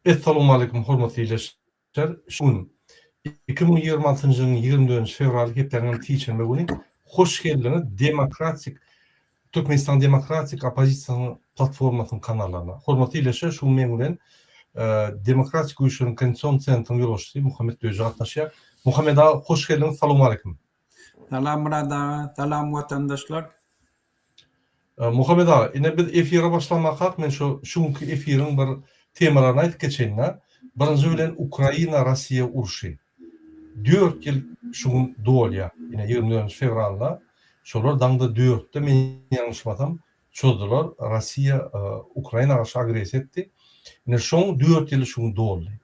Essalawmaleýkum hormatly ildeşler! Şu gün, 2026-njy ýylyň 24-nji fewraly hepdäniň sişenbe güni hoş geldiňiz Demokratik Türkmenistanyň Demokratik oppozisiýasynyň platformasynyň kanallaryna. Hormatly ildeşler şu gün meň bilen Demokratik güýçleriň konstitusion sentriniň ýolbaşçysy Muhammet Döji gatnaşýar. Muhammet aga hoş geldiňiz salowmaleýkim. Salam Myrat aga, salam watandaşlar. Muhammet aga, ine biz efire başlamakak men şu şu günki efiriň bir temalaryny aýdyp geçeýin-dä. Birinji bilen Ukraina-Rossiýa urşy. Dört ýyl şu gün dolýar. Ine 24 fewralda şolar daňda dörtde men ýalňyşmasam çozdular Rossiýa Ukraina garşy agressiýa etdi. Ine şoň dört ýyly şu gün doldy.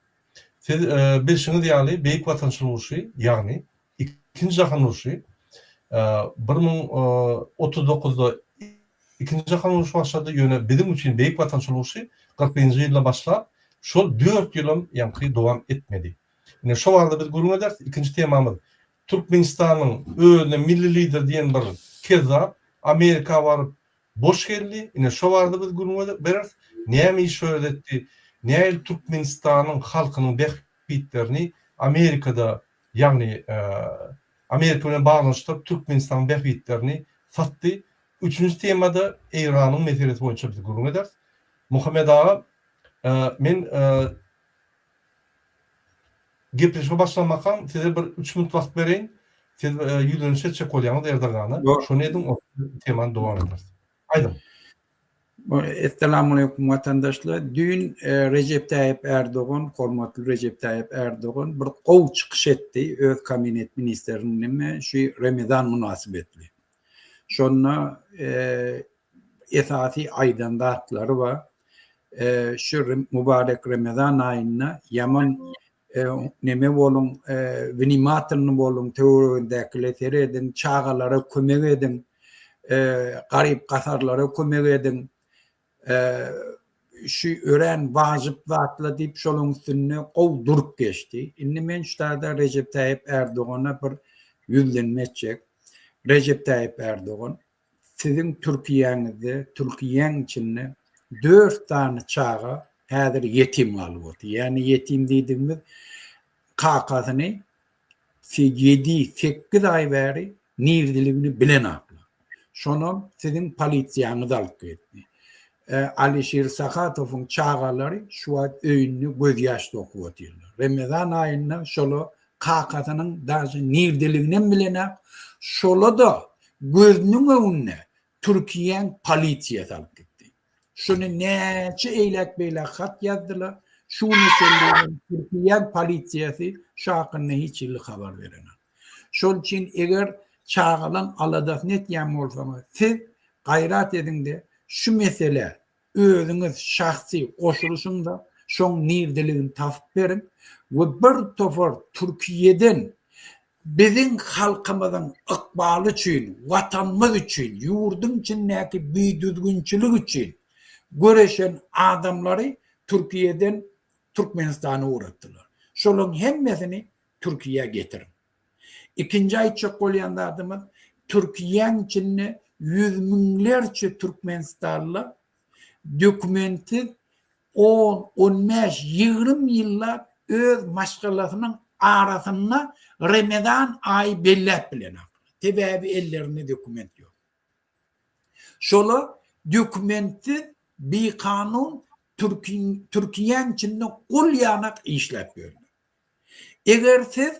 Siz bilşiňiz ýaly Beýik Watançylyk urşy, ýagny Ikinji jahan urşy 1039-da Ikinji jahan urşy başlady, ýöne biziň üçin Beýik Watançylyk urşy 41-nji ýylda başlap, şol dört ýylam ýaňky dowam etmedi. Ine şo barada biz gürrüň ederis. Ikinji temamyz Türkmenistanyň özüne milli lider diýen bir kezzap Amerika baryp boş geldi. Ine şo barada biz gürrüň bereris. Näme iş şo ýerde etdi? Nähili Türkmenistanyň halkynyň bähbitlerini Amerikada ýagny Amerika bilen baglanyşdyryp Türkmenistanyň bähbitlerini satdy. Üçünji temada Eýranyň meselesi boýunça biz gürrüň ederis. Muhammet aga, men gepleşige başlamakam size bir üç minut wagt bereýin. Siz ýüzleniş etjek bolýaňyz Erdogana. Şony ediň, onsoň temany dowam ederis. Aýdyň. Esselamualeýkum watandaşlar. Düýn Rejep Taýyp Ärdogan, hormatly Rejep Taýyp Ärdogan bir gowy çykyş etdi öz kabinet ministerinde şu Remezan mynasybetli. Şonda esasy aýdan zatlary bar. Şu mübarek Remezan aýynda ýaman neme boluň, wnimatilny boluň, töweregindäkilere serediň, çagalara kömek ediň, garyp-gasarlara kömek ediň. Şu örän wajyp zatlar diýip, şolaryň üstünde gowy durup geçdi. Indi men şu taýda Rejep Taýyp Ärdogana bir ýüzlenme etjek. Rejep Taýyp Ärdogan, Siziň Türkiýäňizde, Türkiýäň içinde dört sany çaga häzir ýetim galyp otyr. Ýagny ýetim diýdigimiz kakasyny ýedi, sekiz aý bäri nirdeligini bilenaklar. Şonam siziň polisiýaňyz alyp gitdi. Alişir Sahatowyň çagalary şu wagt öýünde gözýaş dokup otyrlar. Remezan aýynda şola kakasynyň daže nirdeliginem bilenak, şola-da gözüniň öňünde Türkiýäň polisiýasy alyp gitdi. Şuny näçe eýläk-beýläk hat ýazdylar, şu güne çenli hem Türkiýäň polisiýasy şu hakynda hiç hili habar berenak. Şol üçin eger çagalaň aladasyny etýän bolsaňyz, siz gaýrat ediňde şu meselä özüňiz şahsy goşulyşyňda şoň nirdeligini tapyp beriň we bir topar Türkiýeden biziň halkymyzyň ykbaly üçin, watanymyz üçin, ýurduň içindäki bidüzgünçilik üçin göreşen adamlary Türkiýeden Türkmenistana ugratdylar. Şolaryň hemmesini Türkiýä getiriň. Ikinji aýtjak bolýan zadymyz, Türkiýäň içinde ýüz müňlerçe türkmenistanly dokumentsiz on, on bäş, ýigrimi ýyllap öz maşgalasynyň arasynda Remezan aýy belläp bilenok. Sebäbi ellerinde dokument ýok. Şolar dokumentsiz, bikanun Türkiýäň içinde gul ýanak işläp ýörler. Eger siz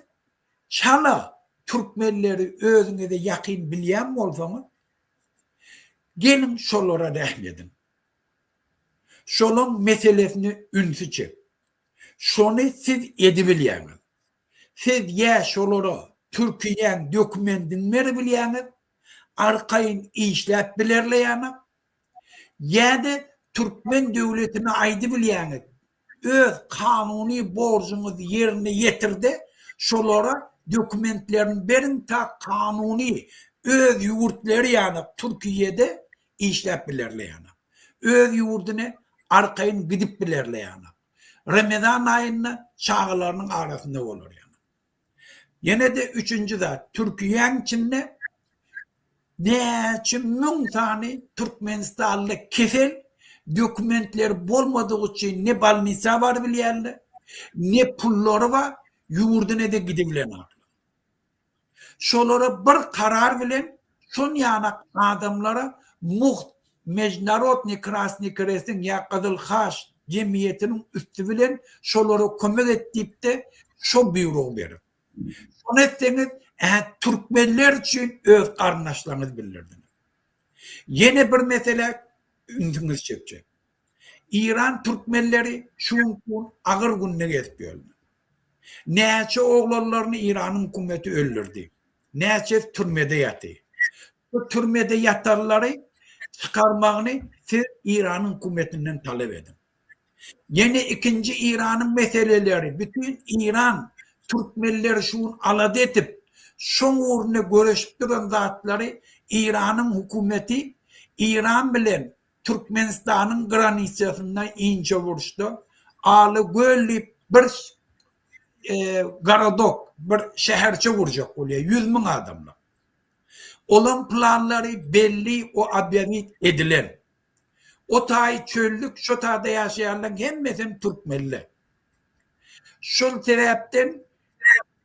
çala türkmenleri özüňize ýakyn bilýän bolsaňyz, geliň şolara rähm ediň. Şolaň meselesine ünsi çek. Şony siz edibilýäňiz. Siz ýa şolara Türkiýäň dokumentini beribilýäňiz, arkaýyn işläp bilerleýäňiz, Ýa-da türkmen döwletine aýdybilýäňiz, öz kanuny borjuňyzy ýerine ýetirde şolara dokumentlerini beriň ta kanuny öz ýurtlary ýaly Türkiýede işläp bilerler ýaly. Öz ýurdyna arkaýyn gidip bilerler ýaly. Remezan aýynda çagalarynyň arasynda bolar ýaly. Ýene-de üçünji zat, Türkiýäň içinde näçe müň sany türkmenistanly kesel. Dokumentleri bolmadygy üçin ne bolnisa barybilýärler, ne pullary bar, ýurduna-da gidibilenoklar. Şolara bir karar bilen şon ýanak adamlara mugt Mejnarodnyý Krasnyý Krestiň ýa Gyzyl Haç jemgyýetiniň üsti bilen şolara kömek et diýip-de şo buýrugy berip. Şony etseňiz, ä türkmenler üçin öz garyndaşlaryňyzy bildirdiňiz. Ýene bir meselä ünsüňizi çekjek. Eýran türkmenleri şu günki gün agyr günde gezip ýörler. Näçe oglanlaryny Eýranyň hökümeti öldürdi. Näçesi türmede ýaty. Bu türmede ýatanlary çykarmagyny siz Eýranyň hökümetinden talap ediň. Ýene ikinji Eýranyň meseleleri, bütin Eýran türkmenleri şu gün alada edip, şoň ugrunda göreşip duran zatlary Eýranyň hökümeti Eýran bilen Türkmenistanyň graniçasynda inçe burçda Aly göl diýip bir gorodok, bir şäherçe gurjak bolýar, 100 müň adamlyk. Olaň planlary belli o obýawit edilen. O taýy çöllük, şo taýda ýaşaýanlaryň hemmesem türkmenler. Şol sebäpden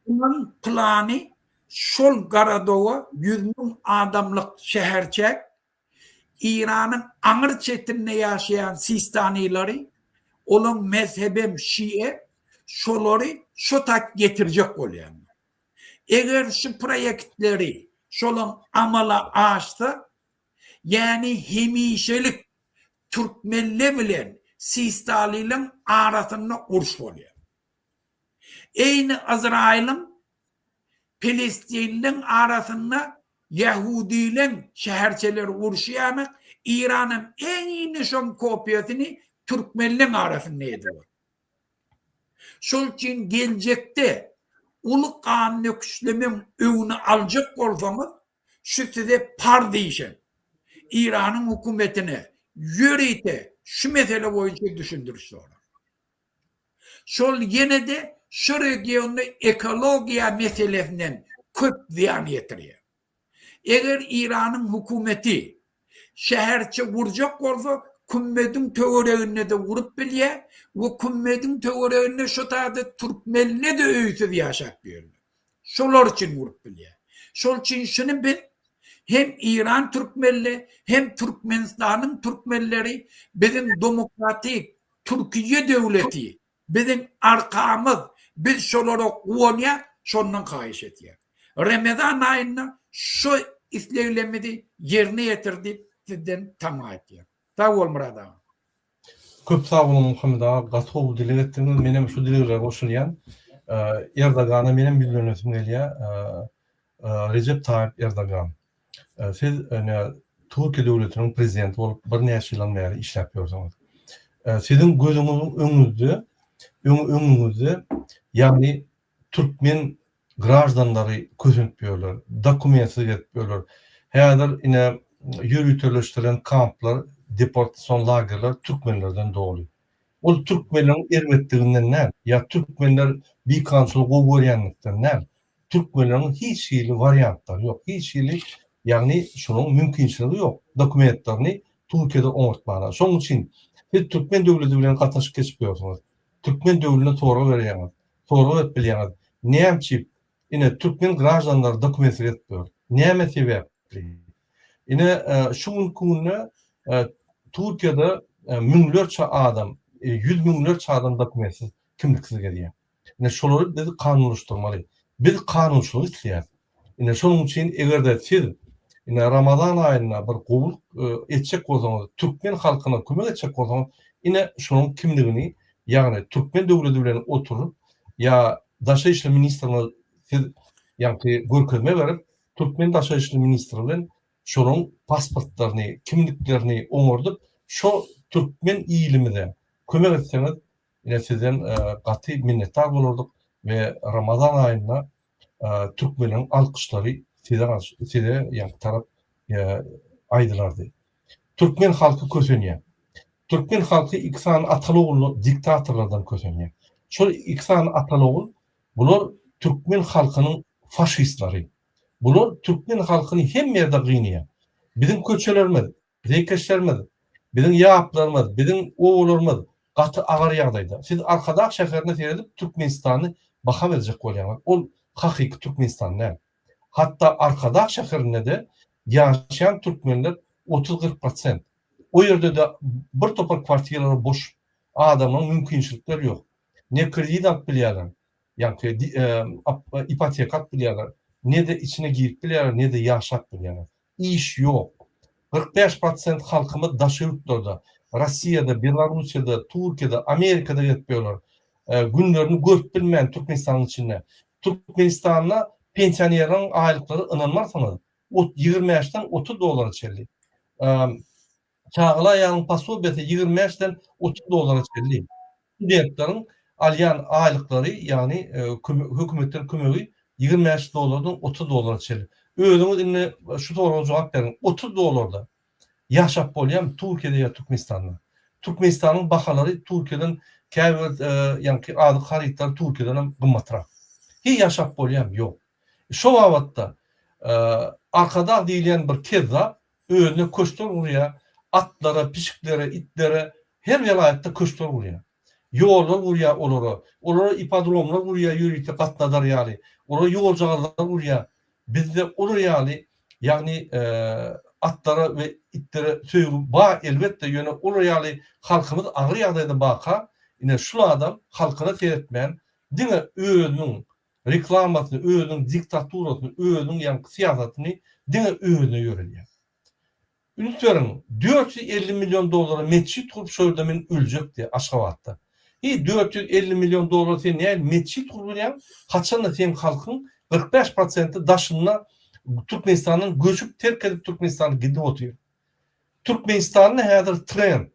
onuň plany şol gorodoga 100 müň adamlyk şäherçäk Eýranyň aňyr çetinde ýaşaýan sistanilary, olaň mezhebem şie, şolary şo tak getirjek bolýarlar. Eger şu proýektleri şolaň amala aşsa, ýäni hemişelik türkmenle bilen sistalylaň arasynda uruş bolýar. Eýni Yzraýylyň Pelestinliň arasynda ýahudyleň şäherçeleri urşy ýanak, Eýranam eýni şoň kopiýasyny türkmenleň arasynda edip otyr. Şol üçin geljekde uly gan döküşlemeň öňüni aljak bolsaňyz, şu size parz işem. Eýranyň hökümetine ýörite şu mesele boýunça düşündiriş soraň. Şol ýene-de şu regionda ekologiýa meselesinden köp zyýan ýetirýär. Eger Eýranyň hökümeti şäherçe gurjak bolsa, kümmediň töwereginde-de gurup bilýär we kümmediň töwereginde şu taýda türkmenler-de öýsüz ýaşap ýörler. Şolar üçin gurup bilýär. Şol üçin şuny biz hem Eýran türkmenli, hem Türkmenistanyň türkmenleri biziň demokratik Türkiýe döwleti biziň arkamyz, biz şolara guwanýas, şondan haýyş etýäs. Remezan aýynda şu isleglerimizi ýerine ýetir diýip sizden tama etýän. Sag bol Myrat aga. Köp sag boluň Muhammet aga gaty gowy dileg etdiňiz menem şu dileglere goşulýan Erdogana menem ýüzlenesim gelýä Rejep Taýyp Erdogan Siz ine Türkiýe döwletiniň prezidenti bolup birnäçe ýyldan bäri işläp ýörsüňiz. Siziň gözüňiziň öňünde öňüňizde ýagny türkmen graždanlary kösenip ýörler, dokumentsiz gezip ýörler. Häzir ine ýöriteleşdirilen kamplar, deportasion lagerler türkmenlerden doly. Ol türkmenleriň erbetliginden däl, ýa türkmenler bikanunçylygy gowy görýänlikden däl. Türkmenleriň hiç hili wariantlary ýok, hiç hili ýagny şunuň mümkinçiligi ýok dokumentlerini Türkiýede oňartmana. Şonuň üçin siz türkmen döwleti bilen gatnaşyk geçip ýörsüňiz. Türkmen döwletine sorag berýäňiz, sorag berip bilýäňiz. Näme üçin ine türkmen graždanlary dokumentsiz gezip ýör? Näme sebäpli? Ine şu günki günde Türkiýede müňlerçe adam, ýüz müňlerçe adam dokumentsiz, kimliksiz gezýär. Ine şolary biz kanunlaşdyrmaly. Biz kanunçylyk isleýäris. Ine şonuň üçin eger-de siz ine Ramazan aýynda bir gowulyk etjek bolsaňyz, türkmen halkyna kömek etjek bolsaňyz, ine şonuň kimligini, ýagny türkmen döwleti bilen oturyp ýa daşary işler ministrine siz ýaňky görkezme berip, türkmen daşary işler ministri bilen şolaryň pasportlaryny, kimliklerini oňardyp, şo türkmen ilimize kömek etseňiz, Ine sizden gaty minnetdar bolardyk we Ramazan aýynda türkmenleriň alkyşlary size size ýa tarap aýdylardy. Türkmen halky kösenýär. Türkmen halky iki sany ataly-ogully diktatorlardan kösenýär. Şol iki sany ataly-ogul bular türkmen halkynyň faşistleri. Bular türkmen halkyny hemme ýerde gynaýar. Biziň köçelerimiz, zeýkeşlerimiz. Biziň ýaplarymyz, biziň obalarymyz gaty agyr ýagdaýda. Siz Arkadag şäherine seredip Türkmenistany baha berjek bolýaňyz. Ol hakyky Türkmenistan däl. Hatda Arkadag şäherinde-de ýaşaýan türkmenler otuz-kyrk prosent. O ýerde-de bir topar kwartiralar boş. Adamlaryň mümkinçilikleri ýok. Ne kredit alyp bilýärler, ýaňky ipoteka alyp bilýärler, ne-de içine girip bilýärler, ne-de ýaşap bilýärler. Iş ýok. 45 prosent halkymyz daşary ýurtlarda, Rossiýada, Belarussiýada, Türkiýede, Amerikada gezip ýörler. Günlerini görüp bilmän Türkmenistanyň içinde. Türkmenistanda pensionerleriň aýlyklary ynanmarsyňyz, 25-den 30 dollara çenli. Çagaly aýalyň posobiýasy 25-den 30 dollara çenli. Studentleriň alýan aýlyklary, ýagny hökümetden kömegi 25 dollardan 30 dollara çenli. Özüňiz indi şu soraga jogap beriň. 30 dollarda ýaşap bolýarmy Türkiýede ýa Türkmenistanda? Türkmenistanyň bahalary Türkiýeden käbir ýaňky azyk harytlary Türkiýeden hem gymmatrak. Hiý ýaşap bolýarmy? Ýok. Şo babatda Arkadag diýilýän bir kezzap özüne köşkler gurýar, atlara, pişiklere, itlere her welaýatda köşkler gurýar. Ýollar gurýar olara, olara ipodromlar gurýar ýörite gatnadar ýaly, olara ýoljagazlar gurýar. Bizde olar ýaly, ýagny atlara we itlere söýgi bar elbetde, ýöne olar ýaly halkymyz agyr ýagdaýda barka, ine şul adam halkyna seretmän diňe özüniň reklamasyny, özüniň diktaturasyny, özüniň ýaňky syýasatyny diňe özüne ýöredýär. Üns beriň, 450 million dollara metjit gurup şo ýerde men öljek diýýär Aşgabatda. Hiý 450 million dollara sen nähili metjit gurup bilýäň, haçanda seň halkyň 45 prosenti daşynda Türkmenistandan göçüp terk edip Türkmenistany gidip otyr. Türkmenistanda häzir trend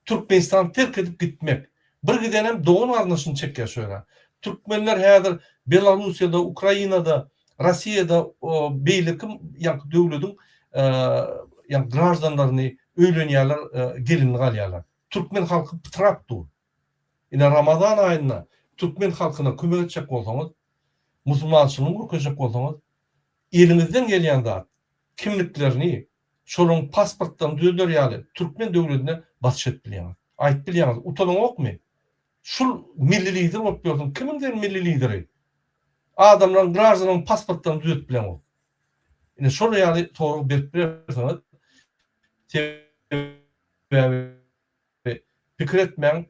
Türkmenistany terk edip gitmek. Bir gidenem dogan garyndaşyny çekýär şu ýere. Türkmenler häzir Belarussiýada, Ukrainada, Rossiýada beýleki ýaňky döwlediň ýaňky graždanlaryny öýlenýärler, gelinlik alýarlar. Türkmen halky pytrap dur. Ine Ramazan aýynda türkmen halkyna kömek etjek bolsaňyz, musulmançylygyny görkezjek bolsaňyz, eliňizden gelýän zat kimliklerini Şolaryň pasportlaryny düzeder ýaly türkmen döwledine basyş edip bilýäňiz. Aýdyp bilýäňiz. Utanaňokmy? Şul milli lider bolup ýörsüň. Kimiň sen milli lideri? Adamlaryň graždanlaryň pasportlaryny düzedip bileňok. Ine şol ýaly sorag berip bilersiňiz. Sebäbi Pikir etmäň,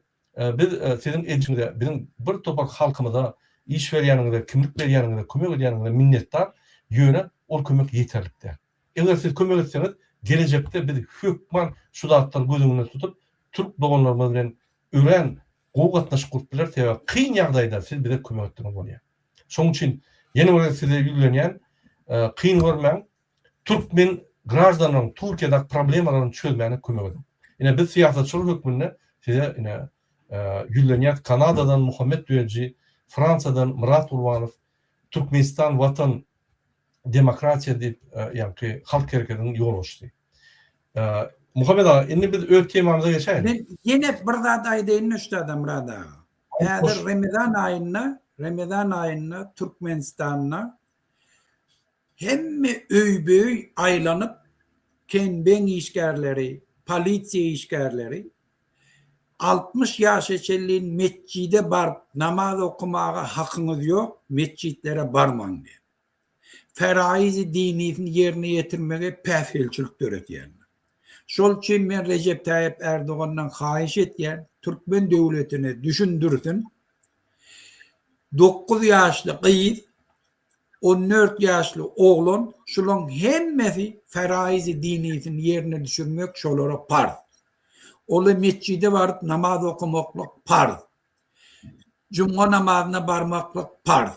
biz siziň edişiňize, biziň bir topar halkymyza iş berýäniňize, kimlik berýäniňize, kömek edýäniňize minnetdar, ýöne ol kömek ýeterlik däl. Eger siz kömek etseňiz, gelejekde biz hökman şu zatlary göz öňünde tutup, türk doganlarymyz bilen örän gowy gatnaşyk gurup bileris, sebäbi kyn ýagdaýda siz bize kömek etdiňiz bolýar. Şonuň üçin ýene bir gezek size ýüzlenýän, kyn görmäň, Türkmen graždanlaryň Türkiýedäki problemalaryny çözmäne kömek ediň. Ine biz syýasatçylar hökmünde size ine ýüzlenýäs Kanadadan Muhammet Düýeji, Fransiýadan Myrat Gurbanow, Türkmenistan Watan Demokratiýa diýip ýaňky halk hereketiniň ýolbaşçysy. Muhammet aga indi biz öz temamyza geçäýeli. Men ýene bir zat aýdaýyn Üstad Myrat aga. Häzir Remezan aýynda Remezan aýynda Türkmenistanda Hemme öýbe-öý aýlanyp, KNB-iň işgärleri, polisiýa işgärleri 60 ýaşa çenli metjide baryp namaz okamaga hakyňyz ýok, metjitlere barmaň diýip. Feraizi dinisini ýerine ýetirmege päsgelçilik döredýärler. Şol üçin men Rejep Taýyp Ärdogandan haýyş etýän, türkmen döwletine düşündirsin, dokuz ýaşly gyz 14 ýaşly oglan şulaň hemmesi feraizi dinisini ýerine düşürmek şolara parz. Ola metjide baryp namaz okamaklyk parz. Jumga namazyna barmaklyk parz.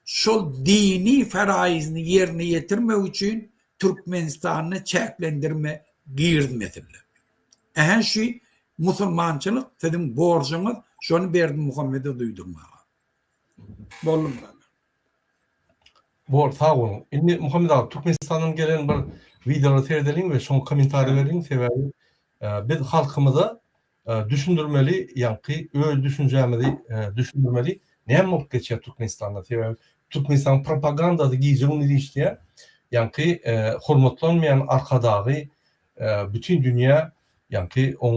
Şol dini feraizini ýerine ýetirmek üçin Türkmenistanda çäklendirme girizmesinler. Ähä şu musulmançylyk siziň borjuňyz şony Berdimuhamede duýdurmaga. Boldy Myrat. Bor, sag boluň. Indi Muhammet aga, Türkmenistandan gelen bir wideolara seredeliň we şoňa kommentariý bereliň, sebäbi biz halkymyza düşündirmeli, ýaňky öz düşünjämizi düşündirmeli, näme bolup geçýär Türkmenistanda, sebäbi Türkmenistanyň propagandasy gije-gündiz işleýär, ýaňky hormatlanmaýan Arkadagy bütin dünýä. Ýaňky oň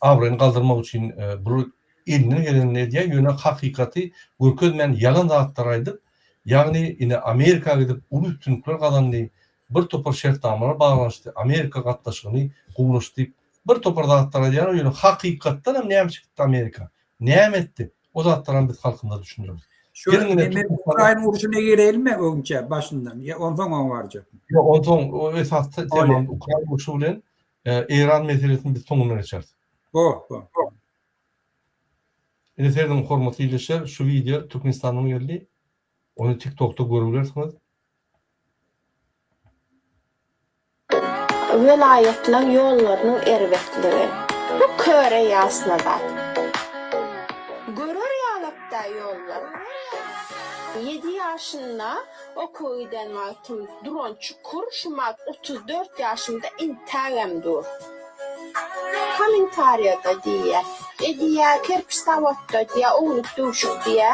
abraýyny galdyrmak üçin bular elinden gelenini edýär, ýöne hakykaty görkezmän ýalan zatlary aýdyp, ýagny ine Amerika gidip uly üstünlikler gazandy, bir topar şertnamalar baglanyşdy, Amerika gatnaşygyny gowulaşdy diýip bir topar zatlar aýdýarlar, ýöne hakykatdan hem näme çykdy Amerika, näme etdi, o zatlaram biz halkymyza düşündireris. Şu Geliň ine men Ukraina urşuna gireýinmi öňçä başyndan? Ýa onsoň oňa barjak. Ýok, onsoň o esasy temamyz Ukraina urşy bilen Eýran meselesini biz soňuna geçeris. Bo, bo. Ine serediň hormatly ildeşler, şu wideo Türkmenistandan geldi. Ony TikTokda görüp bilersiňiz. Welaýatlaň ýollarynyň erbetligi. Bu köre ýasna zat. Görer ýalakda ýollar. Ýedi ýaşynda okuwa giden wagtym duran çukur şu wagt 34 ýaşymda intägem dur. Kommentariýada diýýä. E diýýä kerpiç zawodda diýýä ownuk döwşük diýýä.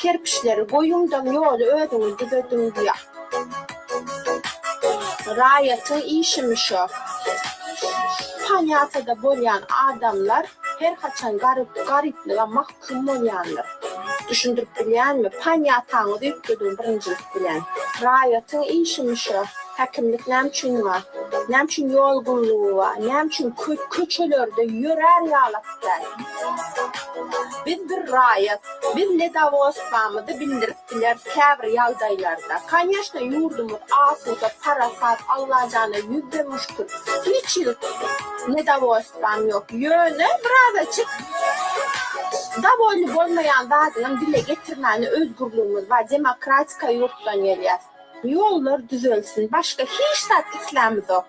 Kerpiçleri goýuňdam ýoly özüňiz düzediň diýýä. Raýatyň işimi şo. Panýatada bolýan adamlar her haçan garyplyga mahkum bolýandyr. Düşündirip bilýänmi? Panýataňyzy üýtgediň birinjilik bilen. Raýatyň işimi şo. Häkimlik näme üçin bar? Näme üçin ýol gullugy bar? Näme üçin köçelerde ýörär ýalak däl? Biz bir raýat. Biz nedowolstwamyzy bildirip bileris käbir ýagdaýlarda. Koneşno ýurdumyz asuda, parasat, Allajana ýüzde müň şükür. Hiç hili nedowolstwam ýok. Ýöne birazajyk dowolny bolmaýan zadyňam dile getirmäne özgürligimiz bar. Demokratika ýurtdan gelýäs. Ýollar düzelsin, başga hiç zat islämizok.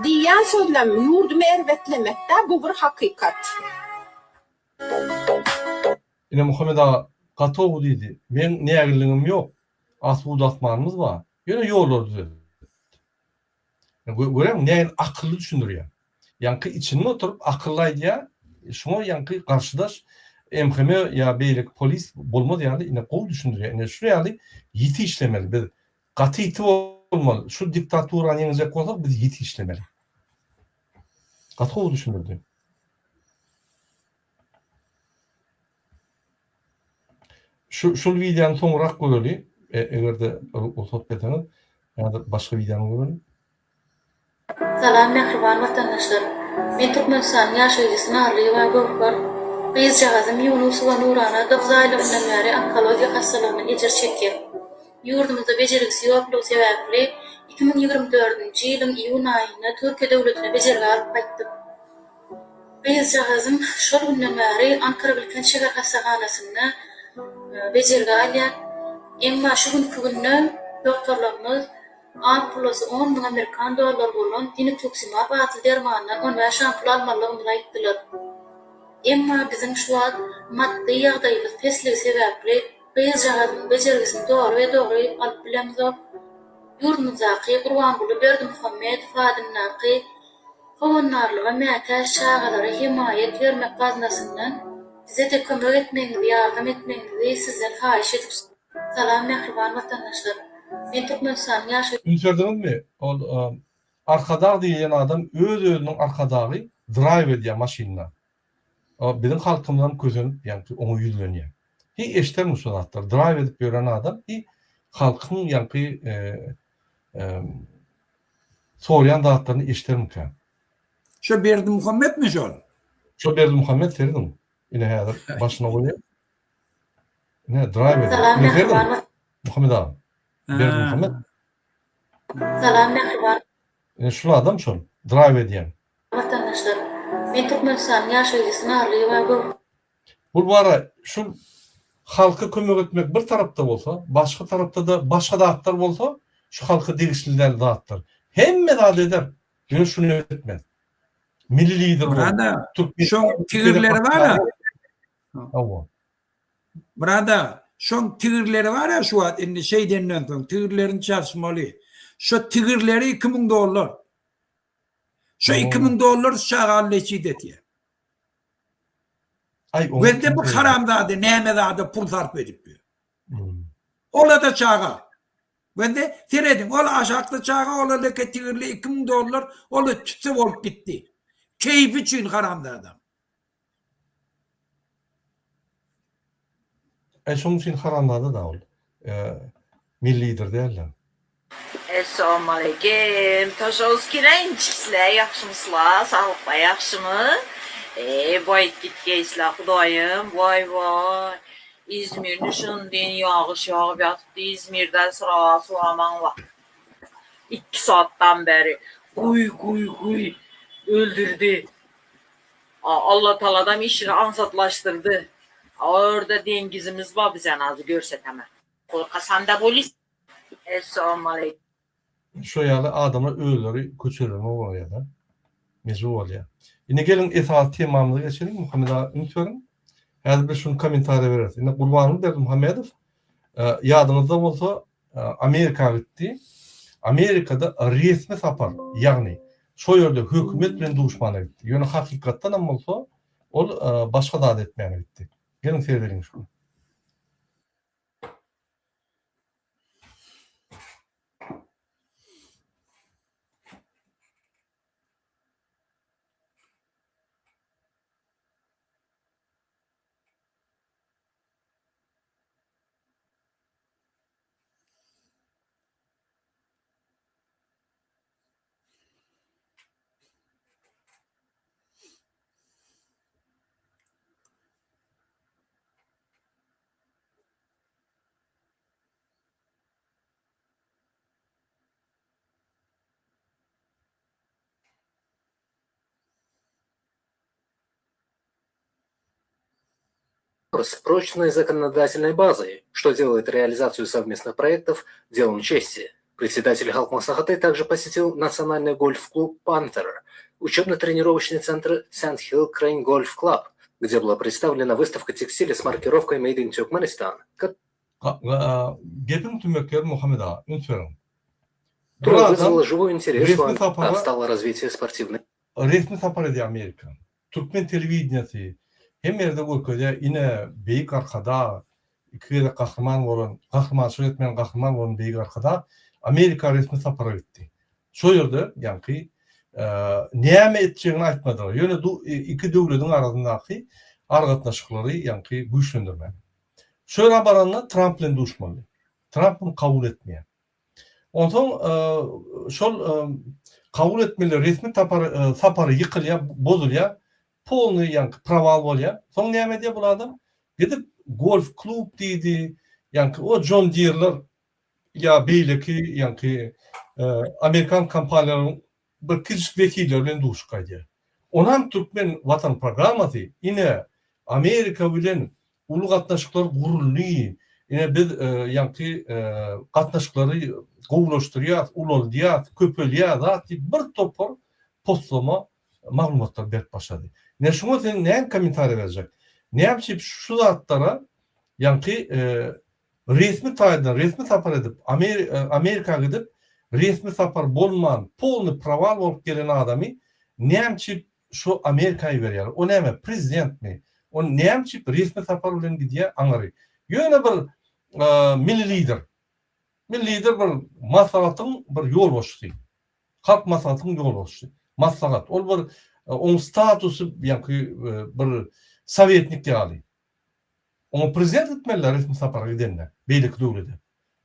Diýýän sözlem ýurdumy erbetlemek däl, bu bir hakykat. Ine Muhammet aga gaty gowy diýdi. Meň nägilligim ýok. Asuda asmanymyz bar. Ýöne ýollary düzelt. Görýäňmi nähili akylly düşündirýär. Ýaňky içinde oturyp akylly aýdýar. Şuňa ýaňky garşydaş MHM ýa beýleki polis bolmaz ýaly ine gowy düşündirýär. Ine şu ýaly ýiti işlemeli biz. Gaty ýiti bolmaly. Şu diktaturany ýeňjek bolsak biz ýiti işlemeli. Gaty gowy düşündirdi. Şu şul wideony soňrak göreli. E, eger-de rugsat berseňiz, häzir başga wideony göreli. Salam mähriban watandaşlar! Men Türkmenistanyň ýaşaýjysy Narlyýewa Göwher. Gyzjagazym Ýunusowa Nurana dokuz aýlygyndan bäri onkologiýa hassalygyndan ejir çekýär. Ýurdumyzda bejergisi ýoklugy sebäpli, 2024-nji ýylyň iýun aýynda Türkiýe döwletine bejergä alyp gaýtdyk. Gyzjagazym şol günden bäri Ankara Bilkent şäher hassahanasynda bejergi alýar. Emma şu günki günde dogtorlarymyz ampulasy 10 müň amerikan dollary bolan Dinutuximab atly dermandan 15 ampula almalydygymyzy aýtdylar. Emma biziň şu wagt maddy ýagdaýymyz pesligi sebäpli gyzjagazymyň bejergisini dogry we dogry alyp bilemzok. Ýurdumyzdaky Gurbanguly Berdimuhamedow adyndaky Howandarlyga mätäç çagalara hemaýat bermek gaznasyndan bize-de kömek etmegiňizi ýardam etmegiňizi sizden haýyş edip Salam mähriban watandaşlar men Türkmenistanyň ýaşaýjysy. Üns berdiňizmi ol Arkadag diýilýän adam öz özüniň Arkadagy draýw edýär maşynda. Biziň halkymyzam kösenip ýaňky oňa ýüzlenýär. Hi eşdermi şu zatlary draýw edip ýören adam hi halkyň ýaňky Sorýan zatlaryny eşdermikä? Şo Berdimuhametmi şol? Şo Berdimuhamet serediň. Ine häzir başyna goýaýyn. Ine drive edýär. Salam Ine serediň. mähriban Muhammet aga. Berdimuhamet. Salam mähriban Ine şul adam şol. Drive edýän. watandaşlar. Men Türkmenistanyň ýaşaýjysy Narlyýewa Göwher. Bul bara şul halka kömek etmek bir tarapda bolsa, başga tarapda-da başga zatlar bolsa, şu halka degişli däl zatlar. Hemme zady eder, ýöne şuny etmez. Milli lider bolup, Murada, Türkmen şoň tigirleri bar-a. Hawa. Murada, şoň tigirleri bar-a şu wagt indi şeýdenden soň tigirlerini çalyşmaly. Şo tigirleri 2000 dollar. Şo 2000 dollar şu çaga leçit etýär. Aý oňa Gözde bu haramzada näme zada pul sarp edip ýör. Ola-da çaga. Gözde serediň, ol aşakda çaga ola leke tigirli 2000 dollar ola tüsse bolup gitdi. Keýpi üçin haramzada. Äý şoň üçin haramzada da ol. Milli lider dälde. Essalawmaleýkim Toşowskine inçiksle ýagşymysla saglykla ýagşymy eý baýyp gitgeýsle hudaýym waý waý Izmirni şundin ýagyş ýagyp ýatypdy Izmirde sra soramaňla ikki saatdan bäri guý guý guý öldürdi Allataladam işini aňsatlaşdyrdy orda dengizimiz bar bize nazy görsetemä. Gorkasanda bolis. Essalawmaleýkim. Şo ýaly adamlar özleri köçelerine bolýar-da. Mejbur bolýar. Indi geliň esasy temamyza geçeliň. Muhammet aga üns beriň. Häzir biz şuny kommentariýa bereris. Indi Gurbanguly Berdimuhamedow ýadyňyzda bolsa Amerika gitdi. Amerikada resmi sapar, ýagny şo ýerde hökümet bilen duşmana gitdi. Ýöne hakykatdan hem bolsa ol başga zat etmäne gitdi. Geliň seredeliň şuny. С прочной законодательной базой, что делает реализацию совместных проектов делом чести. Председатель Халк Маслахаты также посетил национальный гольф-клуб «Пантер», учебно-тренировочный центр «Санд-Хилл Крейн Гольф Клаб», где была представлена выставка текстиля с маркировкой «Made in Turkmenistan», Gepiň tümek ýeri Muhammet aga, üns beriň. Bir которая adam вызвала живой интерес у resmi sapara стало развитие спортивной resmi sapar edýär Amerika. Türkmen telewideniýesi hemme ýerde görkezýär, ine Beýik Arkadag, iki gezek gahryman bolan, gahrymançylyk etmän gahryman bolan Beýik Arkadag Amerika resmi sapara gitdi. Şo ýerde ýaňky näme etjegini aýtmadylar. Ýöne iki döwlediň arasyndaky aragatnaşyklary ýaňky güýçlendirmek. Şo ýere baranda Tramp bilen duşmaly. Tramp muny kabul etmeýär. Onsoň şol kabul etmeli resmi tapar sapary ýykylýar, bozulýar. Polnyý ýaňky prowal bolýar. Soň näme edýär bul adam? Gidip golf klub diýdi, ýaňky o John Deere-ler ýa beýleki ýaňky amerikan kompaniýalaryň bir kiçijik wekilleri bilen duşup gaýdýar. Onam Türkmen Watan programmasy ine Amerika bilen uly gatnaşyklar guruldy, ine biz ýaňky gatnaşyklary gowulaşdyrýas, ulaldýas, köpelýär zat diýip bir topar poslama maglumatlar berip başlady. Ine şuňa sen näme kommentariýa berjek? Näme üçin şu zatlara ýaňky resmi taýdan resmi sapar edip Amerika gidip resmi sapar bolman polny prowal bolup gelen adamy näme üçin şu Amerika iberýärler? O näme prezidentmi? O näme üçin resmi sapar bilen gidýär aňary? Ýöne bir milli lider. Milli lider bir maslahatyň bir ýolbaşçysy. Halk maslahatynyň ýolbaşçysy. Maslahat. Ol bir oň statusy ýaňky bir sowetnik ýaly. Oňa prezident gitmeliler resmi sapara gidende beýleki döwlede.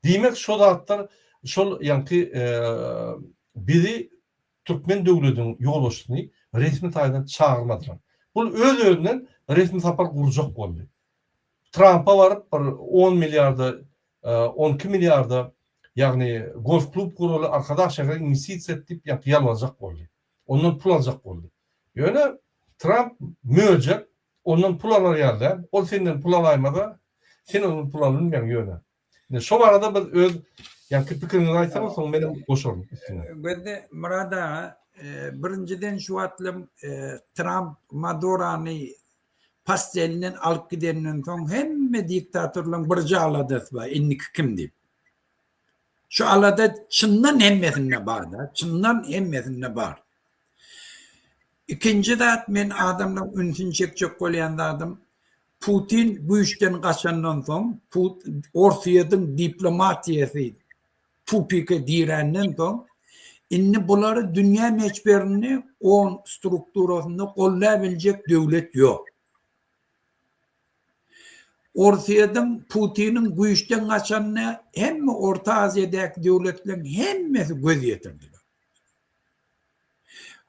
Diýmek şo zatlar şol ýaňky bizi türkmen döwlediniň ýolbaşçysyny resmi taýdan çagyrmadylar. Bul öz-özünden resmi sapar gurjak boldy. Trampa baryp bir on milliarda 12 milliarda ýagny golf klub guraly Arkadag şäherine inwestisiýa et diýip ýaňky ýalbarjak boldy. Ondan pul aljak boldy. Ýöne Tramp möjek ondan pul alar ýaly däl. Ol senden pul alaýmaza sen ondan pul alynmaýaň ýöne. Indi şo barada bir öz ýaňky pikiriňizi aýtsaňyz soň menem goşaryn üstüne. Gözde Myrat aga birinjiden şu wagtlam Tramp Madurany postelinden alyp gidenden soň hemme diktatorlaryň birje aladasy bar, indiki kim diýip. Şu alada çyndan hemmesinde bar-da, çyndan hemmesinde bar. Ikinji zat men adamlaryň ünsüni çekjek bolýan zadym, Putin güýçden gaçandan soň Orsýetiň diplomatiýasy. Tupike diränden soň indi bulary dünýä möçberinde on strukturasynda gollabiljek döwlet ýok. Orsýetiň Putiniň güýçden gaçanyna hemme Orta Aziýadaky döwletleriň hemmesi göz ýetirdiler.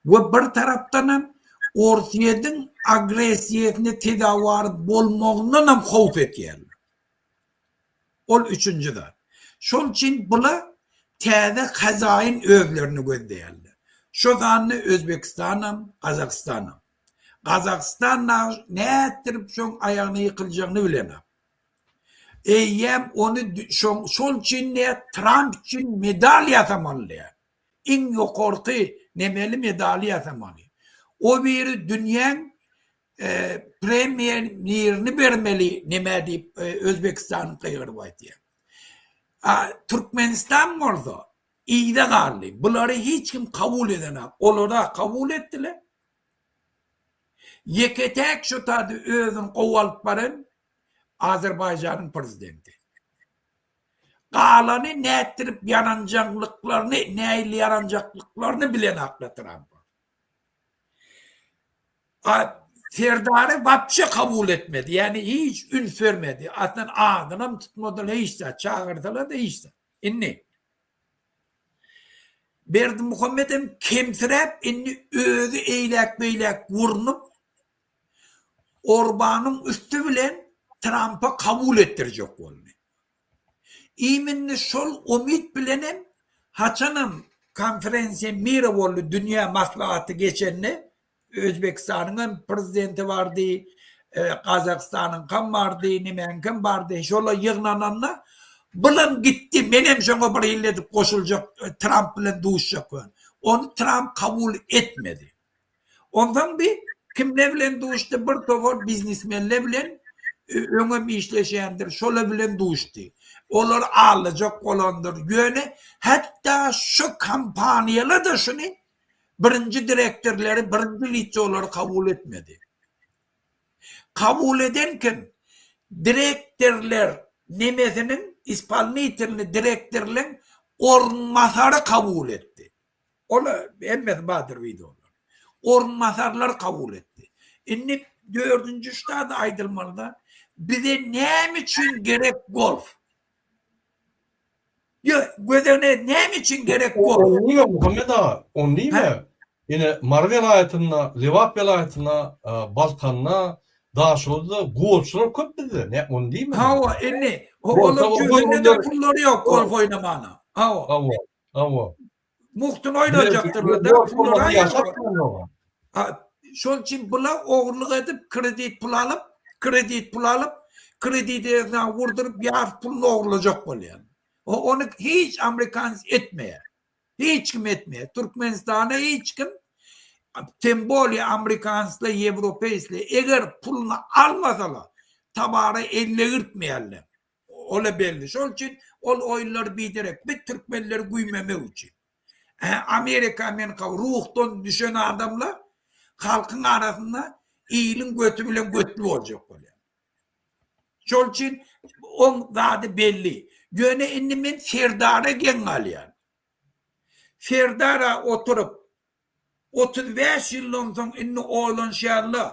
We bir tarapdanam Orsýetiň agressiýasyna sezewar bolmagyndanam howp etýärler. Ol üçünji zat. Şol üçin bula täze hazaýyn özlerini gözleýärler. Şo sanda Özbekistanam, Gazagystanam. Gazagystan dagy nätdirip şoň aýagyna ýykyljagyny bilenok. Eýýäm ony şoň şol üçin diýýär Tramp üçin medal ýasamaly diýýär. Iň ýokarky nemeli medaly ýasamaly. O biri dünýäň premýer-mirini bermeli nemä diýip Özbekistanyň gygyryp aýtýar. A Türkmenistan bolsa yza galdy. Bulary hiç kim kabul edenok. Olara kabul etdiler. Ýeke-täk şu taýda özüni gowy alyp baran Azerbaýjanyň prezidenti. Galany nätdirip ýaranjaňlyklaryny, nähili ýaranjaklyklaryny bilenoklar Trampa. A Serdary wapşe kabul etmedi. Ýagny hiç üns bermedi. Aslynda adynam tutmadylar hiç zat. Çagyrsalar-da hiç zat. Indi Berdimuhamedem kemsiräp indi özi eýläk-beýläk urnup Orbanyň üsti bilen Trampa kabul etdirjek boldy. Imindi şol umyt bilenem haçanam konferensiýa mira boldy dünýä maslahaty geçende Özbekistanyň hem prezidenti bardy, Gazagystanyňkam bardy, nemäňkem bardy. Şolar ýygnananda bulam gitdi. Menem şoňa bir hili edip goşuljak, Tramp bilen duşjak. Ony Tramp kabul etmedi. Onsoň bi kimler bilen duşdy? Bir topar biznesmenler bilen öňem işleşýändir, şolar bilen duşdy. Olar aldajak bolandyr. Ýöne hatda şu kompaniýalar-da şuny birinji direktorlary, birinji lisolary kabul etmedi. Kabul eden kim? Direktorlar nemesiniň, ispolnitelnyý direktorlaryň orunbasary kabul etdi. Ol hemmesi bardyr wideolar. Orunbasarlar kabul etdi. Indi dördünji ştada aýdylmalyda bize näme üçin gerek golf? Ýo, gözegine näme üçin gerek golf? Ony diýme Muhammet aga, ony diýme. Ine Mary welaýatynda, Lebap welaýatynda, Balkanda, Daşoguzda golfçylar köp bizde. Ne, ony diýme. Hawa, indi olar jübüsinde-de pullary ýok golf oýnamana. Hawa. Hawa. Hawa. Muhtyny oýnajakdyrlar-da, pullary aýyrdylar. Şol üçin bular ogurlyk edip, kredit pul alyp, kredit pul alyp, kredit eýesine gurduryp, ýarty puluny ogurlajak bolýar. Ony hiç amerikans etmeýär. Hiç kim etmeýär. Türkmenistana hiç kim, tem bolýa amerikanslar, ýewropeýsler, eger puluny almasalar, towara elle girtmeýärler. Ola belli. Şol üçin ol oýunlar biderek. Biz türkmenleri güýmemek üçin. Amerika menka ruhdan düşen adamlar halkyň arasynda iliň göti bilen götli boljak bolýar. Şol üçin oň zady belli. Ýöne indi men Serdara geň galýan. Serdara oturyp 35 ýyldan soň indi oýlanşýarlar.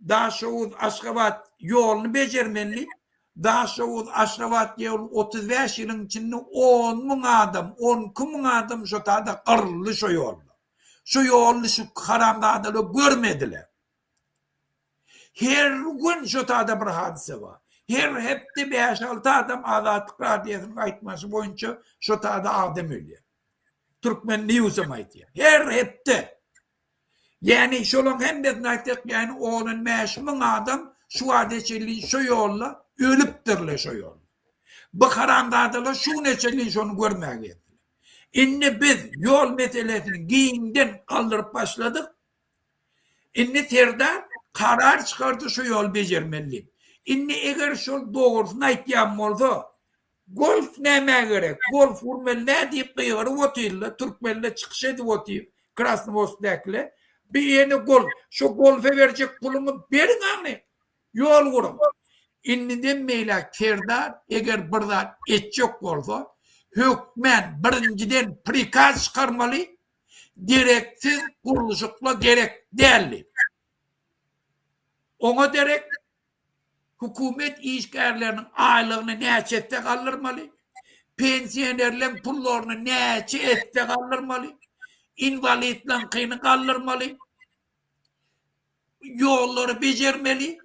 Daşoguz, Aşgabat ýoluny bejermeli diýip, Daşoguz, Aşgabat ýoly 35 ýylyň içinde on müň adam, on iki müň adam şo taýda gyryldy şo ýolda. Şo ýoly şu haramzadalar görmediler. Her gün şo taýda bir hadysa bar. Her hepde bäş-alty adam Azatlyk Radiosynyň aýtmasy boýunça şo taýda adam ölýär. Türkmen Newsem aýdýar. Her hepde. Ýagny şolaň hemmesini aýtsak, ýagny on 5000 adam şu wagta çenli şo ýolda ölüpdirler şo ýolda. Bu haramzadalar şu güne çenli şony görmäge geldiler. Indi biz ýol meselesini giňden galdyryp başladyk. Indi Serdar karar çykardy şu ýoly bejermeli diýip. Indi eger şol dogrusyny aýtýan bolsa, golf nämä gerek, golf urmaly nä diýip gygyryp otyrlar, türkmenler çykyş edip otyr, Krasnowodskdäkiler. Bir ýene golf, şo golfe berjek puluňy beriň aňry, ýol guruň. Indiden beýläk Serdar eger bir zat etjek bolsa, Hökmän birinjiden prikaz çykarmaly, dereksiz gurluşykla gerek däl diýip. Oňa derek hökümet işgärleriniň aýlygyny näçe esse galdyrmaly, pensionerleň pullaryny näçe esse galdyrmaly, inwalidlaňkyny galdyrmaly, ýollary bejermeli,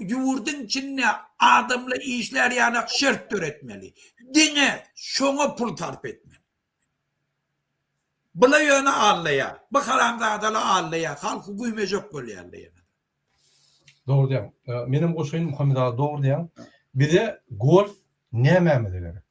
ýurduň içinde adamlar işlär ýanak şert döretmeli. Diňe şoňa pul sarp etmeli. Bula ýöne aldaýar. Bu haramzadalar aldaýar. Halky güýmejek bolýarlar ýene. Dogry diýýäň. Menem goşaýyn Muhammet aga dogry diýýäň. Bize golf nämämize gerek?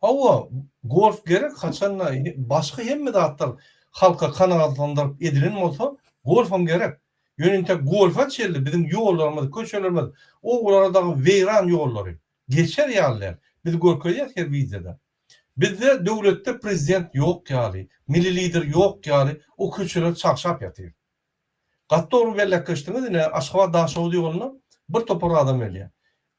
Hawa, golf gerek haçanda başga hemme zatlar halka kanagatlandyryp edilen bolsa, golfam gerek. Ýöne intek golfa çenli biziň ýollarymyz, köçelerimiz, obalara dagy weýran ýollary. Geçer ýaly däl. Biz görkezýäs her wideoda. Bizde döwletde prezident ýok ýaly, milli lider ýok ýaly o köçeler çagşap ýatyr. Gaty dogry belläp geçdiňiz, ine Aşgabat Daşoguz ýolunda bir topar adam ölýär.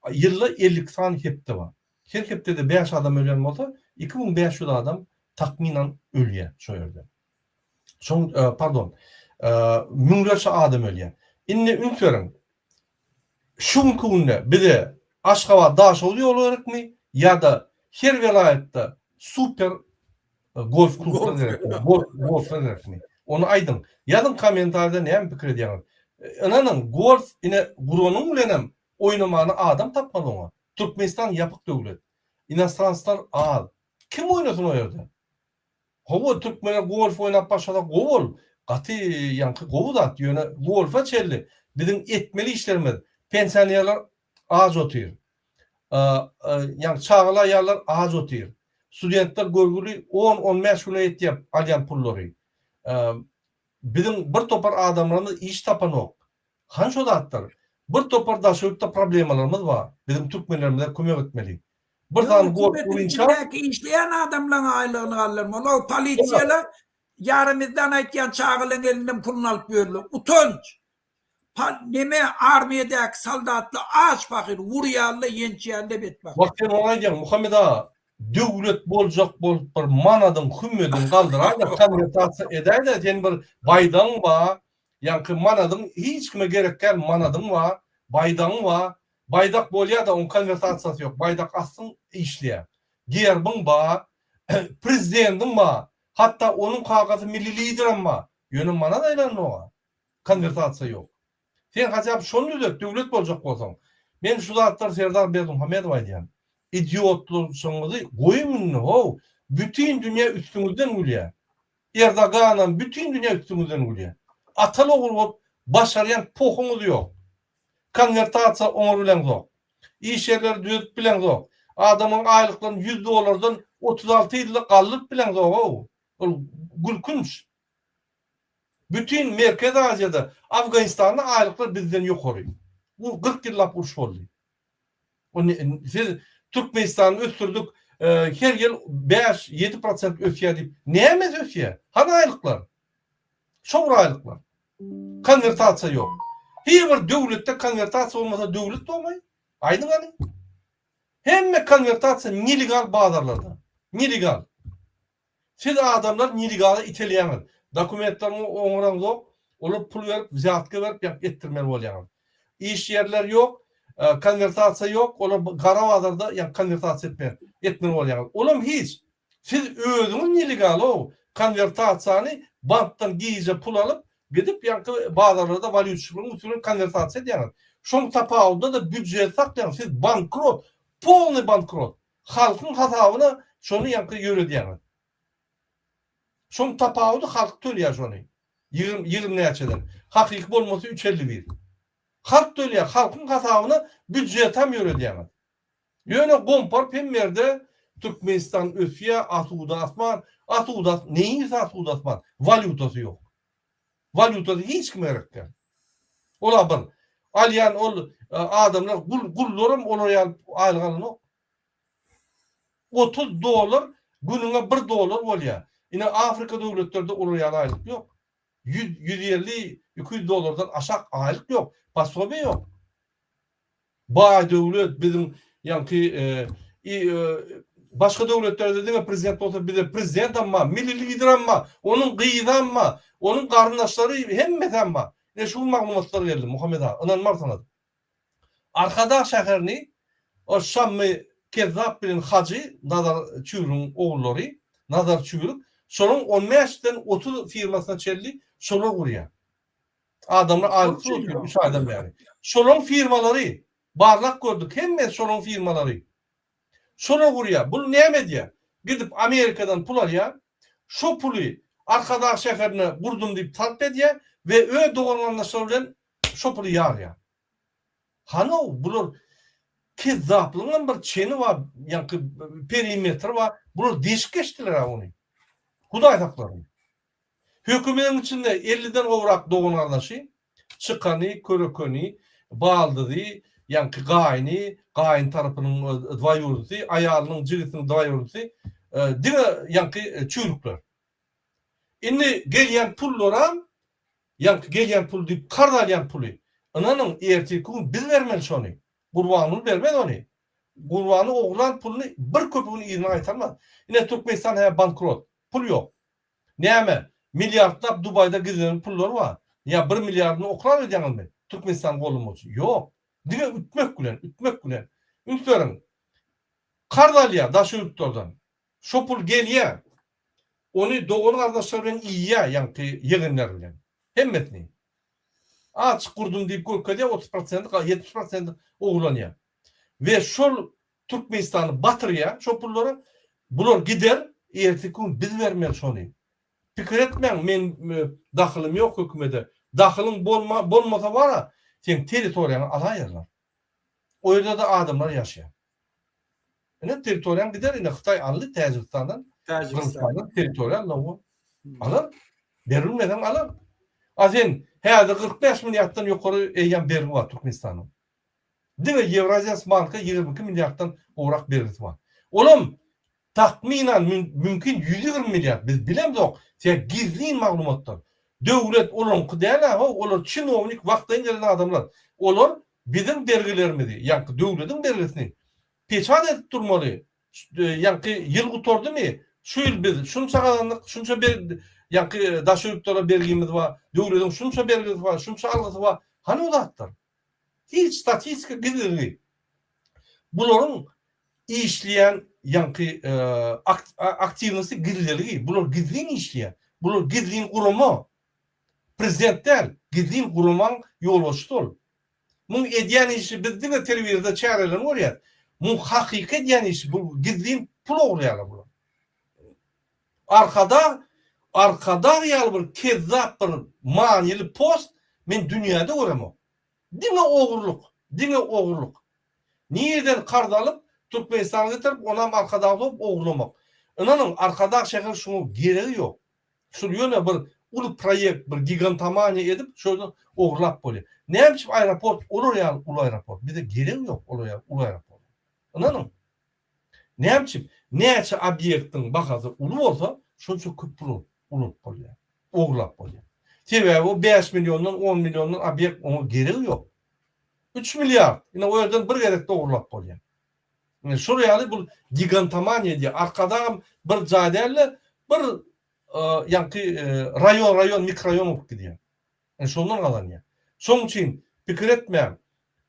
Ýylda 52 sany hepde bar. Her hepdede 5 adam ölýän bolsa, 2500 adam takmynan ölýär şo ýerde. Şoň, pardon, müňlerçe adam ölýär. Indi üns beriň, Şu günki günde bize Aşgabat Daşoguz ýoly gerekmi ýa-da her welaýatda super golf klublar gerekmi? Golf golflar gerekmi? Ony aýdyň. Ýazyň kommentariýada näme pikir edýäňiz. Ynanyň golf ine guranyň bilenem oýnamana adam tapmaly oňa. Türkmenistan ýapyk döwlet. Inostranslar az. Kim oýnasyn o ýerde? Hawa türkmenler golf oýnap başlasa gowy ol gaty ýaňky gowy zat ýöne golfa çenli biziň etmeli işlerimiz pensionerler aç otyr ýaňky çagaly aýallar aç otyr studentler görgüli on on bäş güne ýetýär alýan pullary biziň bir topar adamlarymyz iş tapanok hany şo zatlar bir topar daşary ýurtda problemalarymyz bar biziň türkmenlerimize kömek etmeli Bir sany gol Hökümetiň içindäki işleýän adamlaryň aýlygyny galdyrmaly. O polisiýalar ýarymyzdan aýtýan çagalaryň elinden puluny alyp ýörler. Utanç. Neme armiýadaky soldatlar aç pahyr urýarlar, ýençýärler betbagt. Wah sen ony aýdýaň Muhammet aga döwlet boljak bolup bir manadyň hümmedini galdyraýda konwertasiýa edäýdä sen bir baýdagyň bar ýaňky manadyň hiç kime gerek däl manadyň bar baýdagyň bar Baýdak bolýada oň konwertasiýasy ýok baýdak aslyň işleýär. Gerbiň bar, prezidendiň bar, hatda onuň kakasy milli liderem bar. Ýöne manat aýlanynoga. Konwertasiýa ýok. Sen haçap şony düzet döwlet boljak bolsaň. Men şu zatlary Serdar Berdimuhamedowa aýdýan. Idiotlygyňyzy goýuň indi how. Bütin dünýä üstüňizden gülýär. Erdoganam bütin dünýä üstüňizden gülýär. Ataly ogul bolup başarýan pohuňyz ýok. Konwertasiýa oňar bileňzok. Iş ýerleri düzedip bileňzok. Adamyň aýlyklaryny 100 dollardan 36 ýylda galdyryp bileňzog-ow. Ol gülkünç. Bütin Merkezi Aziýada, Afganistanda aýlyklar bizden ýokary. Bu 40 ýyllap uruş boldy. Siz Türkmenistany ösdürdik, her ýyl 5-7 prosent ösýär diýip, nämesi ösýär? Hany aýlyklar? Şo bir aýlyklar. Konwertasiýa ýok. Hiç bir döwletde konwertasiýa bolmasa döwlet bolmaý. Aýdyň hany. Hemme konwertasiýa nelegal bazarlarda. Nelegal. Siz adamlar nelegala itelýäňiz. Dokumentlerini oňaraňzok, olar pul berip, wzýatka berip ýa etdirmeli bolýaňyz. Iş ýerler ýok, konwertasiýa ýok, olar gara bazarda ýa konwertasiýa etme, etmeli bolýaňyz. Olam hiç. Siz özüňiz nelegal-ow, konwertasiýany bankdan gije pul alyp, gidip ýaňky bazarlarda walýutçylygyň üsti bilen konwertasiýa edýäňiz. Şoň tapawudyna-da býudjeti saklaýaňyz. Siz bankrot, polnyý bankrot. Halkyň hasabyna şony ýaňky ýöredýäňiz. Şoň tapawudy halk töleýär şony. 20 20 näçeden. Hakyky bolmasy 3.51. Halk töleýär, halkyň hasabyna býudjetam ýöredýäňiz. Ýöne gomparyp hemme ýerde Türkmenistan ösýär, asuda asman, asuda neýin asuda asman? Walýutasy ýok. Walýutasy hiç kime gerek däl. Ola bir alýan ol adamlar gul gullaram olar ýaly aýlyk alanok. 30 dollar günüňe 1 dollar bolýar. Ine Afrika döwletlerde olar ýaly aýlyk ýok. 100 150 200 dollardan aşak aýlyk ýok, posobiýe ýok. Baý döwlet biziň ýaňky e, e, Başga döwletlerde diňe prezident bolsa bizde prezidentam bar, milli lideram bar, onuň gyzam bar, onuň garyndaşlary hemmesem bar. Ine şu maglumatlar geldi Muhammet aga, ynanmarsyňyz. Arkadag şäherini o Şammy Kezzap bilen Hajy Nazar Çüwrügiň ogullary, Nazar Çüwrük, şolaryň on bäşden 30 firmasyna çenli şolar gurýar. Adamlar aýlyksyz otyr üç aýdan bäri. Şolaryň firmalary, barlap gördük, hemmesi şolaryň firmalary. Şolar gurýar. Bul näme edýär? Gidip Amerikadan pul alýar. Şo puly Arkadag şäherine gurdum diýip sarp edýär we öz dogan-garyndaşlary bilen şo puly ýarýar. Hany-ow, bular kezzaplygyňam bir çeni bar, ýaňky perimetri bar. Bular deşip geçdiler-ä ony. Hudaý saklasyn. Hökümetiň içinde elliden gowrak dogan-garyndaşy, çykany, körekeni, baldyzy, ýaňky gaýny, gaýyn tarapynyň dwaýurdysy, aýalynyň jigisiniň dwaýurdysy, diňe ýaňky çüwrükler. Indi gelýän pullaram, ýaňky gelýän pul diýip karz alýan puly, ynanyň, ertirki gün biz bermeli şony. Gurbanguly bermez ony. Gurbany ogurlan puluny bir köpügini yzyna gaýtarmaz. Ine Türkmenistan hä bankrot. Pul ýok. Näme, milliardlap Dubaýda gizlenen pullary bar. Ýa bir milliardyny okrar edýäňizmi Türkmenistany goldamak üçin? Ýok. Diňe ütmek bilen, ütmek bilen. Üns beriň. Karz alýar daşary ýurtlardan. Şo pul gelýär. Ony dogan-gardaşlary bilen iýýär, ýaňky ýegenler bilen. Hemmesini. Açyk gurdum diýip görkezýär, 30 prosenti, 70 prosenti ogurlanýar. We şol Türkmenistany batyrýar şo pullara. Bular gider, erteki gün biz bermeli şony. Pikir etmäň men dahylym ýok hökümede. Dahylyň bolma bolmasa bara seň territoriýaňy alaýarlar. O ýerde-de adamlar ýaşaýar. Ine territoriýaň gider ine Hytaý aldy Täjigistandan. Täjigistandan territoriýa aldy o. Alar. Berilmeseň alar. A sen häzir 45 milliarddan ýokary eýýäm bergi bar Türkmenistanyň. Diňe Ýewraziýa banka 22 milliarddan gowrak bergisi bar. Olam takmynan mümkin 120 milliard biz bilemzok, sebäbi gizlin maglumatlar. Döwlet olaryňky däl-ä how, olar çinownik wagtlaýyn gelen adamlar. Olar biziň bergilerimizi, ýaňky döwlediň bergisini peçat edip durmaly. Ýaňky ýyl gutardymy, şu ýyl biz şunça gazandyk, şunça ýaňky daşary ýurtlara bergimiz bar, döwlediň şunça bergisi bar, şunça algysy bar. Hany o zatlar? Hiç statistika gizligi. Bularyň işleýän ýaňky aktiwnosty gizliligi. Bular gizlin işleýär. Bular gizlin gurama. Prezident däl, gizlin guramaň ýolbaşçysy ol. Muň edýän işi biz diňe telewizorda çärelerini görýäs. Muň hakyky edýän işi bu gizlin pul ogurlaýarlar bular. Arkadag Arkadag ýaly bir kezzap bir manyly post men dünýäde göremok. Diňe ogurlyk, diňe ogurlyk. Nireden karz alyp Türkmenistana getirip onam Arkadaga sowup ogurlamak. Ynanyň Arkadag şäheri şuňa geregi ýok. Şul ýöne bir uly proýekt bir gigantomaniýa edip şony ogurlap bolýar. Näme üçin aeroport olar ýaly uly aeroport bize geregi ýok olar ýaly uly aeroport. Ynanyň. Näme üçin? Näçe obýektiň bahasy uly bolsa, şonça köp pul ulanyp bolýar, ogurlap bolýar. Sebäbi o 5 milliondan, 10 milliondan obýekt oňa geregi ýok. 3 milliard, ine o ýerden bir gezekde ogurlap bolýar. Ine şol ýaly bu gigantomaniýa diýýär. Arkadagam bir jaý däl-de, bir ýaňky raýon-raýon, mikroraýon bolup gidýär. Ine şondan gazanýar. Şonuň üçin pikir etmäň,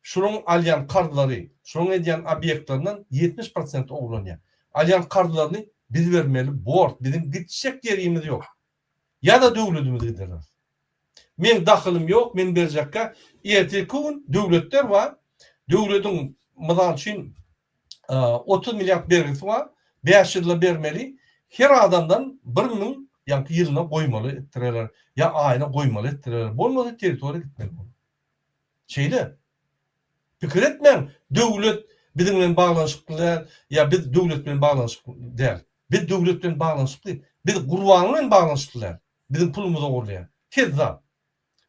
şularyň alýan karzlary, şularyň edýän obýektlerinden 70 prosenti ogurlanýar. Alýan karzlaryny biz bermeli bort, biziň gitjek ýerimiz ýok. Ýa-da döwledimizi gidereris. Meň dahylym ýok, men berjekkä ertirki gün döwletler bar, döwlediň mysal üçin 30 milliard bergisi bar, 5 ýylda bermeli, her adamdan 1000 ýaňky ýylyna goýmaly etdirerler, ýa aýyna goýmaly etdirerler, bolmasa territoriýa gitmeli bolar. Şeýle. Pikir etmäň, döwlet biziň bilen baglanyşykly däl, ýa biz döwlet bilen baglanyşykly däl. Biz döwlet bilen baglanyşykly, biz Gurbanguly bilen baglanyşykly däl. Biziň pulumyzy ogurlaýan. Kezzap.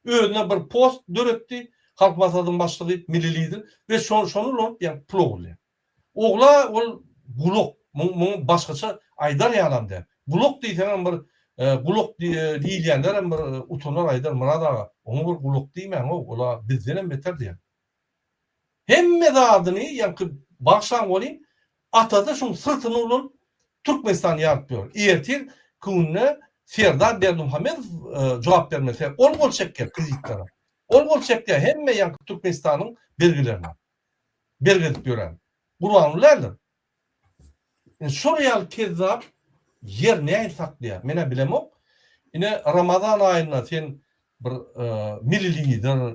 Özüne bir post döretdi, Halk Maslahatynyň başlygy, Milli Lider we şony ulanyp ýa pul ogurlaýar. Ogla ol gulak, muň başgaça aýdar ýalam däl. Gulak diýseňem bir gulak diýilýänlerem bir utanar aýdar Myrat aga, oňa bir gulak diýmäň-ow, ol-a bizdenem beter diýer. Hemme zadyny ýaňky bagyşlaň welin. Atasy şuň syrtyny ulanyp Türkmenistany ýaryp ýör. Ertir günde Serdar Berdimuhamedow jogap bermese ol gol çekýär kreditlere. Ol gol çekýär hemme ýaňky Türkmenistanyň bergilerine. Bergi edip ýören. Gurbanguly däldir. Ine şol ýaly kezzap ýer nähili saklaýar? Men-ä bilemok. Ine Ramazan aýynda sen bir milli lider,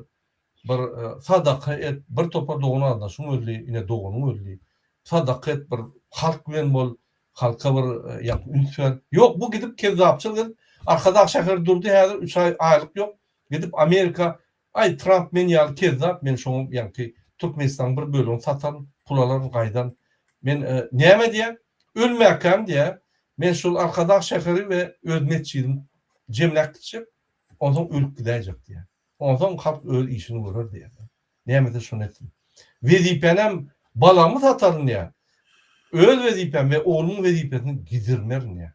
bir sadaka et, bir topar dogan-gardaşyň öldi, ine doganyň öldi. Sadaka et, bir halk bilen bol, halka bir ýa üns ber. Ýok, bu gidip kezzapçylyk edip, Arkadag şäheri durdy häzir üç aý aýlyk ýok. Gidip Amerika Aý Tramp men ýaly kezzap men şoňa ýaňky Türkmenistanyň bir bölegini sataryn pul alaryn gaýdaryn men näme diýä ölmäkäm diýä men şol Arkadag şäheri we öz metjidimi jemläp gitjek onsoň ölüp gidäýjek diýä onsoň halk öz işini görer diýä näme etse şony etsin wezipänem balamy sataryn diýä öz wezipäm we oglumyň wezipesini gidirmerin diýä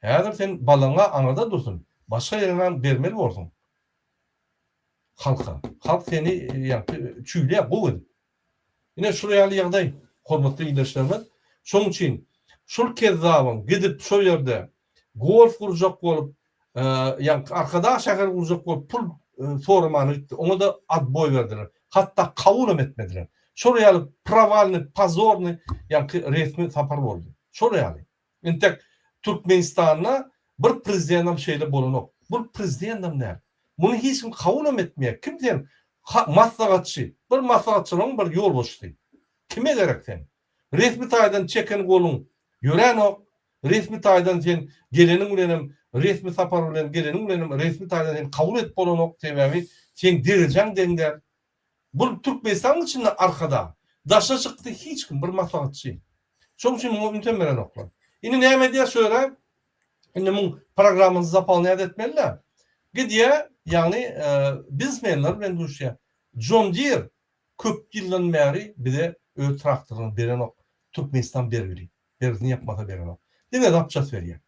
häzir sen balaňa aňyrda dursun başga ýeriňem bermeli borsuň Halka. Halk seni ýaňky çüýlýär gowy edip. Ine şul ýaly ýagdaý hormatly ildeşlerimiz. Şoň üçin şul kezzabyň gidip şo ýerde golf gurjak bolup ýaňky Arkadag şäheri gurjak bolup pul soramana gitdi. Oňa-da otboý berdiler. Hatda kabulam etmediler. Şol ýaly prowalnyý, pozornyý ýaňky resmi sapar boldy. Şol ýaly. Entek Türkmenistanda bir prezidendam şeýle bolanok. Bu prezidendam däl. Muny hiç kim kabulam etmeýär. Kim sen? Maslahatçy. Bir maslahatçylaryň bir ýolbaşçysy. Kime gerek sen? Resmi taýdan çeken goluň ýöränok. Resmi taýdan sen geleniň bilenem, resmi sapar bilen geleniň bilenem resmi taýdan seni kabul edip bolanok. Sebäbi seň derejäň deň däl. Bu Türkmenistanyň içinde Arkadag. Daşyna çykdy hiç kim bir maslahatçy. Şoň üçin muňa ünsem berenoklar. Indi näme edýär şöyle indi muň programmany zapolnýat etmeli-dä. Gidýär, ýagny biznesmenler bilen duşýar. John Deere köp ýyldan bäri bize öz traktoryny berenok. Türkmenistan bergili. Bergisini ýapmasa berenok. Diňe zapças berýär.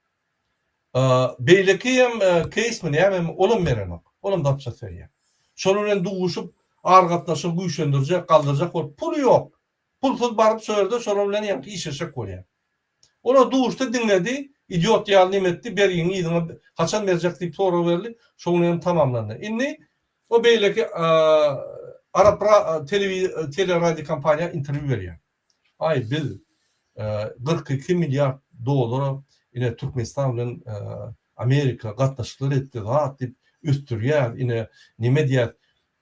Beýleki hem keýsmi nämemi olam berenok. Olam zapças berýär. Şolar bilen duşup aragatnaşygy güýçlendirjek, galdyrjak bolup puly ýok. Pulsuz baryp şo ýerde şolar bilen ýaňky işleşjek bolýar. Olar duşdy diňledi, idiot ýaly neme etdi, bergiňi yzyňa haçan berjek diýip sorag berdi, şoň bilen tamamlandy. Indi o beýleki arap teleradiokompaniýa interwýu berýär. Aý biz 42 milliard dollara ine Türkmenistan bilen Amerika gatnaşyklar etdi zat diýip ösdürýär ine neme diýýär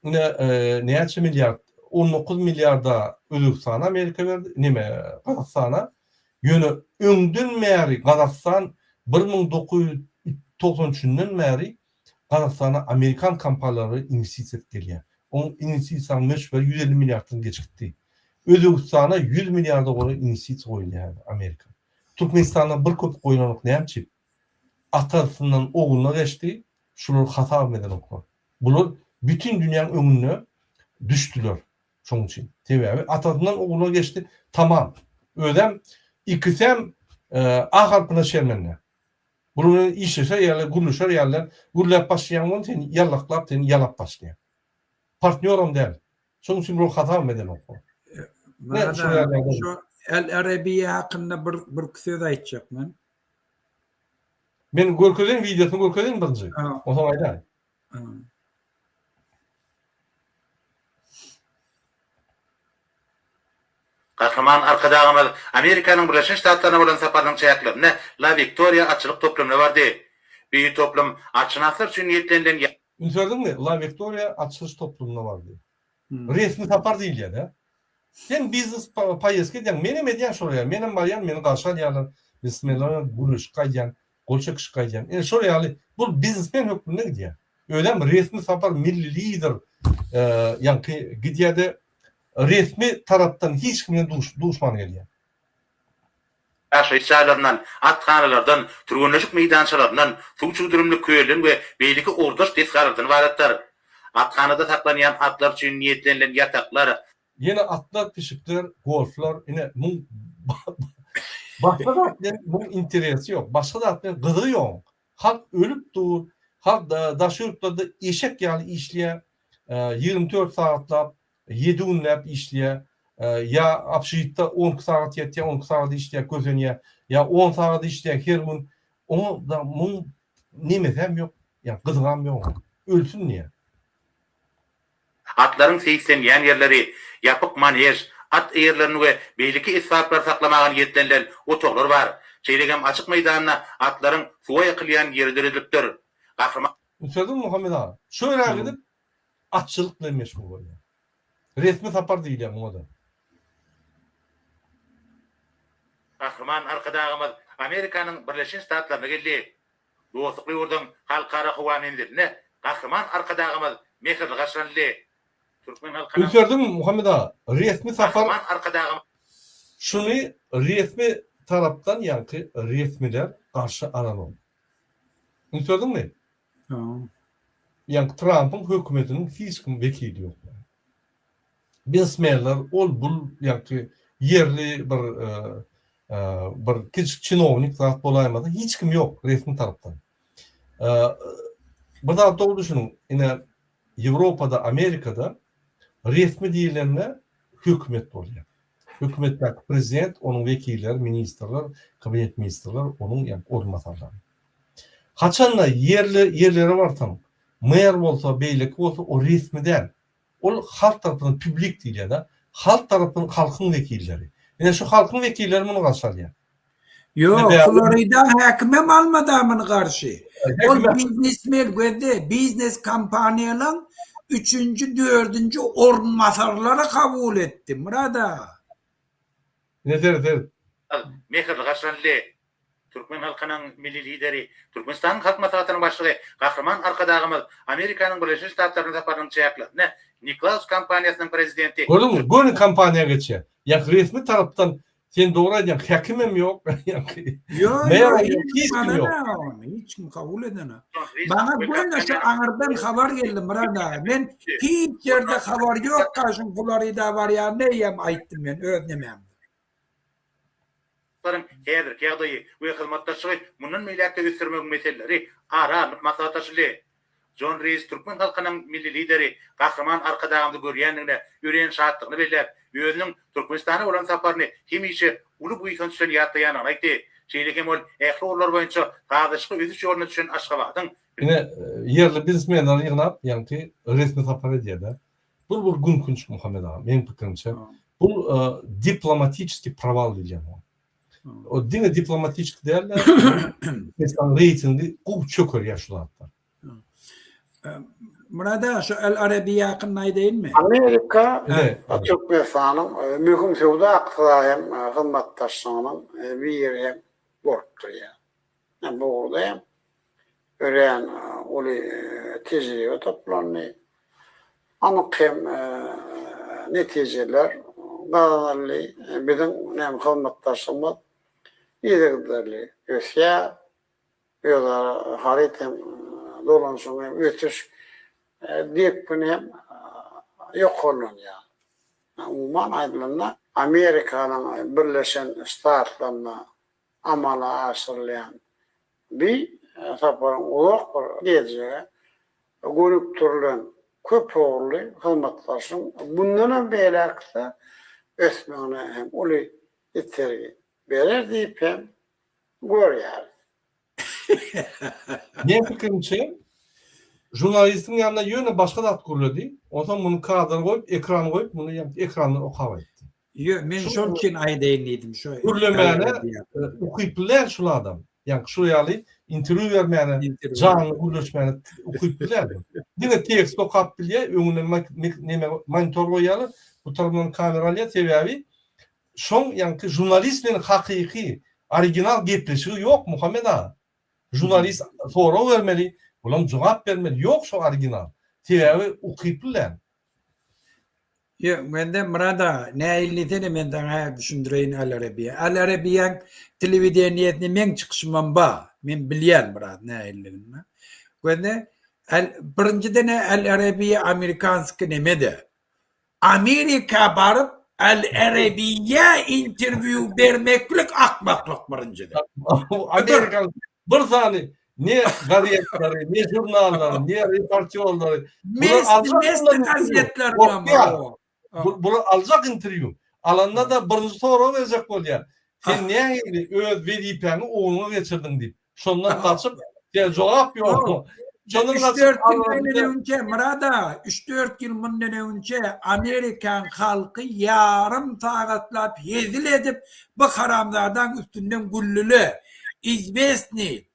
ine näçe milliard 19 milliarda Özbegistana Amerika berdi neme Gazagystana ýöne öňden bäri Gazagystan 1993-den bäri Gazagystana amerikan kompaniýalary inwestisiýa edip gelýär. Oň inwestisiýanyň möçberi 150 milliarddan geçip gitdi. Özbegistana 100 milliarda golaý inwestisiýa goýulýar häzir Amerika. Türkmenistanda bir köpük goýlanok näme üçin? Atasyndan ogluna geçdi, şular hasabam edenoklar. Bular bütin dünýäň öňünde düşdüler şoň üçin. Sebäbi atasyndan ogluna geçdi, tamam. Özem ikisem A harpyna şermende. Bular bilen işleşer ýaly, gürleşer ýaly, gürläp başlaýaň bolun seni ýallaklap, seni ýalap başlaýar. Partnýoram däl. Şonuň üçin bular hasabam edenoklar. Myrat aga, şu El Arabiýa hakynda bir birki söz aýtjak men. Men görkezeýin wideosyny görkezeýin birinji. Onsoň aýdaý. Gahryman Arkadagymyz Amerikanyň Birleşen Ştatlaryna bolan saparynyň çäklerinde La Wiktoriýa atçylyk toplumyna bardy. Bu toplum atşynaslar üçin niýetlenilen Üns berdiňmi? La Wiktoriýa atçylyş toplumyna bardy. Resmi sapar diýilýär-dä. Sen biznes poýezdka edýäň, menem edýän şol ýaly. Menem barýan, meni garşy alýarlar. Biznesmenler bilen gürleşip gaýdýan, gol çekişip gaýdýan. Ine şol ýaly bu biznesmen hökmünde gidýär. Özem resmi sapar milli lider ýaňky gidýär-de resmi tarapdan hiç kim bilen duşman gelýär. Ýaşaýyş jaýlaryndan, athanalardan, türgenleşik meýdançalaryndan, suw çüwdürimli kölden we beýleki ugurdaş desgalardan ybaratdyr. Athanada saklanýan atlar üçin niýetlenilen ýataklar, Ýene atlar, pişikler, golflar, ine muň başga zat bilen muň interesi ýok, başga zat bilen gyzygy ýok. Halk ölüp dur, halk daşary ýurtlarda eşek ýaly işleýär, 24 sagatlap, ýedi günläp işleýär. Ýa obşžitde on iki sagat ýatýar, on iki sagat işleýär, kösenýär. Ýa on sagat işleýär her gün. Oňa da muň nemesem ýok, ýa gyzygam ýok oňa. Ölsün diýýär. Atlaryň seýislenýän ýerleri, ýapyk manež, at eýerlerini we beýleki esbaplary saklamaga niýetlenilen otaglar bar. Şeýle hem açyk meýdanda atlaryň suwa ýakylýan ýeri döredilipdir. Gahryman. Ünslerdiňmi Muhammet aga? Şu ýere gidip atçylyk bilen meşgul bolýar. Resmi sapar diýilýär muňa-da. Gahryman Arkadagymyz Amerikanyň Birleşen Ştatlaryna geldi. Dostlukly ýurduň Halkara howa menzilinde Gahryman Arkadagymyz mähirli garşylanyldy. Türkmen halkynyň. Ünslerdiňmi Muhammet aga? Resmi sapar. Gahryman Arkadagymyz. Şuny resmi tarapdan ýaňky resmiler garşy alanok. Ünslerdiňmi? Ýaňky Trampyň hökümetiniň hiç kim wekili ýok. Biznesmenler ol bul ýaňky ýerli bir bir kiçik çinownik zat bolaýmasa hiç kim ýok resmi tarapdan. Bir zat dogry düşüniň, ine Ýewropada, Amerikada resmi diýilende hökümet bolýar. Hökümetdäki prezident, onuň wekilleri, ministrler, kabinet ministrler, onuň ýaňky orunbasarlary. Haçanda ýerli ýerlere barsaň, mer bolsa, beýleki bolsa o resmi däl. Ol halk tarapyndan publik diýilýär-de. Halk tarapyn halkyň wekilleri. Ine şu halkyň wekilleri muny garşy alýar. Ýok, Florida häkimem almada muny garşy. Ol biznesmen gözde, biznes kompaniýalaň üçünji, dördünji orunbasarlary kabul etdi, Myrat aga. Ine seret, seret. Mähirli garşylanyldy. Türkmen halkynyň Milli Lideri, Türkmenistanyň Halk Maslahatynyň Başlygy Gahryman Arkadagymyz Amerikanyň Birleşen Ştatlaryna saparynyň çäklerinde Niklaus kompaniýasynyň prezidenti Gördüňmi, göni kompaniýa geçýär. Ýa resmi tarapdan sen dogry aýdýaň, häkimem ýok, ýaňky Ýok, mer ýok, ýok, hiç hiç kim kim ýok. alanok ony, hiç kim kabul edenok. Maňa göni şu aňyrdan habar geldi Myrat aga. Men hiç ýerde habar ýokka şuň Florida barýanyny eýýäm aýtdym men öz nemämde. Gatnaşyklaryň häzirki ýagdaýy we hyzmatdaşlygy mundan beýläk-de ösdürmegiň meseleleri ara alnyp maslahatlaşyldy. Jon Riz türkmen halkynyň Milli Lideri Gahryman Arkadagymyzy görýändigine örän şatdygyny belläp, özüniň Türkmenistana bolan saparyny hemişe uly buýsanç bilen ýatlaýandygyny aýtdy. Şeýle hem ol ähli ugurlar boýunça sazlaşykly ösüş ýoluna düşen Aşgabadyň Ine, ýerli biznesmenleri ýygnap, ýaňky resmi sapar edýär-de. Bul bir gülkünç Muhammet aga, meň pikirimçe. Bul diplomatiçeskiý prowal diýilýär muňa. O diňe diplomatiçeskiý däl-de, Türkmenistanyň reýtingi gowy çökerýär şu zatlar. Myrat aga, şu Al Arabiýa hakynda aýdaýynmy? Amerika Türkmenistanyň möhüm söwda-ykdysady hem hyzmatdaşlygynyň biri hem bolup durýar. Bu ugurda hem örän uly tejribe toplandy. Anyk hem netijeler gazanyldy. Biziň hem hyzmatdaşlygymyz yzygiderli ösýär. Özara haryt hem dolanyşygyň hem ösüş depgini hem ýokarlanýar. Umuman aýdylanda, Amerikanyň Birleşen Ştatlarynda amala aşyrylýan bi saparyň uzak bir geljege gönükdirilen köpugurly hyzmatdaşlygyň mundanam beýläk-de ösmegine hem uly itergi berer diýip hem görýäris. Meň pikirimçe, žurnalistiň ýanynda ýöne başga zat gürledi, onsoň muny kadr goýup, ekran goýup, muny ekrandan okap aýtdy. Ýok, men şol üçin aýdaýyn diýdim şo. Gürlemäne ukyply däl şul adam. Ýagny şul ýaly interwýu bermäne, janly gürleşmäne ukyply däl. Diňe tekst okap bilýär, öňüne neme monitor goýýarlar, bu tarapdan kamera alýar, sebäbi şoň ýaňky žurnalist bilen hakyky original gepleşigi ýok Muhammet aga. Žurnalist sorag bermeli, bulam jogap bermeli, ýok şo original. Sebäbi ukyply däl. Ýok, mende Myrat aga, nähili diýsene men saňa häzir düşündireýin Al Arabiýa. Al Arabiýaň telewideniýesinde meň çykyşymam bar. Men bilýän biraz nähililigini. Gözle, Al birinjiden-ä Al Arabiýa amerikanskiý neme-de. Amerika baryp Al Arabiýa interwýu bermeklik akmaklyk birinjiden. Amerikan bir sany Ne gazetleri, ne žurnallary, ne reportýorlary. Mesli, mesli gazetler Bular aljak interwýu. Alanda-da birinji sorag berjek bolýar. Sen nähili öz wezipäňi ogluňa geçirdiň diýip. Şondan gaçyp, sen jogap ýok. Şondan gaçyp, Üç-dört ýyl mundan öňçe, Myrat aga, üç-dört ýyl mundan öňçe Amerikan halky ýarym sagatlap hezil edip bu haramzadaň üstünden güldüler. Izwestnyý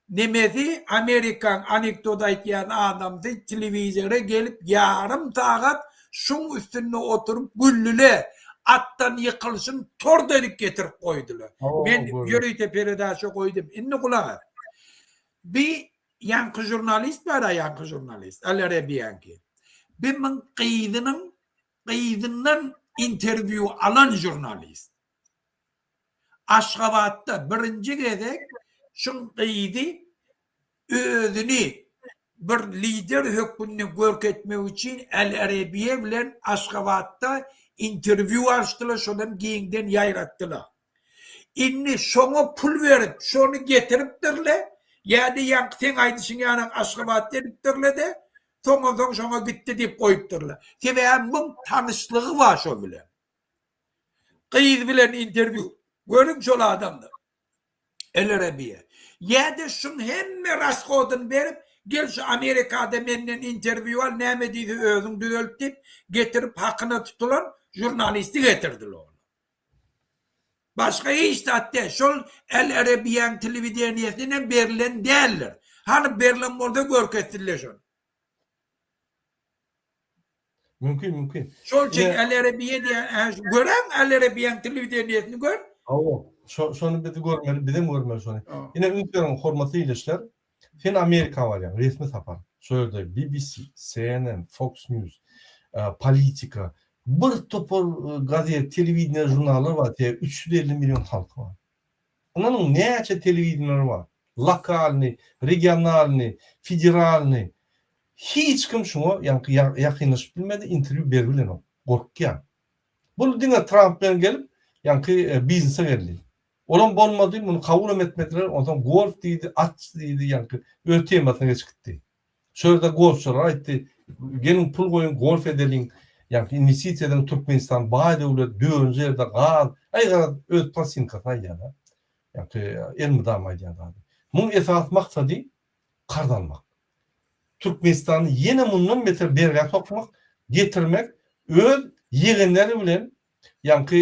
Nemesi Amerikaň anekdot aýtýan adamsy telewizora gelip ýarym sagat şuň üstünde oturyp güldüle. Atdan ýykylşyn tort edip getirip goýdular. Men ýörite peredaça goýdum. Indi gulak as. Bi ýaňky žurnalist bar-a ýaňky žurnalist Al Arabiýaňky. Bi muň gyzynyň gyzyndan interwýu alan žurnalist. Aşgabatda birinji gezek şuň gyzy özüni bir lider hökmünde görkezmek üçin Al Arabiýa bilen Aşgabatda interwýu alşdylar, şonam giňden ýaýratdylar. Indi şoňa pul berip, şony getiripdirler, ýa-da ýaňky seň aýdyşyň ýaly Aşgabatda edipdirler-de, soňam soň şoňa gitdi diýip goýupdyrlar. Sebäbi muň tanyşlygy bar şo bilen. Gyz bilen interwýu. Görüň şol adamda. El-Arabiýa. Ýa-da şuň hemme rashodyny berip, gel şu Amerikada menden interwýu al, näme diýse özüň düzelt diýip, getirip hakyna tutulan žurnalisti getirdiler olar. Başga hiç zat däl. Şol El-Arabiýaň telewideniýesinden berlen däldir. Hany berlen bolsa görkezsinler şony. Mümkin, mümkin. Şol üçin El Arabiýa diýen, göräň El Arabiýaň telewideniýesini gör. Hawa, şo, şony biz görmeli, bizem görmeli şony. Ine üns beriň hormatly ildeşler. Sen Amerika barýaň, resmi sapar. Şo ýerde BBC, CNN, Fox News, Politika, bir topar gazet, telewideniýe, žurnallar bar, 350 million halky bar. Ynanyň näçe telewideniýeler bar. Lokalnyý, regionalnyý, federalnyý. Hiç kim şuňa ýaňky ýakynlaşyp bilmedi, interwýu beribilenok. Gorkýar. Bul diňe Tramp bilen gelip, ýaňky biznese geldi. Olam bolmady, muny kabulam etmediler. Onsoň golf diýdi, at diýdi, ýaňky öz temasyna geçip gitdi. Şo ýerde golfçylara aýtdy, geliň pul goýuň, golf edeliň, ýaňky inwestisiýa ediň, Türkmenistan baý döwlet, dördünji ýerde gaz, aý garaz öz plastinkasyny aýdýar-da. Ýaňky elmydama aýdýan zady. Muň esasy maksady karz almak. Türkmenistany ýene mundan beter bergä sokmak, getirmek, öz ýegenleri bilen ýaňky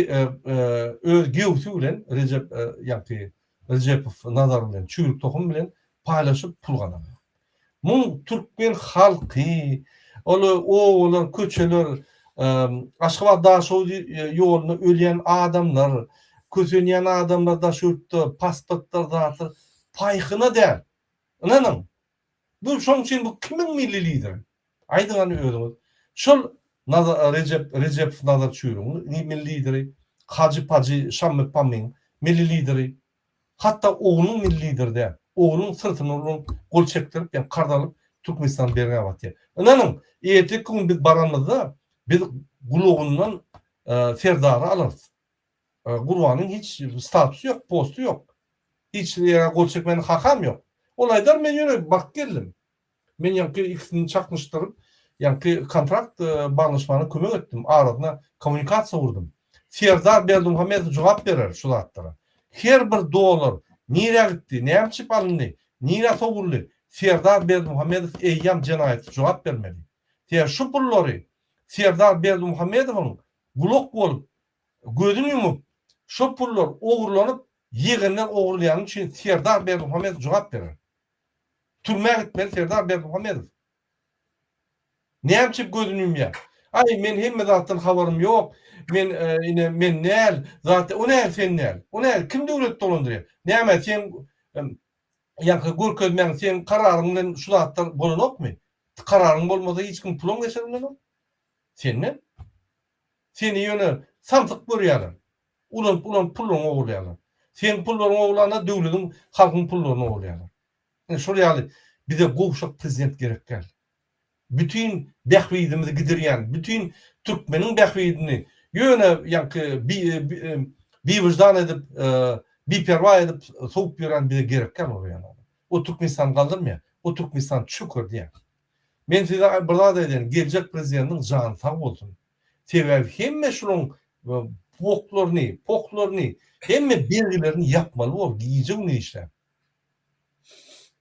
öz gewsi bilen Rejep ýaňky Rejepow Nazar bilen çüýrük tohum bilen paýlaşyp pul gazanmak. Muň türkmen halky, ol obalar, köçeler, Aşgabat Daşoguz ýolunda ölýän adamlar, kösenýän adamlar daş ýurtda, pasportlar zatlar paýhyna däl. Ynanyň. Bu şoň üçin bu kimiň milli lideri? Aýdyň hany özüňiz. Şol Nazar Rejep Rejepow Nazar Çüýrügiň milli lideri, Hajy Pajy Şammy Pammyň milli lideri, hatda oglunyň milli lideri däl. Oglunyň syrtyna urlan gol çekdirip, ýa karz alyp Türkmenistan bergä batýar. Ynanyň, erteki gün biz baranymyzda biz gulagyndan Serdary alarys. Gurbanyň hiç statusy ýok, posty ýok. Hiç ýere gol çekmäne hakam ýok. Ol aýdar men ýöne baryp geldim. Men ýaňky ikisini çaknyşdyryp, ýaňky kontrakt baglaşmana kömek etdim, arasyna kommunikasiýa gurdum. Serdar Berdimuhamedow jogap berer şu zatlara. Her bir dollar nirä gitdi, näme üçin alyndy, nirä sowuldy, Serdar Berdimuhamedow eýýäm jenaýatçy jogap bermeli. Sebäbi şu pullary Serdar Berdimuhamedowyň gulak bolup, gözüni ýumup, şo pullar ogurlanyp, ýegenler ogurlaýany üçin Serdar Berdimuhamedow jogap berer. Türmä gitmeli Serdar Berdimuhamedow. Näme üçin gözüni ýumýar? Aý, men hemme zatdan habarym ýok. Men ine men däl, zat o näl sen däl. O näl kim döwlet dolandyrýar? Näme sen ýaňky görkezmäň seň kararyň bilen şu zatlar bolanokmy? Kararyň bolmasa hiç kim pulam geçirip bilenok. Senden. Seni ýöne samsyk görýärler. Ulanyp ulanyp pullaryňy ogurlaýarlar. Seň pullaryňy ogurlanda döwlediň halkyň pullaryny ogurlaýarlar. Ine şol ýaly bize gowşak prezident gerek däl. Bütin bähbidimizi gidirýän, bütin türkmeniň bähbidini ýöne ýaňky biwyždan edip, biperwaý edip sowup ýören bize gerek däl ol ýaly adam. O Türkmenistany galdyrmaýar. O Türkmenistany çökerdýär. Men size bir zat aýdaýyn, geljek prezidentiň jany sag bolsun. Sebäbi hemme şulaň. boklaryny, poklaryny, hemme bergilerini ýapmaly bor gije-gündiz işläp.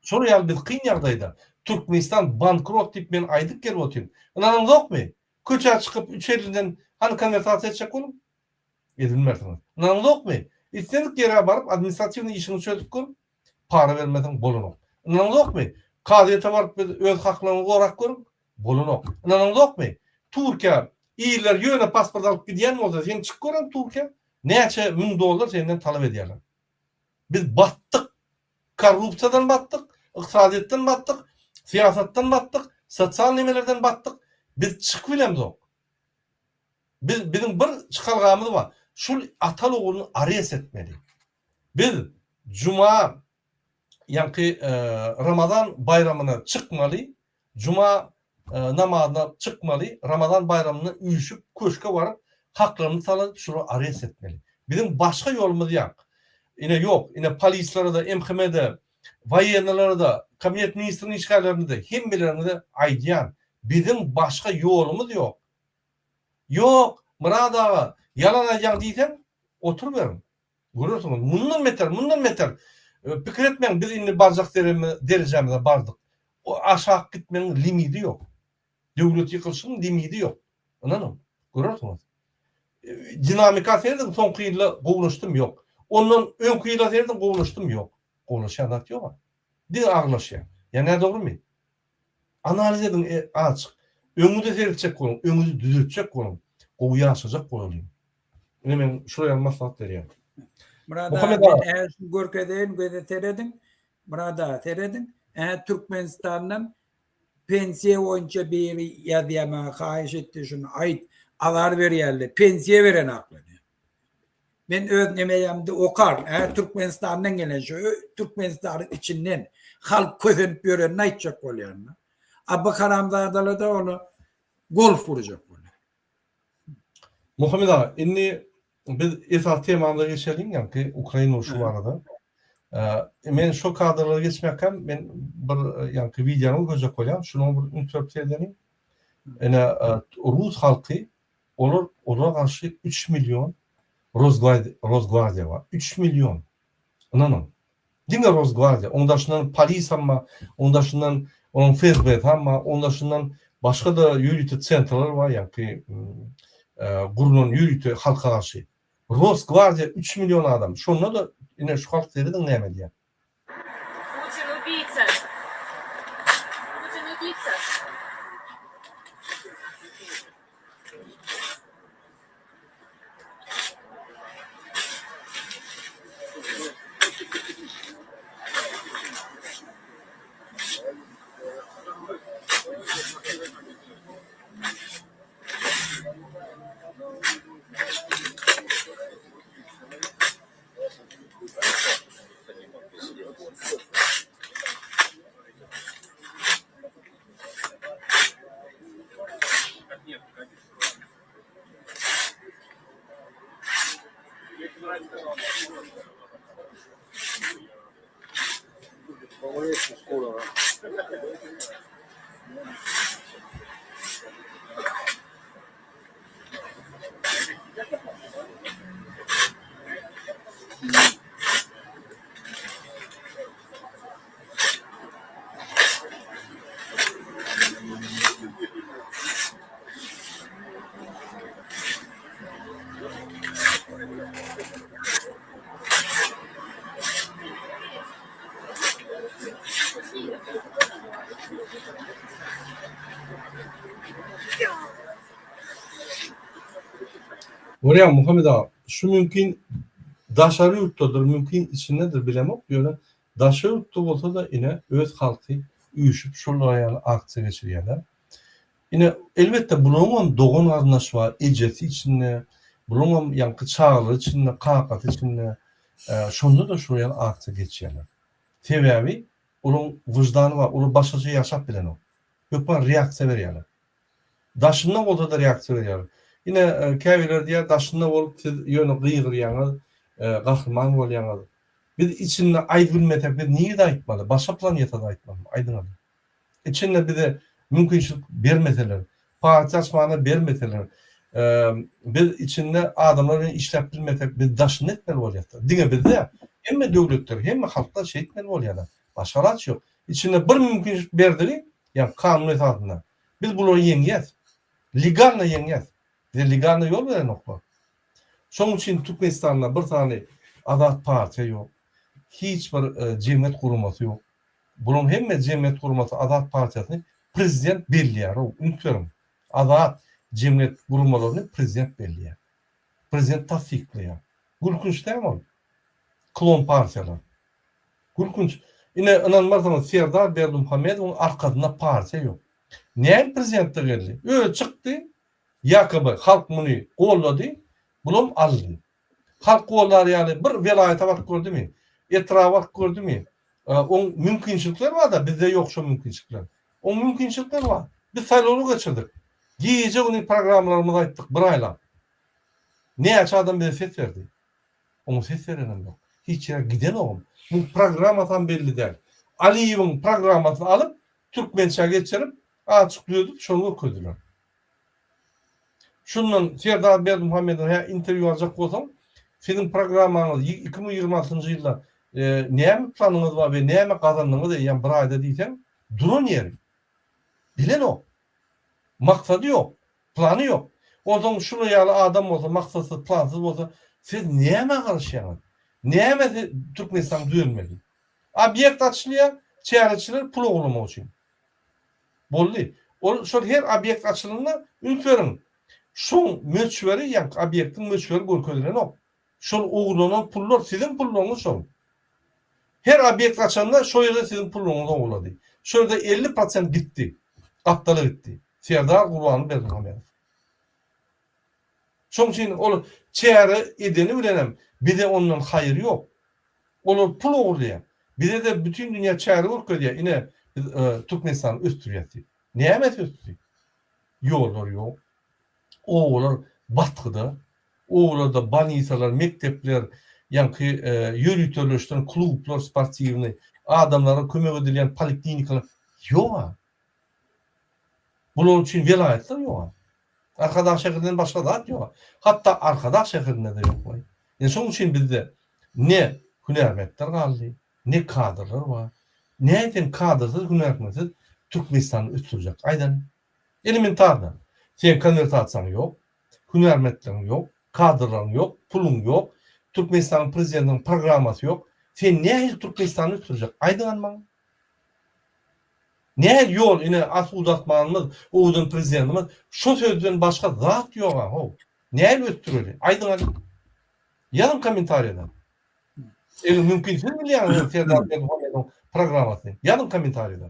Şol ýaly biz kyn ýagdaýda. Türkmenistan bankrot diýip men aýdyp gelip otyryn. Ynanyňzokmy? Köçä çykyp üç elliden hany konwertasiýa etjek boluň? Edilmersiňiz. Ynanyňzokmy? Islendik ýere baryp administratiwnyý işiňizi çözüp görüň. Para bermeseň bolanok. Ynanyňzokmy? Kazyýete baryp biz öz haklaryňyzy gorap görüň. Bolanok. Ynanyňzokmy? Türkiýä iller ýöne pasport alyp gidýän bolsa sen çyk görem Türkiýä näçe müň dollar senden talap edýärler. Biz batdyk. Korrupsiýadan batdyk, ykdysadyýetden batdyk, syýasatdan batdyk, sosial nemelerden batdyk. Biz çykyp bilemzok. Biz biziň bir çykalgamyz bar. Şul ataly ogluny arest etmeli. Biz juma ýaňky Ramazan baýramyna çykmaly, juma namazyna çykmaly, Ramazan baýramynda üýşüp köşge baryp haklarymyzy talap edip şulary arest etmeli. Biziň başga ýolumyz ýak. Ine ýok, ine polislere-de, MHM-de, woýennylara-da, kabinet ministriniň işgärlerine-de hemmeleriňize aýdýan, biziň başga ýolumyz ýok. Ýok, Myrat aga, ýalan aýdýaň diýseň, oturyberiň. Görersiňiz, mundan beter, mundan beter. Pikir etmäň, biz indi barjak derejämize bardyk. O aşak gitmegiň limidi ýok. Döwlet ýykylyşynyň limidi ýok. Ynanyň, görersiňiz. Dinamika serediň, soňky ýylda gowulaşdymy? Ýok. Ondan öňki ýyla serediň, gowulaşdymy? Ýok. Gowulaşýan zat ýok-a. Diňe agyrlaşýar. Ýa nädogrymy? Analiz ediň azjyk. Öňüňize seretjek boluň, öňüňizi düzetjek boluň. Gowy ýaşajak bolalyň. Ine men şular ýaly maslahat berýän. Myrat aga men ähä şuny görkezeýin göze serediň. Myrat aga serediň. Ähä Türkmenistandan pensiýa boýunça biri ýazýar maňa haýyş etdi şuny aýt azar berýärler pensiýa berenaklar diýýär. Men öz nemeýämde okaryn. Ä Türkmenistandan gelen şu Türkmenistanyň içinden halk kösenip ýörenini aýtjak bolýan. A bu haramzadalar-da ony golf urjak bolýar. Muhammet aga, indi biz esasy temamyza geçeliň, ýaňky Ukraina urşy barada. Men şo kadrlara geçmäkäm, men bir ýaňky wideony görkezjek bolýan, şuny bir üns berip seredeliň. Ine, rus halky Olar olara garşy üç million Rosgwardiýa bar. Üç million. Ynanyň. Diňe Rosgwardiýa. Oň daşyndan polisam bar, oň daşyndan onuň FSB-sam bar, oň daşyndan başga-da ýörite sentrler bar, ýaňky gurlan ýörite halka garşy. Rosgwardiýa üç million adam. Şonda-da ine şu halk serediň näme edýär. Putin ubiyca. Putin ubiyca. Görýäňmi Muhammet aga, şu mümkin daşary ýurtdadyr, mümkin içindedir bilemok, ýöne daşary ýurtda bolsa-da ine öz halky üýşüp şolar ýaly aksiýa geçirýärler. Ine elbetde bularyňam dogan garyndaşy bar, ejesi içinde, bularyňam ýaňky çagalary içinde, kakasy içinde, şonda-da şolar ýaly aksiýa geçýärler. Sebäbi olaryň wyždany bar, olar başgaça ýaşap bilenok. Hökman reaksiýa berýärler. Daşynda bolsa-da reaksiýa berýärler. Ine, käbirleri diýýär, daşynda bolup siz ýöne gygyrýaňyz, gahryman bolýaňyz. Biz içinde aýdyp bilmesek, biz nirede aýtmaly? Başga planetada aýtmalymy? Aýdyňaly. Içinde bize mümkinçilik bermeseler, partiýa açmana bermeseler, Biz içinde adamlar bilen işläp bilmesek, biz daşynda etmeli bolýas-da. Diňe biz däl, hemme döwletler, hemme halklar şeýtmeli bolýarlar. Başga alaç ýok. Içinde bir mümkinçilik berdigi, ýagny kanun esasynda, biz bulary ýeňýäs. Legalno ýeňýäs. Bize legalno ýol berenoklar. Şonuň üçin Türkmenistanda bir sany azat partiýa ýok. Hiç bir jemgyýet guramasy ýok. Bularyň hemme jemgyýet guramasy azat partiýasyny prezident belleýär-ow, üns beriň. Azat jemgyýet guramalaryny prezident belleýär. Prezident tassyklaýar. Gülkünç dälmi ol? Klon partiýalar. Gülkünç. Ine, ynanmarsyňyz, Serdar Berdimuhamedowyň arkasynda partiýa ýok. Näme prezidentde geldi? Özi çykdy, ýakoby halk muny goldady, bulam aldy. Halk goldar ýaly bir welaýata baryp gördümi? Etraba baryp gördümi? Oň mümkinçilikleri bar-da, bizde ýok şo mümkinçilikler. Oň mümkinçilikleri bar. Biz saýlawlar geçirdik. Gije-gündiz programmalarymyzy aýtdyk, bir aýlap. Näçe adam bize ses berdi? Oňa ses berenem ýok. Hiç ýere gidenogam. Muň programmasam belli däl. Aliýewiň programmasyny alyp, türkmençä geçirip, azajyk düzedip, şony görkezdiler. Şundan Serdar Berdimuhamedow hä interwýu aljak bolsaň, siziň programmaňyz 2026-njy ýylda näme planyňyz bar we näme gazandyňyz eýýäm bir aýda diýseň, duran ýeri. Bilenok. Maksady ýok. Plany ýok. Onsoň şular ýaly adam bolsa, maksatsyz, plansyz bolsa, siz nämä garaşýaňyz? Nämä Türkmenistanyň düzelmegi? Obýekt açylýar, çäreçiler pul ogurlamak üçin. Boldy. Ol şol her obýekt açylanda üns beriň. Şoň möçberi, ýaňky obýektiň möçberi görkezilenok. Şol ogurlanan pullar siziň pullaryňyz şol. Her obýekt açanda şo ýerde siziň pulluňyz ogurlady. Şo ýerde 50 prosent gitdi. Gapdala gitdi. Serdar Gurbanly Berdimuhamedow. Şoň üçin ol çäre edeni bilenem bize ondan haýyr ýok. Olar pul ogurlaýar. Bize-de bütin dünýä çäre görkezýär, ine, biz Türkmenistany ösdürýäs diýip. Nämesi ösdi? Ýollar ýok. Obalar batgyda. Obalarda bolnisalar, mekdepler, ýaňky ýöriteleşdiren klublar sportiwnyý, adamlara kömek edilýän poliklinikalar ýog-a. Bular üçin welaýatlar ýog-a. Arkadag şäherinden başga zat ýog-a. Hatda Arkadag şäherinde-de ýok-laý. Ine şonuň üçin bizde ne hünärmentler galdy, ne kadrlar bar. Nädip sen kadrsyz, hünärmensiz Türkmenistany ösdürjek? Aýdany. Elementarno. Seň konwertasiýaň ýok, hünärmentleriň ýok, kadrlaryň ýok, puluň ýok, Türkmenistanyň prezidentiniň programmasy ýok. Sen nähili Türkmenistany ösdürjek? Aýdyňam maňa. Nähili ýol ine asuda asmanymyz, owadan prezidentimiz şo sözden başga zat ýoga how. Nähili ösdüreli? Aýdyň hany. Ýazyň kommentariýada. Eger mümkin siz bilýäňiz Serdar Berdimuhamedowyň programmasyny. Ýazyň kommentariýada.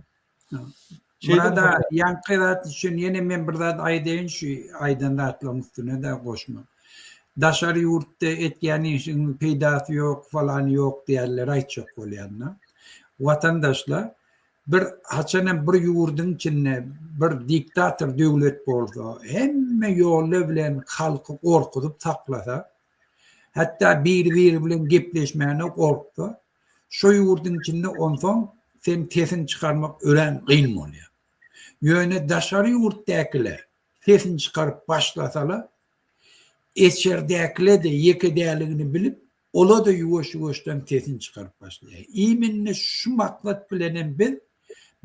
Murada ýaňky zat üçin ýene men bir zat aýdaýyn şu aýdan zatlaryň üstüne-de goşmak. Daşary ýurtda etýän işiň peýdasy ýok falan ýok diýenleri aýtjak bolýan-da. Watandaşlar bir haçanam bir ýurduň içinde bir diktator döwlet bolsa, hemme ýoly bilen halky gorkuzyp saklasa, hatda biri-biri bilen gepleşmäne gorksa, şo ýurduň içinde onsoň sen sesiňi çykarmak örän gyn bolýar. Ýöne daşary ýurtdakylar sesini çykaryp başlasalar, içerdäkiler-de ýeke däligini bilip, olar-da ýuwaş-ýuwaşdan sesini çykaryp başlaýar. Iminne şu maksat bilenem biz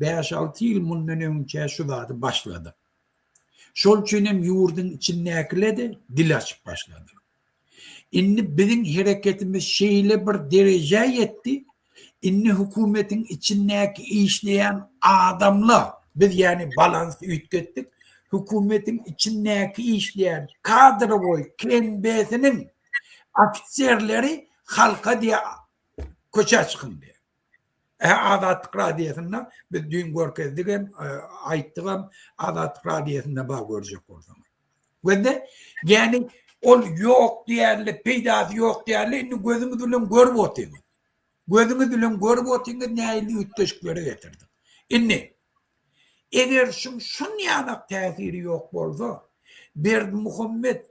bäş-alty ýyl mundan öňçä şu zady başladyk. Şol üçinem ýurduň içindäkiler-de dil açyp başladylar. Indi biziň hereketimiz şeýle bir derejä ýetdi, indi hökümetiň içindäki işleýän adamlar, biz ýagny balansy üýtgetdik, hökümetiň içindäki işleýän kadrowoý KNB-siniň ofiserleri halka diýýär, köçä çykyň diýýär. Hä Azatlyk radiosynda biz düýn görkezdigem, aýtdygam, Azatlyk radiosynda bar görjek bolsaňyz. Gözde, ýagny ol ýok diýerli, peýdasy ýok diýerli, indi gözüňiz bilen görüp otyňyz. Gözüňiz bilen görüp otyňyz nähili üýtgeşikleri getirdik. Indi eger şuň şunýanak täsiri ýok bolsa, Berdimuhamet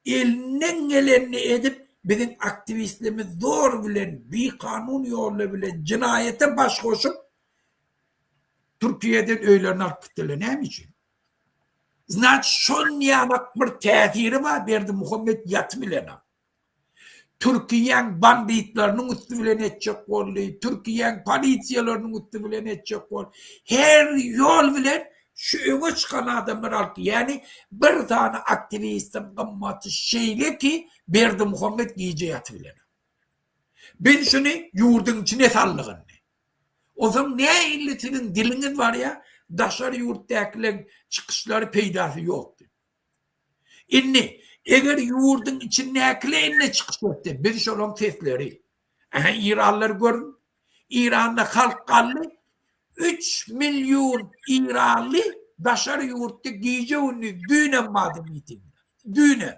Elinden gelenini edip biziň aktiwistlerimiz zor bilen bikanun ýollar bilen jenaýata baş goşup Türkiýeden öýlerine alyp gitdiler. Näme üçin? Znaç şonýanak bir täsiri bar Berdimuhamet ýatybilenok. Türkiýäň banditleriniň üsti bilen etjek boldy, Türkiýäň polisiýalarynyň üsti bilen etjek boldy. Her ýol bilen şu öňe çykan adamlar alyp, ýagny bir sany aktiwistiň gymmaty şeýle ki, Berdimuhamet gije ýatybilenok. Biz şuny ýurduň içine saldyk indi. Onsoň nähili siziň diliňiz barýa, daşary ýurtdakylaň çykyşlary peýdasy ýok diýip. Indi eger ýurduň içindäkiler indi çykyş etse, biz şolaň sesleri. Ähä Iranlary görüň. Iranda halk galdy. 3 million iranly daşary ýurtda gije-gündiz düýnem bardy mitingde. Düýnem.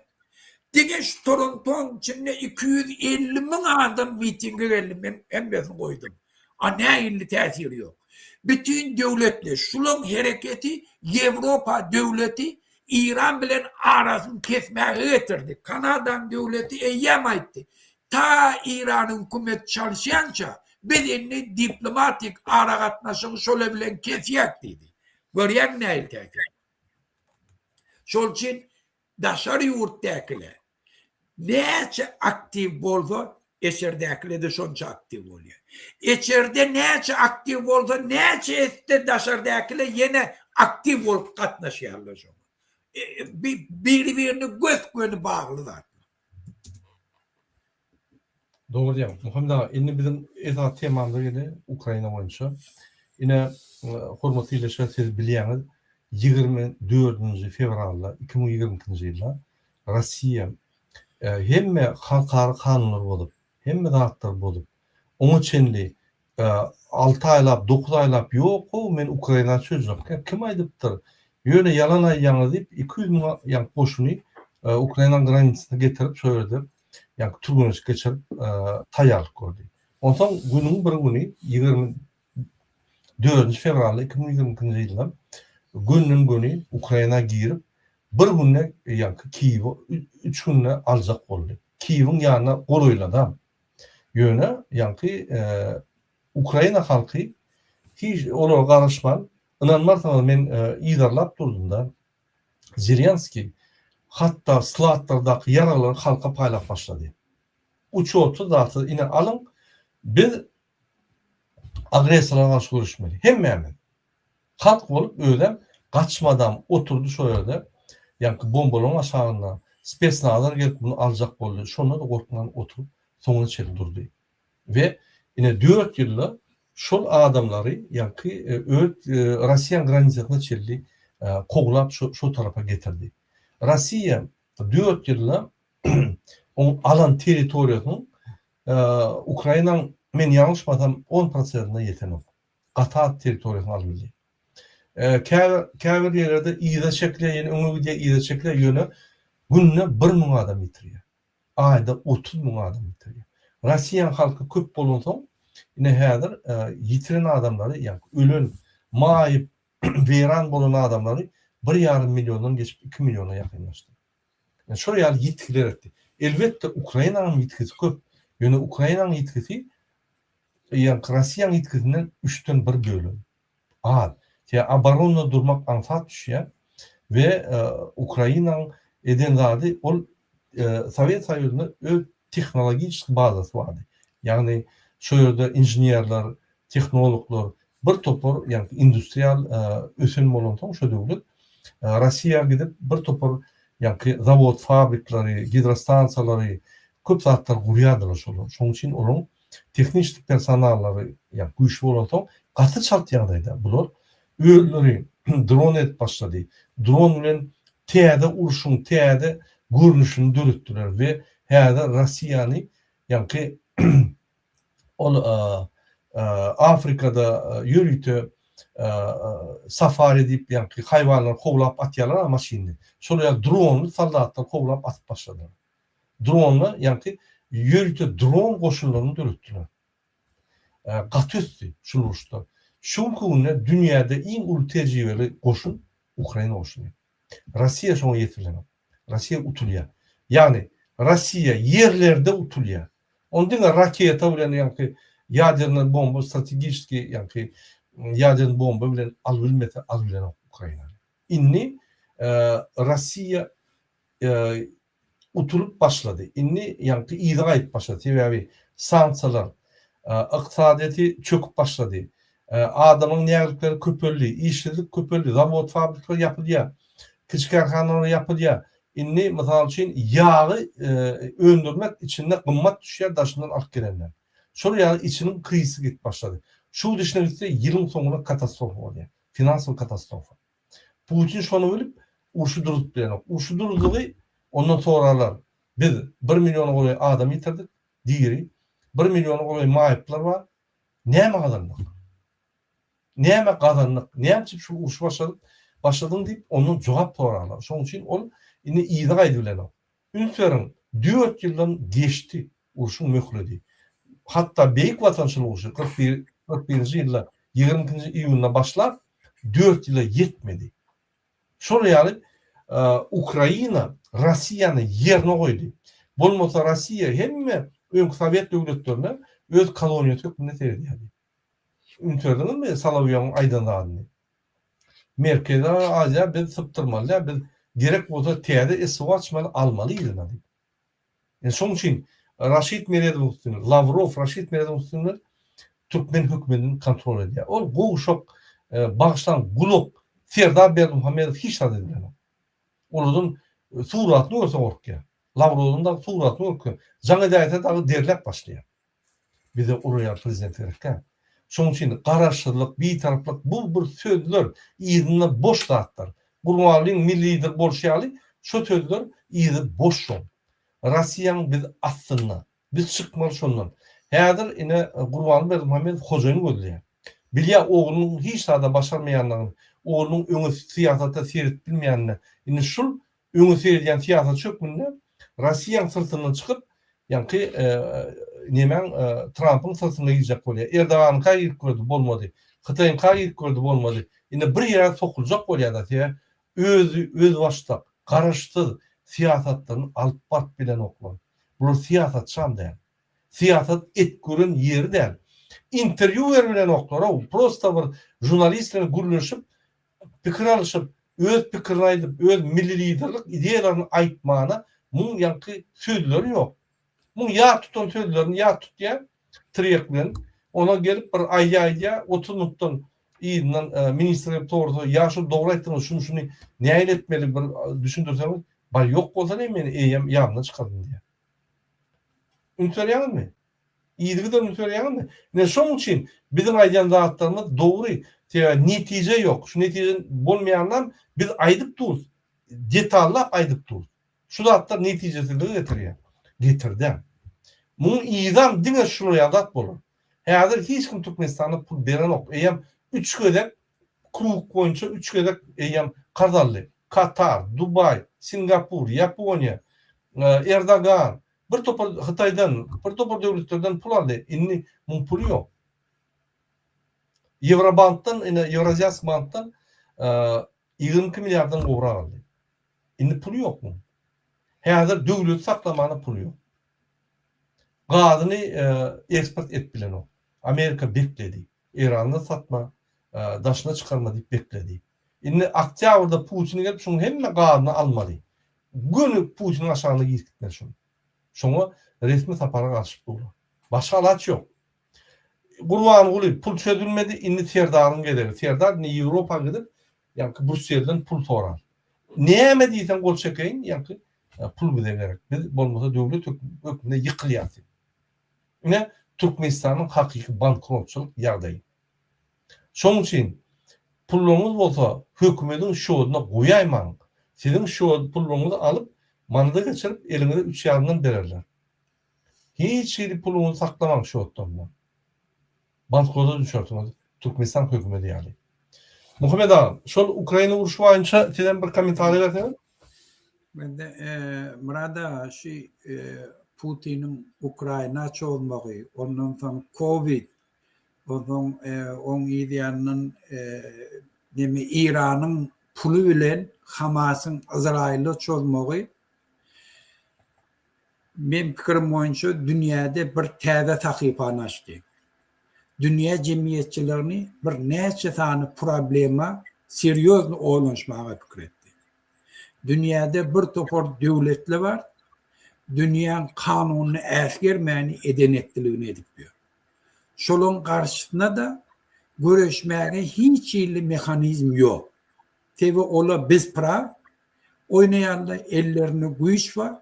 Diňe şu Torontoň içinde 250 müň adam mitinge geldi. Men hemmesini goýdum. A nähili täsiri ýok. Bütin döwletler, şulaň hereketi Ýewropa döwleti Iran bilen arasyny kesmäge getirdi. Kanadaň döwleti eýýäm aýtdy. Ta Iranyň hökümeti çalyşýança biz indi diplomatik aragatnaşygy şolar bilen kesýäk diýdi. Görýäňmi nähili täsir. Şol üçin daşary ýurtdakylar näçe aktiw bolsa eçerdäkiler-de şonça aktiw bolýar. Eçerde näçe aktiw bolsa näçe etse daşardakylar ýene aktiw bolup gatnaşýarlar şoňa. Biri-birine gös-göni bagly zatlar. Dogry diýýäň. Muhammet aga, indi biziň esasy temamyza geli, Ukraina boýunça. Ine, hormatly ildeşler, siz bilýäňiz, 24-nji fewralda 2022-nji ýylda Russiýa hemme halkara kanunlary bozup, hemme zatlary bozup, oňa çenli Alty aýlap, dokuz aýlap ýok-ow, men Ukrainany çözjek. Kim aýdypdyr? Ýöne ýalan aýdýaňyz diýip, 200 müň ýaňky goşuny Ukrainanyň granisasyna getirip, şo ýerde ýaňky türgenleşik geçirip, taýýarlyk gördi. Onsoň günüň bir güni, 24-nji fewralda 2022-nji ýylda gönden-göni Ukraina girip, bir günde ýaňky Kiýewi üç günde aljak boldy. Kiýewiň ýanyna golaýladam. Ýöne ýaňky Ukraina halky hiç olara garaşman, ynanmarsyňyz men yzarlap durdum-da, Zelenskiý hatda skladlardaky ýaraglary halka paýlap başlady. Uçotsyz zatsyz ine alyň, biz agressorlara garşy göreşmeli. Hemmämiz. Halk bolup özem gaçmadam oturdy şo ýerde ýaňky bombalaryň aşagynda spesnazlar gelip muny aljak boldy şonda-da gorkman oturyp soňuna çenli durdy we ine dört ýylda şol adamlary ýaňky öz Rossiýaň granisasyna çenli kowlap şo şo tarapa getirdi. Rossiýa dört ýylda oň alan territoriýasynyň Ukrainaň men ýalňyşmasam on prosentine ýetenok. Gaty az territoriýasyny alyp bildi. Käbir käbir ýerlerde yza çekilýär, ýene öňe gidýär, yza çekilýär, ýöne günde 1000 adam ýitirýär. Aýda 30 müň adam ýitirýär. Rossiýanyň halky köp bolansoň, ine häzir ýitiren adamlary, ýagny ölen, maýyp, weýran bolan adamlary bir ýarym milliondan geçip 2 milliona ýakynlaşdy. Ýani şol ýaly ýitgiler etdi. Elbetde Ukrainanyň ýitgisi köp. Ýöne Ukrainanyň ýitgisi ýaňky Rossiýanyň ýitgisinden üçden bir bölegi az. Sebäbi oboronada durmak aňsat düşýär we Ukrainanyň eden zady ol Sowet Soýuzynda öz tehnologiçeskiý bazasy bardy. Ýagny şo ýerde inženerler, tehnologlar, bir topar ýagny industrial ösen bolansoň şo döwlet Rossiýa gidip bir topar ýagny zawod fabrikleri, gidrostansiýalary köp zatlar gurýardylar şolar. Şonuň üçin olaryň tehniçeskiý personallary ýagny güýçli bolansoň gaty çalt ýagdaýda bular özleri dron edip başlady. Dron bilen täze urşuň täze görnüşini döretdiler we häzir Rossiýany ýagny Ol Afrikada ýörite safari diýip ýaňky haýwanlary kowlap atýarlar-a maşynly. Şol ýaly dronly soldatlary kowlap atyp başladylar. Dronlar ýaňky ýörite dron goşunlaryny döretdiler. Gaty ösdi şul uruşda. Şu günki günde dünýäde iň uly tejribeli goşun Ukraina goşuny. Rossiýa şoňa ýetirenok. Rossiýa utulýar. Ýagny Rossiýa ýerlerde utulýar. Ony diňe raketa bilen ýaňky ýadernyý bomba strategiçeskiý ýaňky ýadernyý bomba bilen alybilmese alybilenok Ukrainany. Indi. Russiýa utulyp başlady. Indi ýaňky yza gaýdyp başlady. Sebäbi sanksiýalar, ykdysadyýeti çöküp başlady. Adamyň nägilikleri köpeldi, işsizlik köpeldi, zawod, fabrikler ýapylýar, kiçi kärhanalar ýapylýar. Indi, mysal üçin, ýagy öndürmek içinde gymmat düşýär daşyndan alyp gelenden. Şol ýaly içiniň krizisi gidip başlady. Şu gidişine gitse ýylyň soňuna katastrofa bolýar. Finansowy katastrofa. Putin şony bilip urşy durzup bilenok. Urşy duruzdygy ondan sorarlar. Biz bir milliona golaý adam ýitirdik, diri, bir milliona golaý maýyplar bar. Näme gazandyk? Näme gazandyk? Näme üçin şu urşy başladyk? Başladyň diýip ondan jogap sorarlar. Şonuň üçin ol indi yza gaýdybilenok. Üns beriň, dört ýyldan geçdi urşuň möhledi. Hatda Beýik Watançylyk urşy 41 41-nji ýylda 22-nji iýunda başlap, dört ýyla ýetmedi. Şol ýaly Ukraina Russiýany ýerine goýdy. Bolmasa Russiýa hemme öňki sowet döwletlerine öz koloniýasy hökmünde seredýärdi. Üns berdiňizmi Solowýowyň aýdan zadyny? Merkezi Aziýa biz sypdyrmaly däl, biz gerek bolsa täze SWO açmaly, almaly yzyna diýip. Ine şoň üçin Raşid Meredowyň üstünde, Lawrow Raşid Meredowyň üstünde türkmen hökümetini kontrol edýär. Ol gowşak, bagyşlaň gulak Serdar Berdimuhamedow hiç zat edibilenok. Olardan suratyny görse gorkýar. Lawrowyň dagy suratyny görke, jaň edäýse dagy derläp başlaýar. Bize uraýan prezident gerekkä. Şoň üçin garaşsyzlyk, bitaraplyk bu bir sözler, yzynda boş zatlar. Gurbangulyň milli lider bolşy ýaly şo sözler yzy boş şoň. Rossiýaň biz astynda. Biz çykmaly şondan. Häzir ine Gurbanguly Berdimuhamedow hojaýyn gözleýär. Bilýär oglunyň hiç zada başarmaýandygyny, oglunyň öňe syýasata seredip bilmeýänini. Indi şul öňe seredýän syýasatçy hökmünde Rossiýanyň syrtyndan çykyp, ýaňky nemäň Trampyň syrtyna girjek bolýar. Erdoganyňka girip gördi, bolmady. Hytaýyňka girip gördi, bolmady. Indi bir ýere sokuljak bolýar-da, sebäbi özi özbaşdak, garaşsyz syýasatlaryny alyp baryp bilenoklar. Bular syýasatçam däl. Syýasat et gören ýeri däl. Interwýu beribilenoklar-ow, prosta bir žurnalist bilen gürleşip, pikir alyşyp, öz pikirini aýdyp, öz milli liderlik ideýalaryny aýtmana muň ýaňky sözleri ýok. Muň ýat tutan sözlerini ýat tutýar, tirýek bilen. Ona gelip bir aýdýa aýdýa, 30 minutdan yzyndan ministr gelip sorasa, ýa şul dogry aýtdyňyz, şuny şuny nähili etmeli bir düşündirseňiz, bar ýok bolsa ne men eýýäm ýadymdan çykardym diýýär. Üns berýäňizmi? Yzygider üns berýäňizmi? Ine şoň üçin biziň aýdýan zatlarymyz dogry. Sebäbi netije ýok. Şu netije bolmaýandan biz aýdyp durus. Detallap aýdyp durus. Şu zatlar netijesizlige getirýär. Getirdem. Muň yzam diňe şular ýaly zat bolar. Häzir hiç kim Türkmenistana pul berenok. Eýýäm üç gezek krug boýunça üç gezek eýýäm karz aldy. Katar, Dubaý, Singapur, Ýaponiýa, Erdogan, Bir topar Hytaýdan, bir topar döwletlerden pul aldy. Indi muň puly ýok. Ýewrobankdan, ine Ýewraziýask bankdan 22 milliarddan gowrak aldy. Indi puly ýok muň. Häzir döwleti saklamana puly ýok. Gazyny eksport edip bilenok. Amerika bekledi. Eýranda satma, daşyna çykarma diýip bekledi. Indi oktýabrda Putin gelip şuň hemme gazyny almaly. Göni Putiniň aşagyna girip gitmeli şuny. Şoňa resmi sapara garyşyp durlar. Başga alaç ýok. Gurbanguly pul çözülmedi, indi Serdaryň gezegi. Serdar indi Ýewropa gidip, ýaňky Brusselden pul sorar. Näme diýseň gol çekeýin, ýaňky pul bize gerek. Biz bolmasa döwlet hökmünde ýykylýas diýip. Ine Türkmenistanyň hakyky bankrotçylyk ýagdaýy. Şoň üçin pullaryňyz bolsa hökümediň şoduna goýaýmaň. Siziň şod pullaryňyzy alyp manada geçirip eliňize üç ýarymdan bererler. Hiç hili puluňyzy saklamaň şotlarynda. Bankrota düşersiňiz Türkmenistan hökümedi ýaly. Muhammet aga, şol Ukraina urşy boýunça sizem bir kommentariý berseňiz. Mende Myrat aga şu Putiniň Ukraina çozmagy, ondan soň Covid, onsoň oň yz ýanyndan neme Iranyň puly bilen Hamasyň Yzraýyla çozmagy meň pikirim boýunça dünýäde bir täze sahypany açdy. Dünýä jemgyýetçiligini bir näçe sany problema serýozny oýlanyşmaga pikir etdi. Dünýäde bir topar döwletli bar, dünýäň kanunyny äsgermäni eden-etdiligini edip ýör. Şolaň garşysyna-da göreşmäge hiç hili mehanizm ýok. Sebäbi olar biz praw oýnaýarlar, ellerinde güýç bar,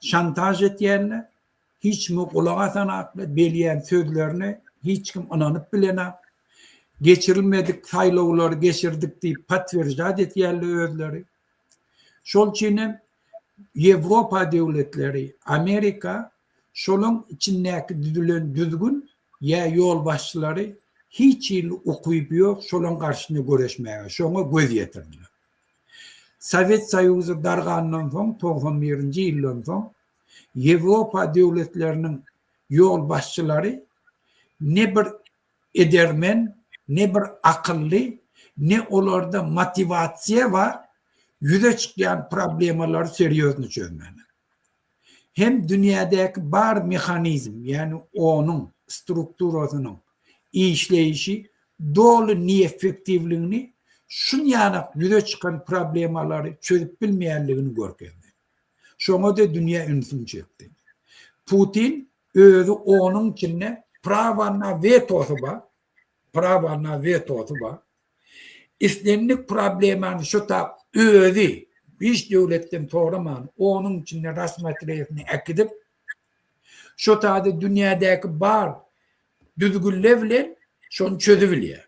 şantaž etýärler, Hiç kime gulak asanaklar, belýän sözlerine hiç kim ynanyp bilenak. Geçirilmedik saýlawlary geçirdik diýip potwerždat etýärler özleri. Şol üçin hem Ýewropa döwletleri, Amerika şolaň içindäki düzülen düzgün ýa ýolbaşçylary hiç hili ukyby ýok şolaň garşysyna göreşmäge. Şoňa göz ýetirdiler. Sowet Soýuzy dargandan soň, 91-nji ýyldan soň Ýewropa döwletleriniň ýolbaşçylary ne bir edermen, ne bir akylly, ne olarda motiwasiýa bar ýüze çykýan problemalary serýozny çözmäne. Hem dünýädäki bar mehanizm, ýagny onuň strukturasynyň işleýişi doly neeffektiwligini şunýanak ýüze çykan problemalary çözüp bilmeýänligini görkezdi. Şoňa-da dünýä ünsüni çekdi. Putin özi onuň içinde prawa na wetosy bar, prawa na wetosy bar. Islendik problemany şu tap özi hiç döwletden soraman onuň içinde rasmatrýesini äkidip, şu taýda dünýädäki bar düzgünler bilen şony çözübilýär.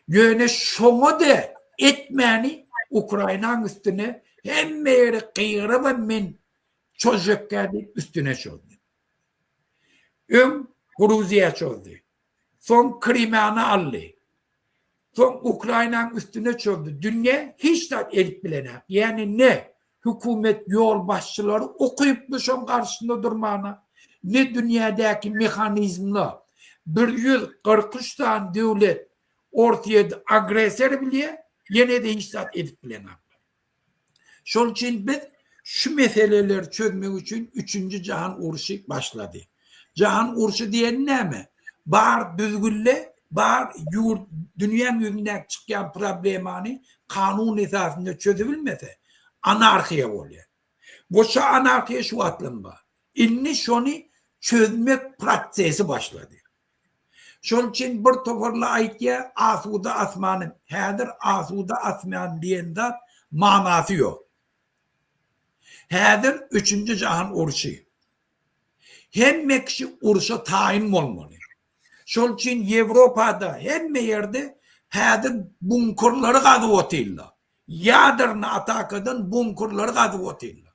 Ýöne şoňa-da etmäni Ukrainaň üstüne hemme ýere gygyrybam men çozjekkä diýip üstüne çozdy. Öň Gruziýa çozdy. Soň Krymany aldy. Soň Ukrainaň üstüne çozdy. Dünýä hiç zat edip bilenok. Ýagny ne hökümet ýolbaşçylary ukyply şoň garşysynda durmana, ne dünýädäki mehanizmler, 143 sany döwlet Orsýeti agresor bilýär, ýene-de hiç zat edip bilenoklar. Şol üçin biz şu meseleleri çözmek üçin üçünji jahan urşy başlady. Jahan urşy diýeni näme? Bar düzgünle, bar ýurt dünýäň ýüzündäki çykýan problemany kanun esasynda çözübilmese, anarhiýa bolýar. Bu şu anarhiýa şu wagtlam bar. Indi şony çözmek prosesi başlady. Şol üçin bir toparly aýtýar, asuda asmany, häzir asuda asman diýen zat manasy ýok. Häzir üçünji jahan urşy. Hemme kişi urşa taýyn bolmaly. Şol üçin Ýewropada hemme ýerde häzir bunkerleri gazyp otyrlar. Ýadrny atakadan bunkerleri gazyp otyrlar.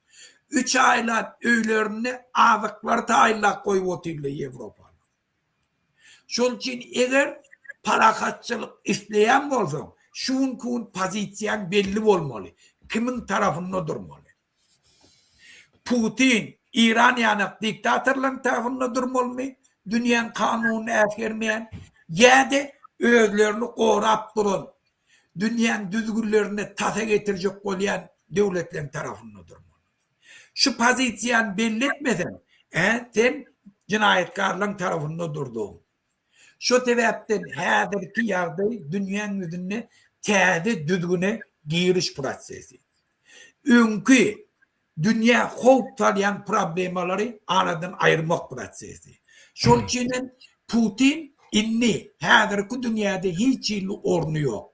Üç aýlap öýlerinde azyklary taýynlap goýup otyrlar ýewropalylar. Şol üçin eger parahatçylyk isleýän bolsaň, şu günki gün pozisiýaň belli bolmaly. Kimiň tarapynda durmaly. Putin Iran ýanak diktatorlaryň tarapynda durmalymy, dünýäň kanunyny äsgermeýän, ýa-da özlerini gorap duran, dünýäň düzgünlerini tasa getirjek bolýan döwletleriň tarapynda durmaly. Şu pozisiýany belli etmeseň, ä, sen jenaýatkarlaryň tarapynda durdugyň. Şo sebäpden häzirki ýagdaý dünýäň ýüzünde täze düzgüne giriş prosesi. Öňki dünýä howp salýan problemalary aradan aýyrmak prosesi. Şol üçin hem Putin indi häzirki dünýäde hiç hili orny ýok.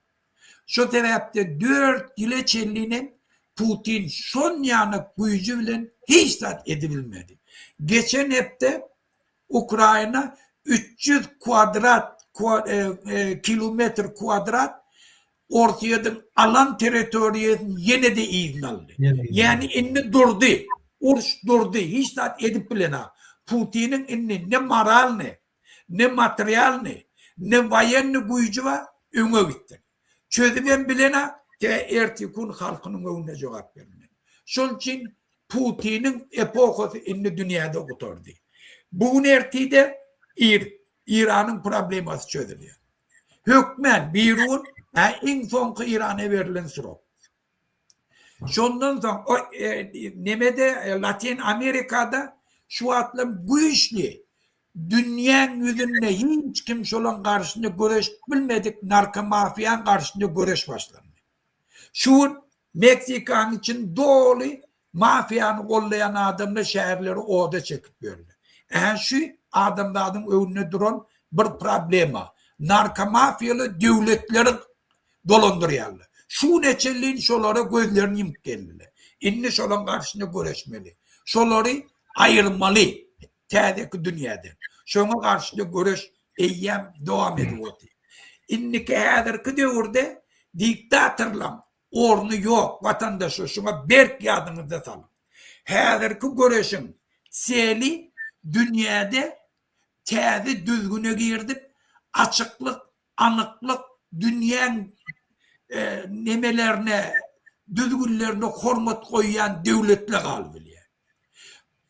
Şo sebäpden dört ýyla çenlinem Putin şonýanak güýji bilen hiç zat edibilmedi. Geçen hepde Ukraina 300 kwadrat kilometr kwadrat Orsýetiň alan territoriýasyny ýene-de yzyna aldy. Ýagny indi durdy. Uruş durdy. Hiç zat edip bilenok. Putiniň indi ne moralny, ne materialny, ne woýenny güýji bar, öňe gitsin. Çözübem bilenok, tä ertirki gün halkynyň öňünde jogap bermeli. Şol üçin Putiniň epohasy indi dünýäde gutardy. Bu gün ertide Ir Iranyň problemasy çözülýär. Hökmän birigün hä iň soňky Irana berlen srok. Şondan soň o e, nemede e, Latin Amerikada şu wagtlam güýçli dünýäň ýüzünde hiç kim şolaň garşysynda göreşip bilmedik narkomafiýaň garşysynda göreş başlandy. Şu gün. Meksikanyň içini doly mafiýany gollaýan adamlar şäherleri oda çekip ýörler. Ä şu adamzadyň öňünde duran bir problema. Narkomafiýaly döwletleri dolandyrýarlar. Şu güne çenli şolara gözlerini ýumup geldiler. Indi şolaň garşyna göreşmeli. Şolary aýyrmaly täzeki dünýäden. Şoňa garşy-da göreş eýýäm dowam edip otyr. Indiki häzirki döwürde diktatorlaň orny ýok watandaşlar şuňa berk ýadyňyzda salyň. Häzirki göreşiň seli dünýäde täze düzgüne girdip açyklyk anyklyk dünýäň nemelerine düzgünlerine hormat goýýan döwletle galybilýär.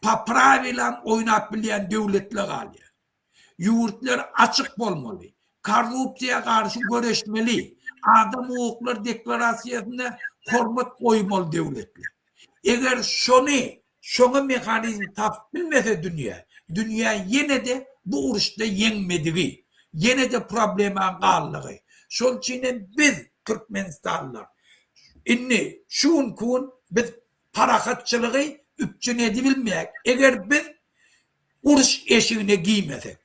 Po prawilam oýnap bilýän döwletle galýar. Ýurtlar açyk bolmaly. Korrupsiýa garşy göreşmeli. Adam hukuklary deklarasiýasyna hormat goýmaly döwletler. Eger şony, şoňa mehanizm tapyp bilmese dünýä, dünýä ýene-de bu uruşda ýeňmedigi, ýene-de problemaň galdygy. Şol üçin hem biz türkmenistanlylar indi şu günki gün biz parahatçylygy üpjün edibilmeýäk. Eger biz uruş eşigine giýmesek,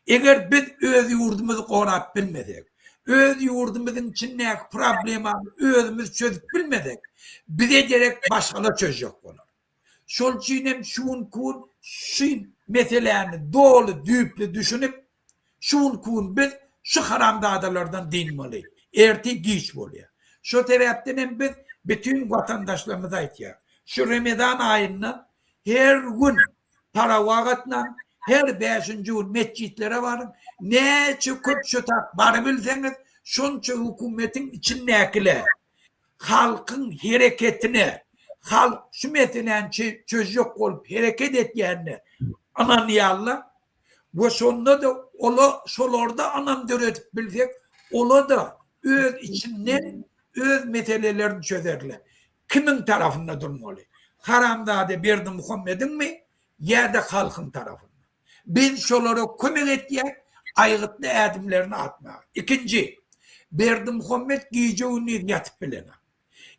eger biz öz ýurdumyzy gorap bilmesek, öz ýurdumyzyň içindäki problemany özümiz çözüp bilmesek, bize derek başgalar çözjek bolar. Şol üçin hem şu günki gün şu meseläni doly düýpli düşünip, Şu günki gün biz şu haramzadalardan dynmaly. Ertir giç bolýar. Şo sebäpden hem biz bütin watandaşlarymyza aýtýarys. Şu Remezan aýynda her gün tarawa gatnaň, her bäşinji gün metjitlere baryň. Näçe köp şo tak barybilseňiz, şonça hökümetiň içindäkiler halkyň hereketine, halk şu meseläni çözjek bolup hereket etýänine ynanýarlar. We şonda-da ola şolarda ynam döredip bilsek, ola-da öz içinden öz meselelerini çözerler. Kimiň tarafynda durmaly? Haramzada Berdimuhamediňmi ýa-da halkyň tarafynda? Biz şolara kömek etýäk, aýgytly ädimlerini atmaga. Ikinji, Berdimuhamet gije-gündiz ýatyp bilenok.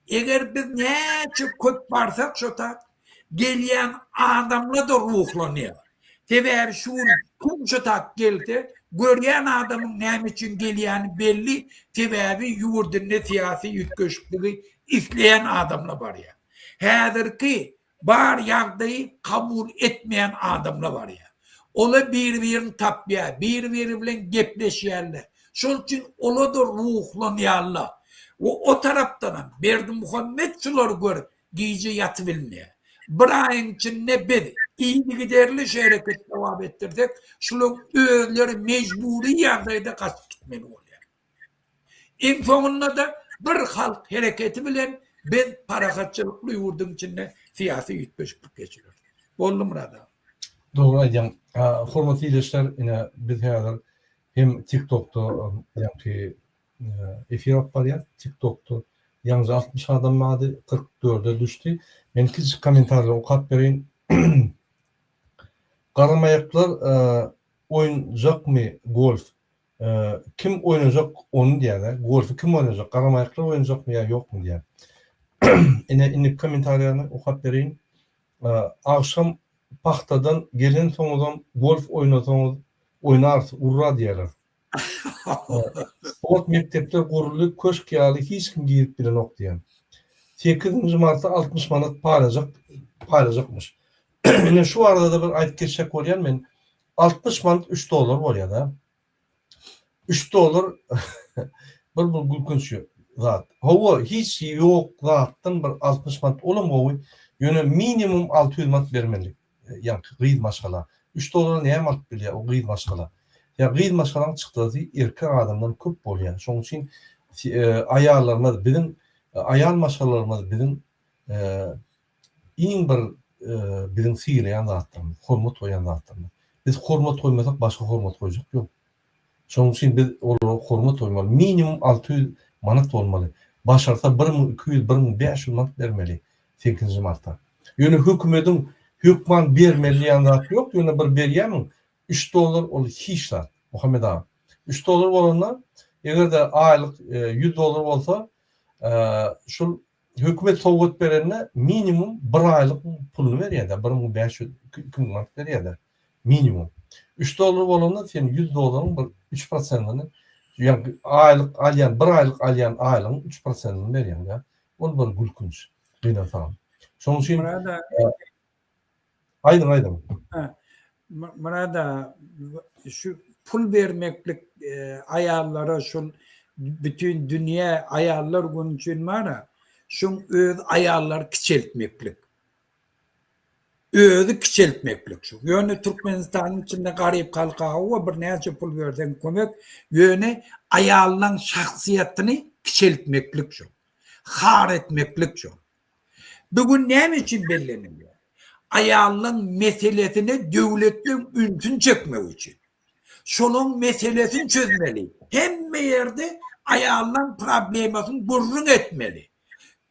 Eger biz näçe köp barsak şo tak gelýän adamlar-da ruhlanýar. Sebäbi şu gün kim şo tak gelse, görýän adamyň näme üçin gelýäni belli, sebäbi ýurdunda syýasy üýtgeşikligi isleýän adamlar barýar. Häzirki Bar ýagdaýy kabul etmeýän adamlar barýar. Olar bir-birini tapýar, bir-biri bilen gepleşýärler. Şol üçin olar-da ruhlanýarlar. We o tarapdanam Berdimuhamet şulary görüp gije ýatybilmeýär. Bir aýyň içinde biz yzygiderli şu hereketi dowam etdirsek, şularyň özleri mejbury ýagdaýda gaçyp gitmeli bolýar. Iň soňunda-da bir halk hereketi bilen biz parahatçylykly ýurduň içinde syýasy üýtgeşiklik geçireris. Boldy Myrat aga. Dogry aýdýaň. Hormatly ildeşler, ine biz häzir hem TikTokda ýaňky efir alyp barýas. TikTokda ýaňyja 60 adam bardy, 44-e düşdi. Men kiçijik kommentariýalary okap bereýin. Garamaýaklar oýunjakmy golf? Kim oýnajak ony diýýär-dä. Golfy kim oýnajak? Garamaýaklar oýnajakmy ýa ýokmy diýýär. Ine indiki kommentariýany okap bereýin. Agşam pahtadan gelensoňyzam golf oýnasaňyz oýnarys, urra diýýärler. Sport mekdepler guruldy, köşk ýaly hiç kim girip bilenok diýýär. Sekizinji martda 60 manat paýlajak paýlajakmyş. Ine şu barada-da bir aýdyp geçjek bolýan men. 60 manat 3 dollar bolýar-da. 3 dollar bir bu gülkünç zat. Hawa, hiç ýok zatdan bir 60 manat olam gowy. Ýöne minimum 600 manat bermeli. Ýaňky gyz maşgala. 3 dollara näme alyp bilýär o gyz maşgala? Ýa gyz maşgalaň çykdajysy erkek adamdan köp bolýar. Şonuň üçin aýallarymyz biziň aýal maşgalalarymyz biziň Iň bir biziň sylaýan zatlarymyz, hormat goýýan zatlarymyz. Biz hormat goýmasak başga hormat goýjak ýok. Şonuň üçin biz olara hormat goýmaly. Minimum 600 manat bolmaly. Başarsa 1200, 1500 manat bermeli sekizinji marta. Ýöne hökümediň hökman bermeli diýen zat ýok, ýöne bir berýämiň 3 dollar ol hiç zat. Muhammet aga. 3 dollar bolanda, eger-de aýlyk 100 dollar bolsa, şul. hökümet sowgat berende minimum bir aýlyk puluny berýär-de, 1500, 2000 manat berýär-de. Minimum. 3 dollar bolanda sen 100 dollaryň bir 3 prosentini, ýagny aýlyk alýan, bir aýlyk alýan aýlygyň 3 prosentini berýäň-de. Ol bir gülkünç, gynansagam. Şonuň üçin Aýdyň, aýdyň. Myrat aga, şu pul bermeklik aýallara şul bütin dünýä aýallar güni üçin bar-a, şuň özi aýallary kiçeltmeklik. Özi kiçeltmeklik şu. Ýöne Türkmenistanyň içinde garyp halka hawa birnäçe pul berseň kömek, ýöne aýallaň şahsyýetini kiçeltmeklik şu. Har etmeklik şu. Bu gün näme üçin bellenilýär? Aýallaň meselesine döwletleň ünsüni çekmek üçin. Şolaň meselesini çözmeli. Hemme ýerde aýallaň problemasyny gürrüň etmeli.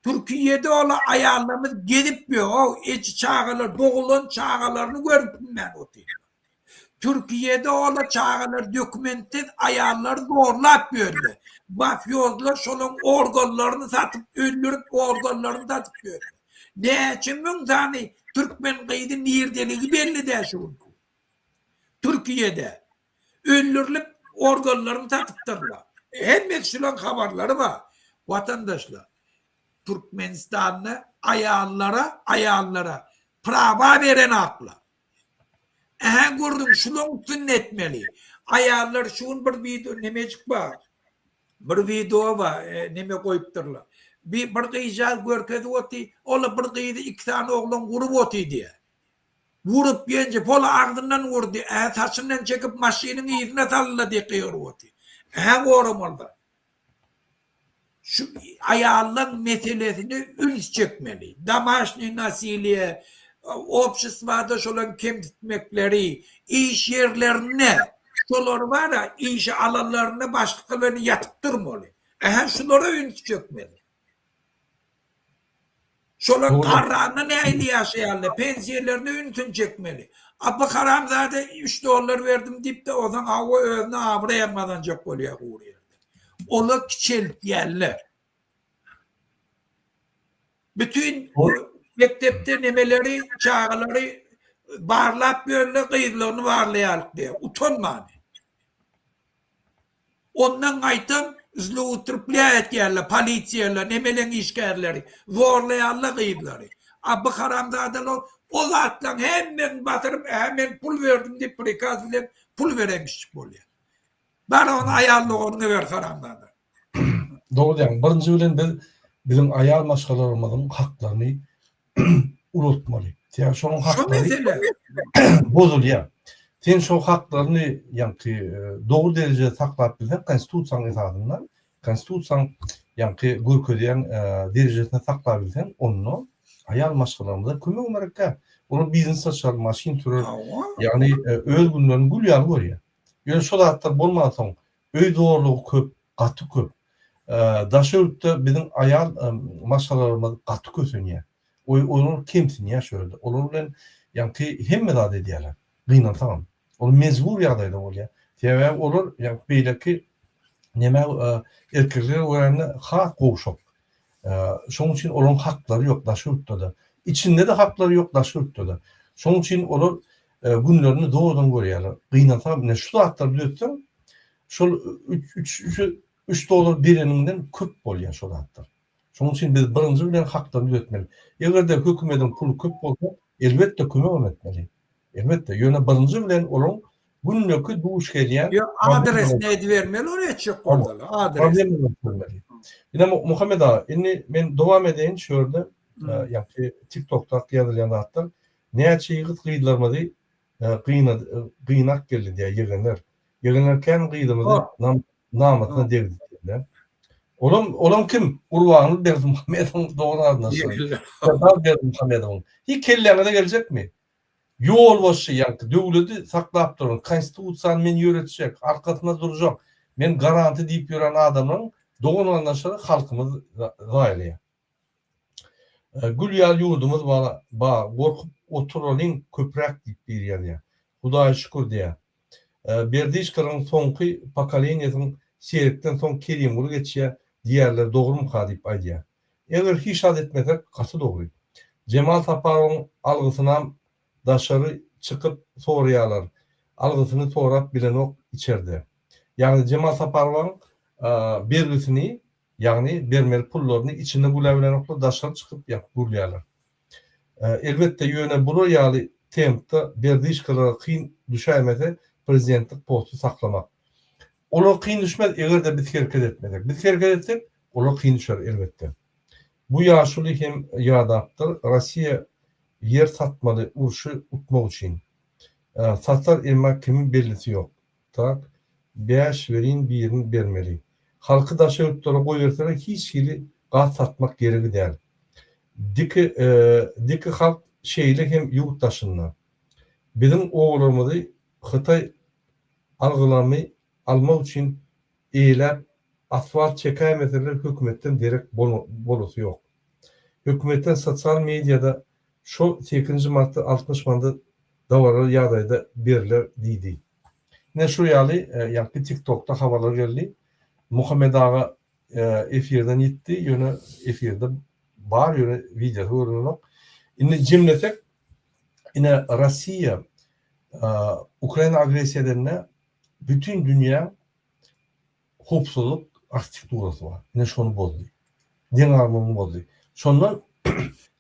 Türkiýede ola aýallarymyz gezip ýör, eji çagalar, dogulan çagalaryny görüp bilmän otyrlar. Türkiýede ola çagalar dokumentsiz aýallary zorlap ýörler. Mafiozlar şolaň organlaryny satyp öldürip organlaryny satyp ýörler. Näçe müň sany türkmen gyzy nirdeligi belli däl şu günki gün. Türkiýede öldürilip organlaryny satypdyrlar. Hemmesi şulaň habarlary bar. Watandaşlar Türkmenistanda aýallara aýallara prawa berenaklar. Ähä gürrüň şulaň üstünde etmeli. Aýallar şu gün bir wideo nemejik bar. Bir wideo bar neme goýupdyrlar. Bir bir gyzjagaz görkezip oty, ola bir gyzy iki sany oglan urup oty diýýär. Urup ýenjip ol agzyndan urdy, ähä saçyndan çekip maşynyň yzyna saldylar diýip gygyryp oty. Ähä goramalylar. Şu aýallaň meselesine üns çekmeli. Domaşnyý nasiliýe, obşestwada şolaň kemsitmekleri, iş ýerlerinde şolar bar-a, işe alanlarynda başlyk bilen ýatyp durmaly. Ähä şulara üns çekmeli. Şolar garranda nähili ýaşaýarlar, pensiýalerine ünsüni çekmeli. A bu haramzada üç dollar berdim diýip-de onsoň hawa özüne abraýam gazanjak bolýar gury ýerde. Olar kiçeltýärler. Bütin mekdepde nemeleri, çagalary barlap ýörler, gyzlaryny barlaýarlyk diýýär. Utanman. Ondan gaýtam zloutreplýa etýärler, polisiýalar, nemeleň işgärleri, zorlaýarlar gyzlary. A bu haramzadalar o zatlaň hemmesini basyryp, ähä men pul berdim diýip prikaz bilen pul berenmişjik bolýar. Bar ony aýal doganyňa ber haramzada. Dogry diýýäň. Birinji bilen biz biziň aýal maşgalalarymyzyň haklaryny ulaltmaly. Sebäbi şonuň haklary bozulýar. Sen şo haklaryny ýaňky dogry derejede saklap bilseň konstitusiýanyň esasynda, konstitusiýanyň ýaňky görkezýän derejesinde saklap bilseň, onda aýal maşgalalarymyza kömek gerekkä. Olar biznes açar, maşyn sürer, ýagny öz günlerini gül ýaly görýär. Ýöne şo zatlar bolmansoň, öý zorlugy köp, gaty köp. Daşary ýurtda biziň aýal maşgalalarymyz gaty kösenýär. Olar kemsinýär şu ýerde. Olar bilen ýaňky hemme zat edýärler. Gynansagam. Ol mejbur ýagdaýda bolýar. Sebäbi olar ýaňky beýleki nämä erkeklere görände has gowşak. Şonuň üçin olaryň haklary ýok daşary ýurtda-da. Içinde-de haklary ýok, daşary ýurtda-da. Şonuň üçin olar günlerini zordan görýärler. Gynansagam ine şu zatlary düzetseň şol üç dollar bereniňden köp bolýar şo zatlar. Şonuň üçin biz birinji bilen haklaryny düzetmeli. Eger-de hökümediň puly köp bolsa, elbetde kömegem etmeli. Elbetde, ýöne birinji bilen olaryň gündeki duş gelýän Ýok, adresini edibermeli ony etjek bolsalar, adres. Problemalaryny çözmeli. Ine Muhammet aga, indi men dowam edeýin şu ýerde, ýaňky TikTokdaky ýazylýan zatlar. Näçe ýigit gyzlarymyzy gynak geldi diýýär ýegenler. Ýegenler kän gyzymyzy namysyna degdi diýýär. Olam olam kim? Gurbanguly Berdimuhamedowyň dogan garyndaşlary. Serdar Berdimuhamedowyň. Hiç kelläňize geljekmi? Ýolbaşçy ýaňky döwleti saklap duran, konstitusiýany men ýöretjek, arkasynda durjak, men garanty diýip ýören adamlaryň dogan garyndaşlary halkymyzy zaýalaýar. Gül ýaly ýurdumyz bar, gorkup oturalyň köpräk diýip biri ýazýar. Hudaýa şükür diýýär. Berdiçkalaryň soňky pokoleniýasynyň Serikden soň Kerimguly geçýär diýýärler dogrumyka diýip aýdýar. Eger hiç zat etmesek gaty dogry. Jemal Saparowyň algysynam daşary çykyp soraýalar. Algysyny sorap bilenok içerde. Ýagny Jemal Saparowaň bergisini ýagny bermeli pullaryny içinde gürläbilenoklar daşary çykyp ýakyp gürlýärler. Elbetde ýöne bular ýaly tempde berdişkalara kyn düşäýmese prezidentlik posty saklamak. Olar kyn düşmez egerde biz hereket etmesek. Biz hereket etsek olar kyn düşer elbetde. Bu ýaşuly hem ýadapdyr Rossiýa ýer satmaly urşy utmak üçin. Satar emma kimi bellisi ýok. Tak bäş werin birini bermeli. Halky daşary ýurtlara goýberseler hiç hili gaz satmak geregi däl. Diki diki halk şeýle hem ýurt daşynda. Biziň obalarymyzy hytaý algylamy almak üçin eýläp asfalt çekäýmeseler hökümetden derek bolasy ýok. Hökümetden sosial mediada şo sekizinji martda 60 manada dabaraly ýagdaýda beriler diýdi. Ine şu ýaly ýaňky tik tokda habarlar geldi. Muhammet aga efirden ýitdi ýöne efirde bar ýöne wideosy görünenok. Indi jemlesek ine Rossiýa Ukraina agressiýa edende bütin dünýäň howpsuzlyk arhitekturasy bar. Ine şony bozdy. Deňagramlygyny bozdy. Şondan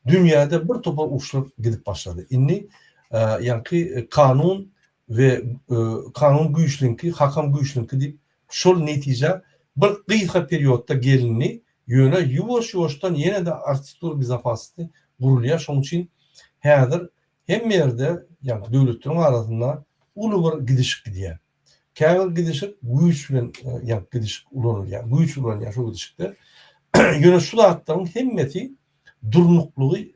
dünýäde bir topar uruşlar gidip başlady. Indi ýaňky kanun we kanun güýçliňki, hakam güýçliňki diýip şol netijä bir gysga periodda gelindi. Ýöne ýuwaş-ýuwaşdan ýene-de arhitektura bezopasnosti gurulýar. Şonuň üçin häzir hemme ýerde, ýagny döwletleriň arasynda uly bir gidişik gidýär. Käbir gidişik güýç bilen ýa gidişik ulanylýar. Güýç ulanylýar şol gidişikde. Ýöne şu zatlaryň hemmesi durnuklygy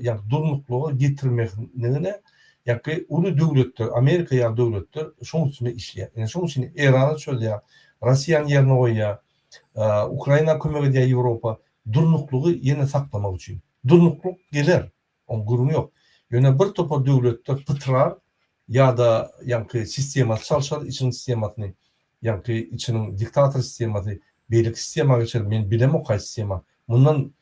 ýa durnuklyga getirmegine ýa uly döwletler, Amerika ýaly döwletler şoň üstünde işleýär. Ýöne şoň üçin Eýrana çözýär, Russiýany ýerine goýýar, Ukraina kömek edýär Ýewropa durnuklygy ýene saklamak üçin. Durnuklyk geler. Oň gürrüňi ýok. Ýöne bir topar döwletler pytrar ýa-da ýaňky sistemasy çalşar, içiniň sistemasyny, ýaňky içiniň diktator sistemasy beýleki sistema geçer, men bilemok haýsy sistema. Mundan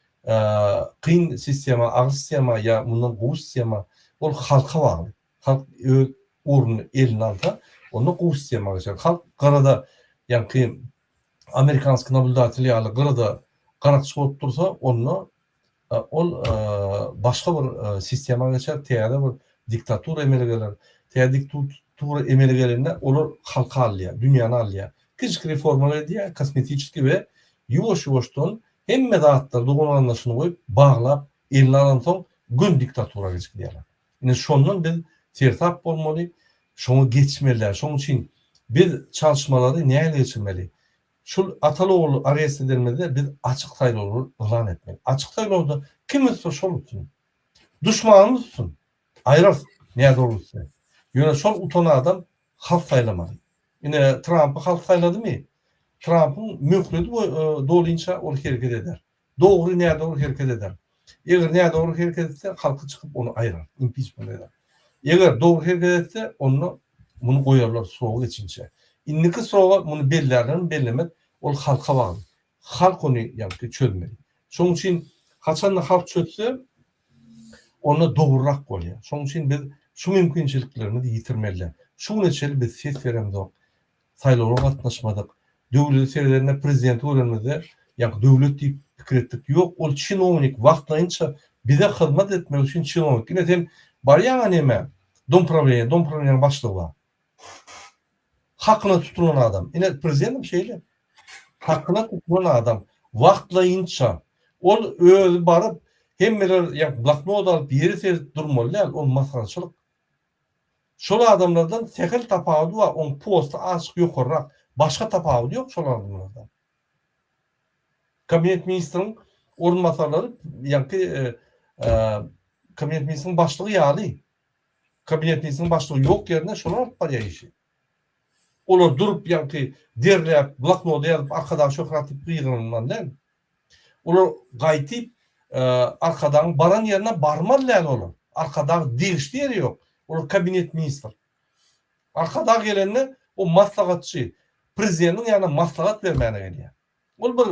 kyn sistema, agyr sistema ýa mundan gowy sistema, ol halka bagly. Halk öz ornuny eline alsa, onda gowy sistema geçer. Halk gyrada ýaňky amerikanskiý nablýudatel ýaly gyrada garakçy bolup dursa, onda Ol başga bir sistema geçer, täze bir diktatura emele geler. Täze diktatura emele gelende olar halky alýar, dünýäni alýar. Kiçijik reformalar edýär, kosmetiçeskiý we ýuwaş-ýuwaşdan hemme zatlary dogan-garyndaşyny goýup, baglap, eline alansoň göni diktatura geçip gidýärler. Ine şondan biz seresap bolmaly, şoňa geçmeli däl. Şonuň üçin biz çalyşmalary nähili geçirmeli? Şul ataly-ogully arest edenimizde biz açyk saýlawlary yglan etmeli. Açyk saýlawda kim utsa şol utsun. Duşmanymyz utsun. Aýrarys nädogry utsa. Ýöne şol utan adam halk saýlamaly. Ine Trampy halk saýladymy? Trampyň möhleti dolynça ol hereket eder. Dogry nädogry hereket eder. Eger nädogry hereket etse halky çykyp ony aýyrar, impiçment eder. Eger dogry hereket etse onda muny goýarlar srogy geçinçe. Indiki sroga muny bellärlermi bellemez ol halka bagly. Halk ony ýaňky çözmeli. Şonuň üçin haçanda halk çözse onda dogrurak bolýar. Şonuň üçin biz şu mümkinçiliklerimizi ýitirmeli däl. Şu güne çenli biz ses beremzok. Saýlawlara gatnaşmadyk. Döwlete seredende prezidenti görenimizde ýaňky döwlet diýip pikir etdik. Ýok, ol çinownik, wagtlaýynça bize hyzmat etmek üçin çinownik. Ine sen barýaňa nämä, dom prawleniýa, dom prawleniýanyň başlygy bar. Hakyna tutulan adam. Ine prezidentem şeýle. Hakyna tutulan adam wagtlaýynça. Ol özi baryp hemmeler ýaňky bloknot alyp ýere seredip durmaly däl, ol masgaraçylyk. Şol adamlardan sähel tapawudy bar, oň posty azjyk ýokarrak, başga tapawudy ýok şol adamlardan. Kabinet ministriň orunbasarlary ýaňky kabinet ministriň başlygy ýaly. Kabinet ministriň başlygy ýok ýerinde şolar alyp barýar işi. Olar durup ýaňky derläp, bloknoda ýazyp Arkadag şöhrat diýip gygyrmaly däl. Olar gaýtyp Arkadagyň baran ýerine barmaly däl olar. Arkadag degişli ýeri ýok. Olar kabinet ministr. Arkadag gelende o maslahatçy, prezidentiň ýanyna maslahat bermäne gelýär. Ol bir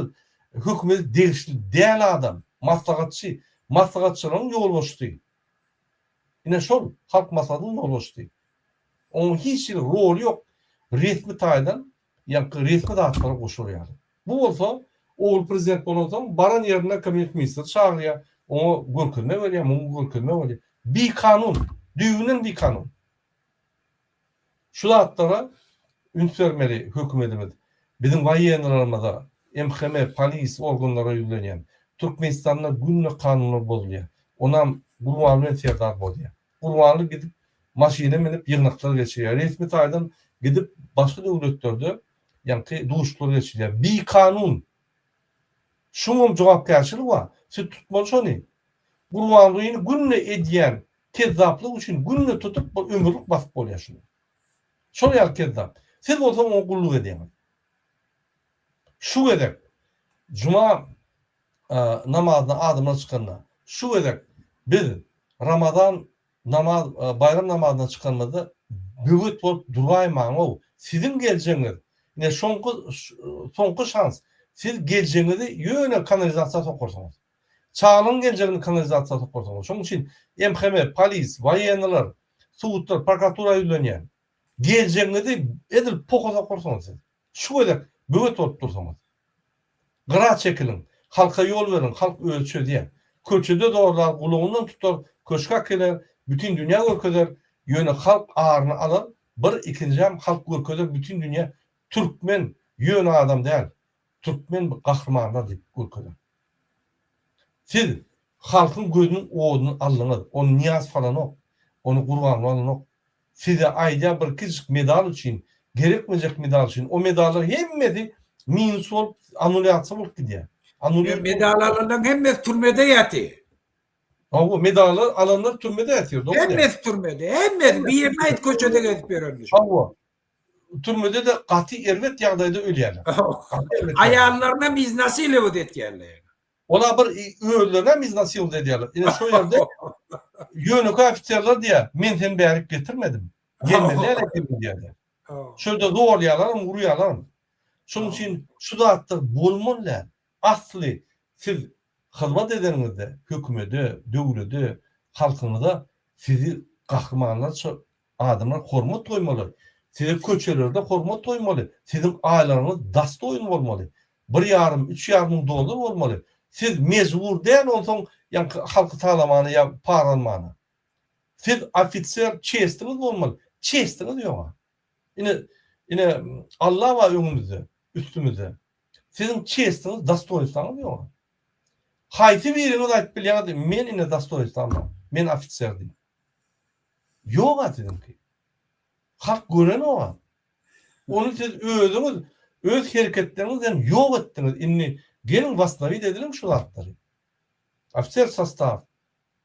hökümete degişli däl adam. Maslahatçy, maslahatçylaryň ýolbaşçysy. Ine şol Halk Maslahatynyň ýolbaşçysy. Onuň hiç hili roly ýok resmi taýdan ýaňky resmi zatlara goşular ýaly. Bu bolsa ogly prezident bolansoň baran ýerinde kabinet ministri çagyrýar, oňa görkezme berýär, muňa görkezme berýär. Bikanun, düýbünden bikanun. Şu zatlara üns bermeli hökümetimiz. Biziň waýennylarymyza, MHM, polis organlara ýüzlenýän. Türkmenistanda günde kanunlar bozulýar. Onam Gurbanguly bilen Serdar bozýar. Gurbanguly gidip maşyna münüp ýygnaklar geçirýär. Resmi taýdan gidip başga döwletlerde ýaňky duşuşyklar geçirýär. Bikanun. Şuňam jogapkärçiligi bar. Siz tutmaly şony. Gurbangulyny günde edýän kezzaplygy üçin günde tutup bir ömürlik basyp bolýar şuny. Şol ýaly kezzap. Siz bolsa oňa gulluk edýäňiz. Şu gezek juma namazyna adamlar çykanda, şu gezek biz Ramazan namaz baýram namazyna çykanymyzda böwet bolup duraýmaň-ow. Siziň geljegiňiz, ine şoňky soňky şans. Siz geljegiňizi ýöne kanalizasiýa sokarsyňyz. Çagalaryň geljegini kanalizasiýa sokarsyňyz. Şonuň üçin MHM, polis, waýennylar, sudlar, prokuratura ýüzlenýän. Geljegiňizi edil poha sokarsyňyz siz. Şu gezek böwet bolup dursaňyz. Gyra çekiliň. Halka ýol beriň, halk özi çözýär. Köçede zorlar, gulagyndan tutar, köşge äkiler, bütin dünýä görkezer. Ýöne halk aryny alar, bir, ikinjäm halk görkezer bütin dünýä türkmen ýöne adam däl, türkmen gahrymanlar diýip görkezer. Siz halkyň gözüniň oduny aldyňyz. Ony Nyýazow alanok. Ony Gurbanguly alanok. Size aýdýar bir kiçijik medal üçin, gerekmejek medal üçin. O medallar hemmesi minus bolup, anulýasiýa bolup gidýär. Anulýasiýa. Medal alanlaryň hemmesi türmede ýatyr. Hawa, medaly alanlar türmede ýatyr, dogry. Hemmesi türmede, hemmesi. Birini aýt köçede gezip ýörenini. Hawa. Türmede-de gaty erbet ýagdaýda ölýärler. Aýallarynam iznasilować etýärler. Olar bir özlerinem iznasilować edýärler. Ine şo ýerde ýönekeý ofiserler diýýär, men seni bärik getirmedim. Gelmeli däl ekeniň diýýärler. Şo ýerde zorlaýarlaram, urýarlaram. Şonuň üçin şu zatlar bolmaly däl. Asly siz hyzmat edeniňizde hökümede, döwlede, halkyňyza sizi gahrymanlarça Adamlar hormat goýmaly. Size köçelerde hormat goýmaly. Siziň aýlaryňyz dostoýny bolmaly. Bir ýarym, üç ýarym müň dollar bolmaly. Siz mejbur däl onsoň ýaňky halky talamana ýa para almana. Siz ofiser çestiňiz bolmaly. Çestiňiz ýoga. Ine, ine Alla bar öňümizde, üstümizde. Siziň çestiňiz, dostoýnstwaňyz ýoga. Haýsy biriňiz aýdyp bilýäňiz, men ine dostoýnstwam bar, men ofiser diýip. Ýog-a siziňki. Halk görenok-a. Ony siz özüňiz öz hereketleriňiz bilen ýok etdiňiz. Indi geliň wasnowit edeliň şu zatlary. Ofiser sostaw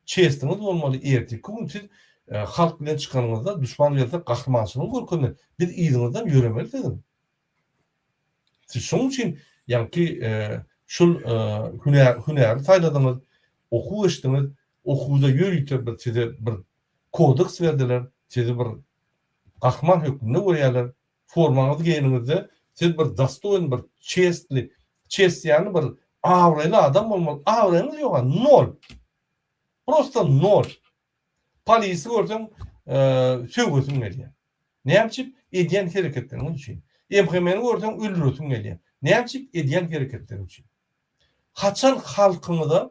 çestiňiz bolmaly ertirki gün siz halk bilen çykanyňyzda duşman gelse gahrymançylygyny görkezmeli. Biz yzyňyzdan ýöremeli siziň. Siz şonuň üçin ýaňky şul hünär hünäri saýladyňyz, okuw geçdiňiz, okuwda ýörite bir size bir kodeks berdiler, sizi bir gahryman hökmünde görýärler. Formaňyzy geýeniňizde siz bir dostoýny, bir çestli, çest ýagny bir abraýly adam bolmaly. Abraýyňyz ýog-a, nol. Prosta nol. Polisi görseň, sögesiň gelýär. Näme üçin? Edýän hereketleriňiz üçin. MHM-ni görseň öldüresiň gelýär. Näme üçin? Edýän hereketleriň üçin. Haçan halkyňyza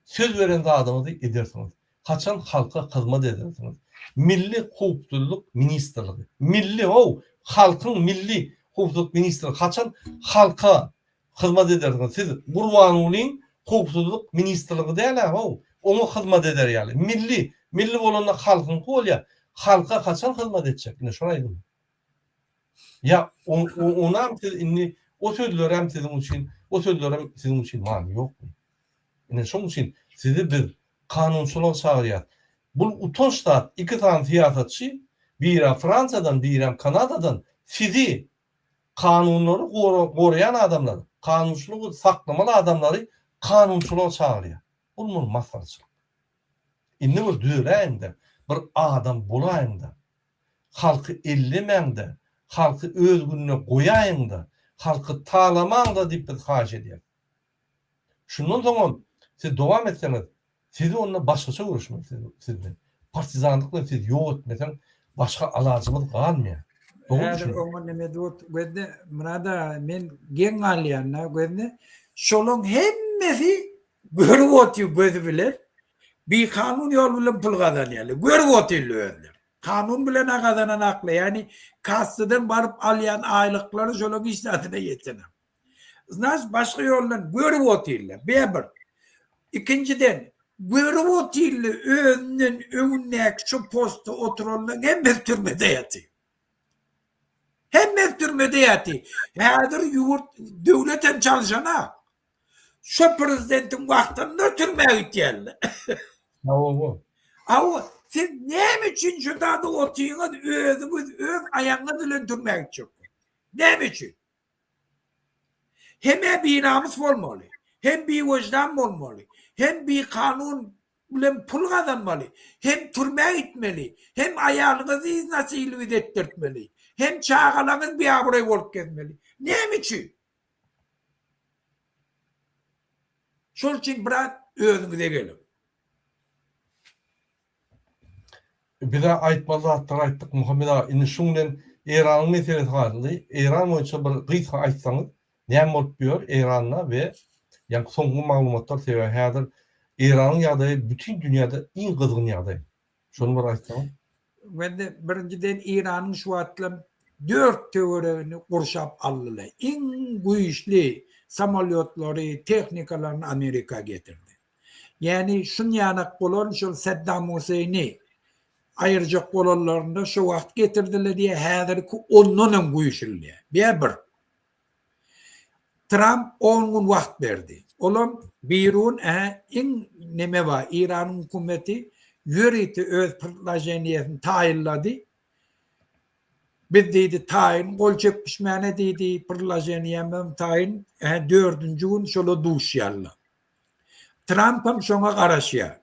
söz beren zadyňyzy edersiňiz? Haçan halka hyzmat edersiňiz? Milli howpsuzlyk ministrligi. Milli how, halkyň milli howpsuzlyk ministrligi haçan halka hyzmat edersiňiz? Siz Gurbangulyň howpsuzlyk ministrligi däl-ä how, oňa hyzmat eder ýaly. Milli, milli bolanda halkyňky bolýar. Halka haçan hyzmat etjek? Ine şony aýdyň. Ýa onam siz indi o sözlerem siziň üçin, o sözlerem siziň üçin many ýokmy? Ine şoň üçin sizi biz kanunçylyga çagyrýas. Bul utanç zat, iki sany syýasatçy, birä Fransiýadan, birem Kanadadan sizi kanunlary goraýan adamlar, kanunçylygy saklamaly adamlary kanunçylyga çagyrýar. Bul muny masgaraçylyk. Indi bir düzeläýiňde, bir adam bolaýyňda. Halky ellemäňde, halky öz gününe goýaýyňda, halky talamaňda diýip biz haýyş edýäris. Şundan soňam siz dowam etseňiz, sizi onda başgaça göreşmeli siz bilen. Partizanlyk bilen sizi ýok etmeseň başga alajymyz galmaýar. Dogry Häzir düşündim. oňa neme dur gözle Myrat aga men geň galýan da gözle şolaň hemmesi görüp otyr gözi bilen bikanun ýol bilen pul gazanýarlar görüp otyrlar özleri kanun bilen a gazanan akly ýagny kassadan baryp alýan aýlyklary şolaň hiç zadyna ýetenok. Znaç başga ýoldan görüp otyrlar. B bir. Ikinjiden, görüp otyrlar özünden öňündäki şu postda oturanlaryň hemmesi türmede ýatyr. Hemmesi türmede ýatyr. Häzir ýurt döwlet hem çalşanak. Şo prezidentiň wagtynda türmä gitýärler. Hawa. Hawa, siz näme üçin şu zada otyňyz özüňiz öz aýagyňyz bilen türmä gitjek. Näme üçin? Hem-ä binamys bolmaly, hem biwyždan bolmaly, hem bikanun bilen pul gazanmaly, hem türmä gitmeli, hem aýalyňyzy iznasiliwit etdirtmeli, hem çagalaryňyz biabraý bolup gezmeli. Näme üçin? Şol üçin biraz özüňize geliň. Bize aýtmaly zatlary aýtdyk Muhammet aga indi şuň bilen Eýranyň meselesi galdy. Eýran boýunça bir gysga aýtsaňyz näme bolup ýör Eýranda we ýaňky soňky maglumatlar sebäbi häzir Eýranyň ýagdaýy bütin dünýäde iň gyzgyn ýagdaý. Şony bir aýtsaňyz. Wende birinjiden Eýranyň şu wagtlam dört töweregini gurşap aldylar. Iň güýçli samolýotlary, tehnikalaryny Amerika getirdi. Ýäni şunýanak bolan şol Saddam Huseýni aýyrjak bolanlarynda şo wagt getirdiler diýýär, häzirki ondan hem güýçli diýýär. Bä bir. Tramp on gün wagt berdi. Olam birun ä iň neme bar, Eýranyň hökümeti ýörite öz predloženiýesini taýynlady. Biz diýdi taýyn gol çekişmäne diýdi, predloženiýämizem taýyn, ä dördünji gün şola duşýarlar. Trampam şoňa garaşýar.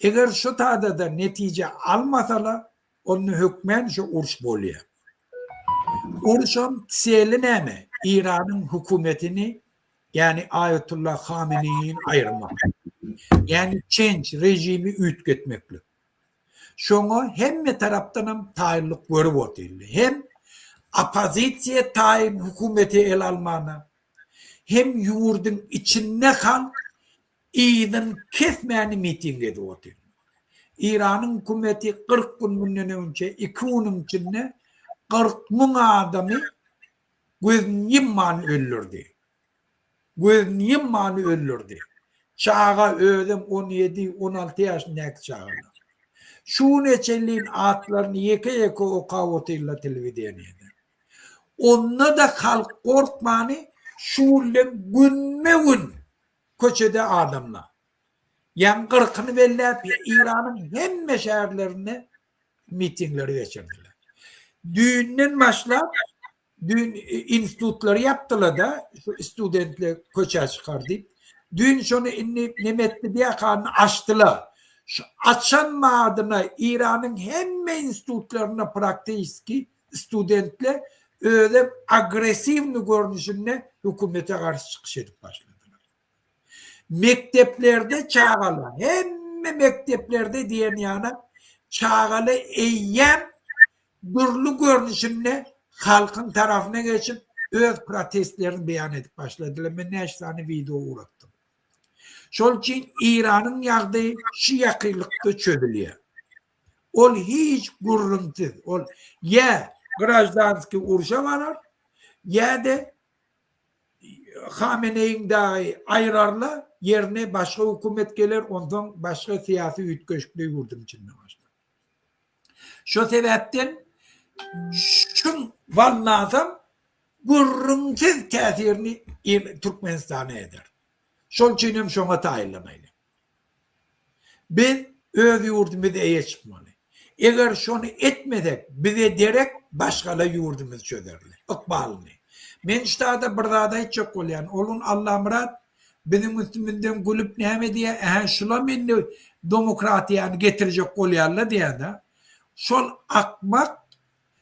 Eger şu tada-da netije almasala, onda hökmän şu uruş bolýar. Urşam tseli näme? Eýranyň hökümetini, ýagny Aýatullah Hameneýini aýyrmak. Ýagny change, režimi üýtgetmeklik. Şoňa hemme tarapdanam taýynlyk görüp otyrlar. Hem oppozisiýa taýyn hökümeti ele almana, hem ýurduň içinde halk yzyny kesmäni miting edip otyr. Eýranyň hökümeti 40 gün mundan öňçe iki günüň içinde 40 müň adamy gözüni ýummany öldürdi. Gözüni ýummany öldürdi. Çaga özem 17, 16 ýaşyndaky çagalar. Şu güne çenli atlaryny ýeke-ýeke okap otyrlar telewideniýede. Onda-da halk gorkmany şu günlem günbe-gün köçede adamlar. Ýaňy gyrkyny belläp Eýranyň hemme şäherlerinde mitingleri geçirdiler. Düýnden başlap Düýn institutlary ýapdylar-da, şu studentler köçä çykar diýip. Düýn şony indi neme etdi diýakanyny açdylar. Şu açan badyna Eýranyň hemme institutlarynda praktiski studentler özem agressiwny görnüşinde hökümete garşy çykyş edip başladylar. Mekdeplerde çagalar, hemme mekdeplerde diýen ýaly çagalar eýýäm dürli görnüşinde halkyň tarapyna geçip öz protestlerini beýan edip başladylar. Men näçe sany wideo ugratdym. Şol üçin Eýranyň ýagdaýy şu ýakynlykda çözülýär. Ol hiç gürrüňsiz, ol ýa graždanskiý urşa barar, ýa-da Hameneýiň dagy aýrarlar, ýerine başga hökümet geler, onsoň başga syýasy üýtgeşikler ýurduň içinde başlar. Şo sebäpden şuň walnasam gürrüňsiz täsirini Türkmenistana eder. Şol üçin hem şoňa taýynlamaýly. Biz öz ýurdumyza eýe çykmaly. Eger şony etmesek, bize derek başgalar ýurdumyzy çözerler, ykbalyny. Men ştada bir zat aýtjak bolýan, ol gün Allamyrat biziň üstümizden gülüp näme diýýär, ähä şulam indi domokratiýany getirjek bolýarlar diýýär-de. Şol akmak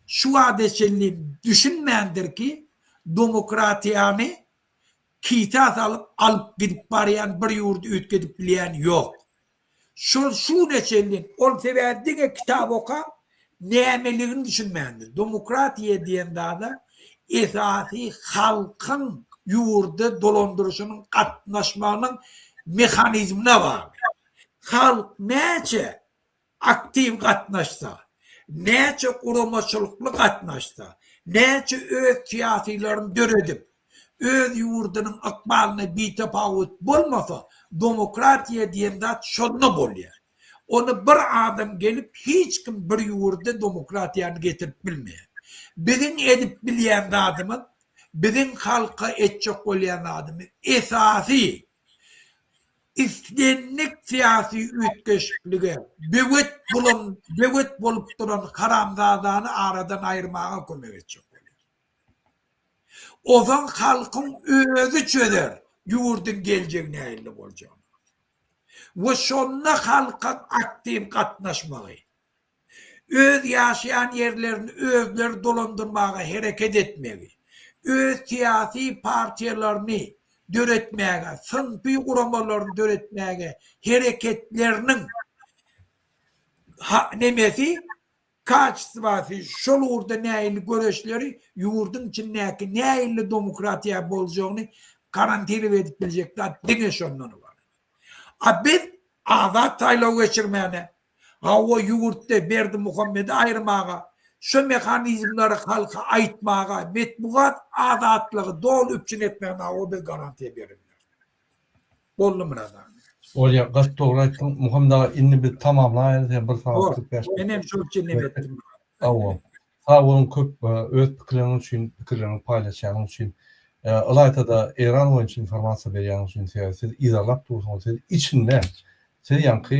şu wagta çenli düşünmändir ki, domokratiýany. Kisä salyp alyp gidip barýan bir ýurdy üýtgedip bilýän ýok. Şol şu güne çenli ol sebäbi diňe kitap okap nämeligini düşünmändir. Demokratiýa diýen zada esasy halkyň ýurdy dolandyryşynyň gatnaşmagynyň mehanizmine bagly. Halk näçe aktiw gatnaşsa, näçe guramaçylykly gatnaşsa, näçe öz syýasylaryny döredip, öz ýurdunyň ykbalyna bitapawut bolmasa, domokratiýa diýen zat şonda bolýar. Ony bir adam gelip hiç kim bir ýurda domokratiýany getirip bilmeýär. Biziň edip bilýän zadymyz, biziň halka etjek bolýan zadymyz esasy Islendik syýasy üýtgeşiklige böwet bolan böwet bolup duran haramzadany aradan aýyrmaga kömek etjek bolýar. Ozal halkyň özi çözer ýurduň geljegi nähili boljagyny. We şonda halkyň aktiw gatnaşmagy. Öz ýaşaýan ýerlerini özleri dolandyrmaga hereket etmegi, öz syýasy partiýalaryny döretmäge, synpy guramalaryny döretmäge hereketleriniň nemesi, kaçestwasy, şol ugurda nähili göreşleri ýurduň içindäki nähili domokratiýa boljagyny garantirowat edip biljek zat diňe şondan ybarat. A biz azat saýlaw geçirmäne, Hawa ýurtda Berdimuhamedi aýyrmaga, şo mehanizmleri halka aýtmaga, metbugat azatlygy doly üpjün etmäge hawa biz garantiýa berip bileris. Boldy Myrat aga. Bolýa gaty dogry aýtdyň Muhammet aga indi biz tamamlaýaly sen bir sagat 45 Men hem şol üçin neme etdim. Hawa. Sag boluň köp öz pikirleriňiz üçin pikirleriňizi paýlaşýanyňyz üçin ylaýtada Eýran boýunça informasiýa berýäniňiz üçin sebäbi siz yzarlap dursuňyz siz içinde siz ýaňky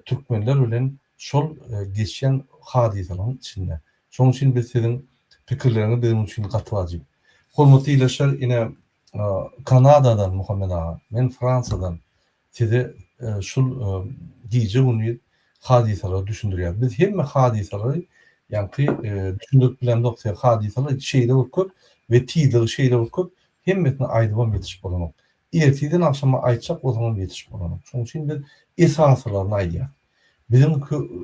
türkmenler bilen şol geçýän hadysalaryň içinde şonuň üçin biz siziň pikirleriňiz biziň üçin gaty wajyp hormatly ildeşler ine Kanadadan Muhammet aga men Fransiýadan Size şul gije-gündiz hadysalary düşündirýär. Biz hemme hadysalary ýaňky düşündirip bilemzok, sebäbi hadysalar şeýle bir köp we tizligi şeýle bir köp, hemmesini aýdybam ýetişip bolanok. Ertirden agşama aýtjak bolsaňam ýetişip bolanok. Şonuň üçin biz esasylaryny aýdýarys. Biziň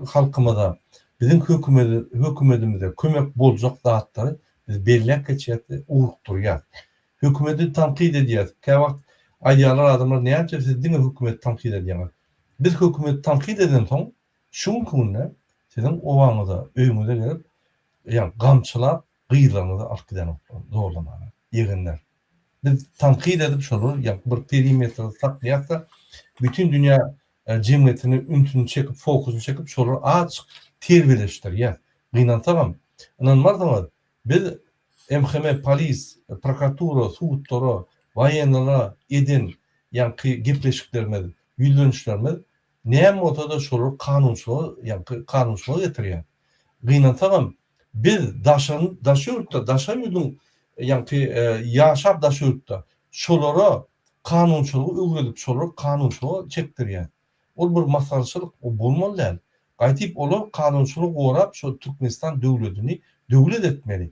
halkymyza, biziň hökümetimize kömek boljak zatlary biz belläp geçýäris we ugrukdyrýarys. Hökümeti tankyt edýäs. Käwagt aýdýarlar adamlar näme üçin siz diňe hökümeti tankyt edýäňiz. Biz hökümeti tankyt edensoň şu günki günde siziň obaňyza, öýüňize gelip ýa gamçylap gyzlaryňyzy alyp gidenoklar zorlamana, ýegenler. Biz tankyt edip şolary ýa bir perimetrde saklaýas-da bütin dünýä jemgyýetini ünsüni çekip fokusyny çekip şolary azajyk terbiýeleşdirýäs. Gynansagam ynanmarsyňyz biz MHM, polis, prokuratura, sudlara, waýenlara eden ýaňky gepleşiklerimiz, ýüzlenişlerimiz näme bolsa-da şolar kanunçylyga ýaňky kanunçylyga getirýär. Gynansagam biz daşary daşary ýurtda daşary ýurduň ýaňky ýaşap daşary ýurtda şolara kanunçylygy öwredip şolary kanunçylyga çekdirýär. Ol bir masgaraçylyk, o bolmaly däl. Gaýtyp olar kanunçylygy gorap şo Türkmenistan döwledini döwlet etmeli.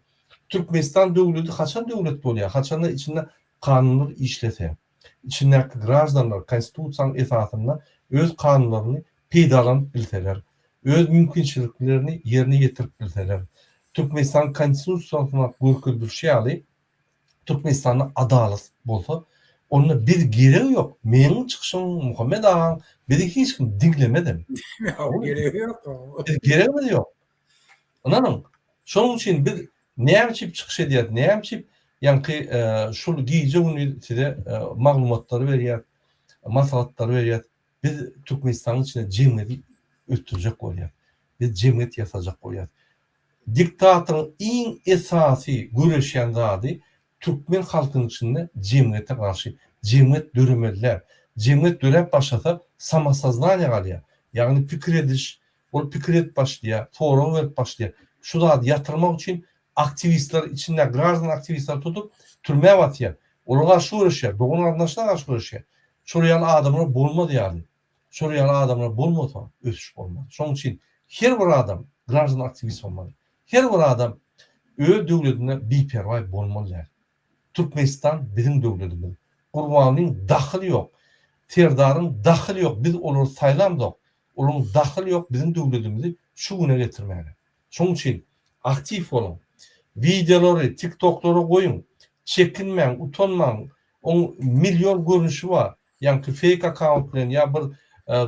Türkmenistan döwledi haçan döwlet bolýar? Haçanda içinde kanunlar işlese. Içindäki graždanlar konstitusiýanyň esasynda öz kanunlaryny peýdalanyp bilseler. Öz mümkinçiliklerini ýerine ýetirip bilseler. Türkmenistanyň konstitusiýasynda görkezilişi ýaly Türkmenistanda adalat bolsa, onda biz geregi ýok. Meniň çykyşym, Muhammet agaň, bizi hiç kim diňlemezem. Geregi ýok. Biz geregimiz ýok. Ynanyň. Şonuň üçin biz näme üçin çykyş edýäris, näme üçin ýaňky şul gije-gündiz size maglumatlary berýäris, maslahatlary berýäris. Biz Türkmenistanyň içinde jemgyýeti ösdürjek bolýarys. Biz jemgyýet ýasajak bolýarys. Diktatoryň iň esasy göreşýän zady türkmen halkynyň içinde jemgyýete garşy jemgyýet döremeli däl. Jemgyýet döräp başlasa samosoznaniýa galýar. Ýagny pikir ediş, ol pikir edip başlaýar, sorag berip başlaýar. Şu zady ýatyrmak üçin aktiwistler içinde graždan aktiwistleri tutup türmä basýar. Olara garşy göreşýär, dogan garyndaşyna garşy göreşýär. Şol ýaly adamlar bolmaz ýaly. Şol ýaly adamlar bolmasa ösüş bolmaz. Şonuň üçin her bir adam graždan aktiwist bolmaly. Her bir adam öz döwletine biperwaý bolmaly däl. Türkmenistan biziň döwletimiz. Gurbanlyň dahyly ýok. Serdaryň dahyly ýok. Biz olary saýlamzok. Olaryň dahyly ýok biziň döwletimizi şu güne getirmäge. Şonuň üçin aktiw boluň. Wideolary tiktoklara goýuň. Çekinmäň, utanmaň. Oň million görnüşi bar. Ýaňky feýk akkaunt bilen ýa bir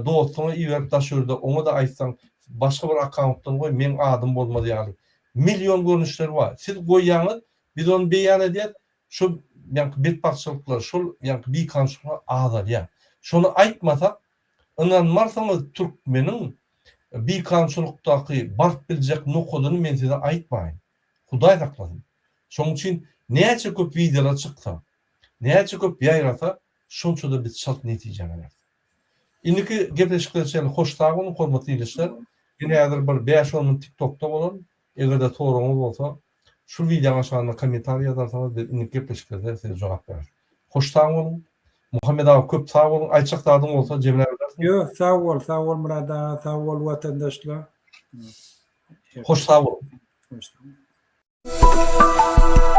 dostuňa iberip daş ýerde oňa-da aýtsaň başga bir akkauntdan goý meň adym bolmaz ýaly. Million görnüşleri bar. Siz goýýaňyz, biz ony beýan edýäs, şol ýaňky betbagtçylyklar, şol ýaňky bikanunçylyklar azalýar. Şony aýtmasak, ynanmarsyňyz türkmeniň bikanunçylykdaky baryp biljek nokadyny men size aýtmaýyn. Hudaý saklasyn. Şonuň üçin näçe köp wideolar çyksa, Näçe köp ýaýrasa, şonça-da biz çalt netije alarys. Indiki gepleşiklere çenli hoş sag boluň, hormatly ildeşler. Men häzir bir bäş-on minut TikTokda bolaryn. Eger-de soragyňyz bolsa, şu wideoň aşagynda kommentariý ýazarsyňyz, biz indiki gepleşiklerde size jogap bereris. Hoş sag boluň. Muhammet aga köp sag boluň. Aýtjak zadyň bolsa jemläbilersiň. Ýok, sag bol, sag bol Myrat aga, sag bol watandaşlar. Hoş sag boluň. Hoş sag boluň.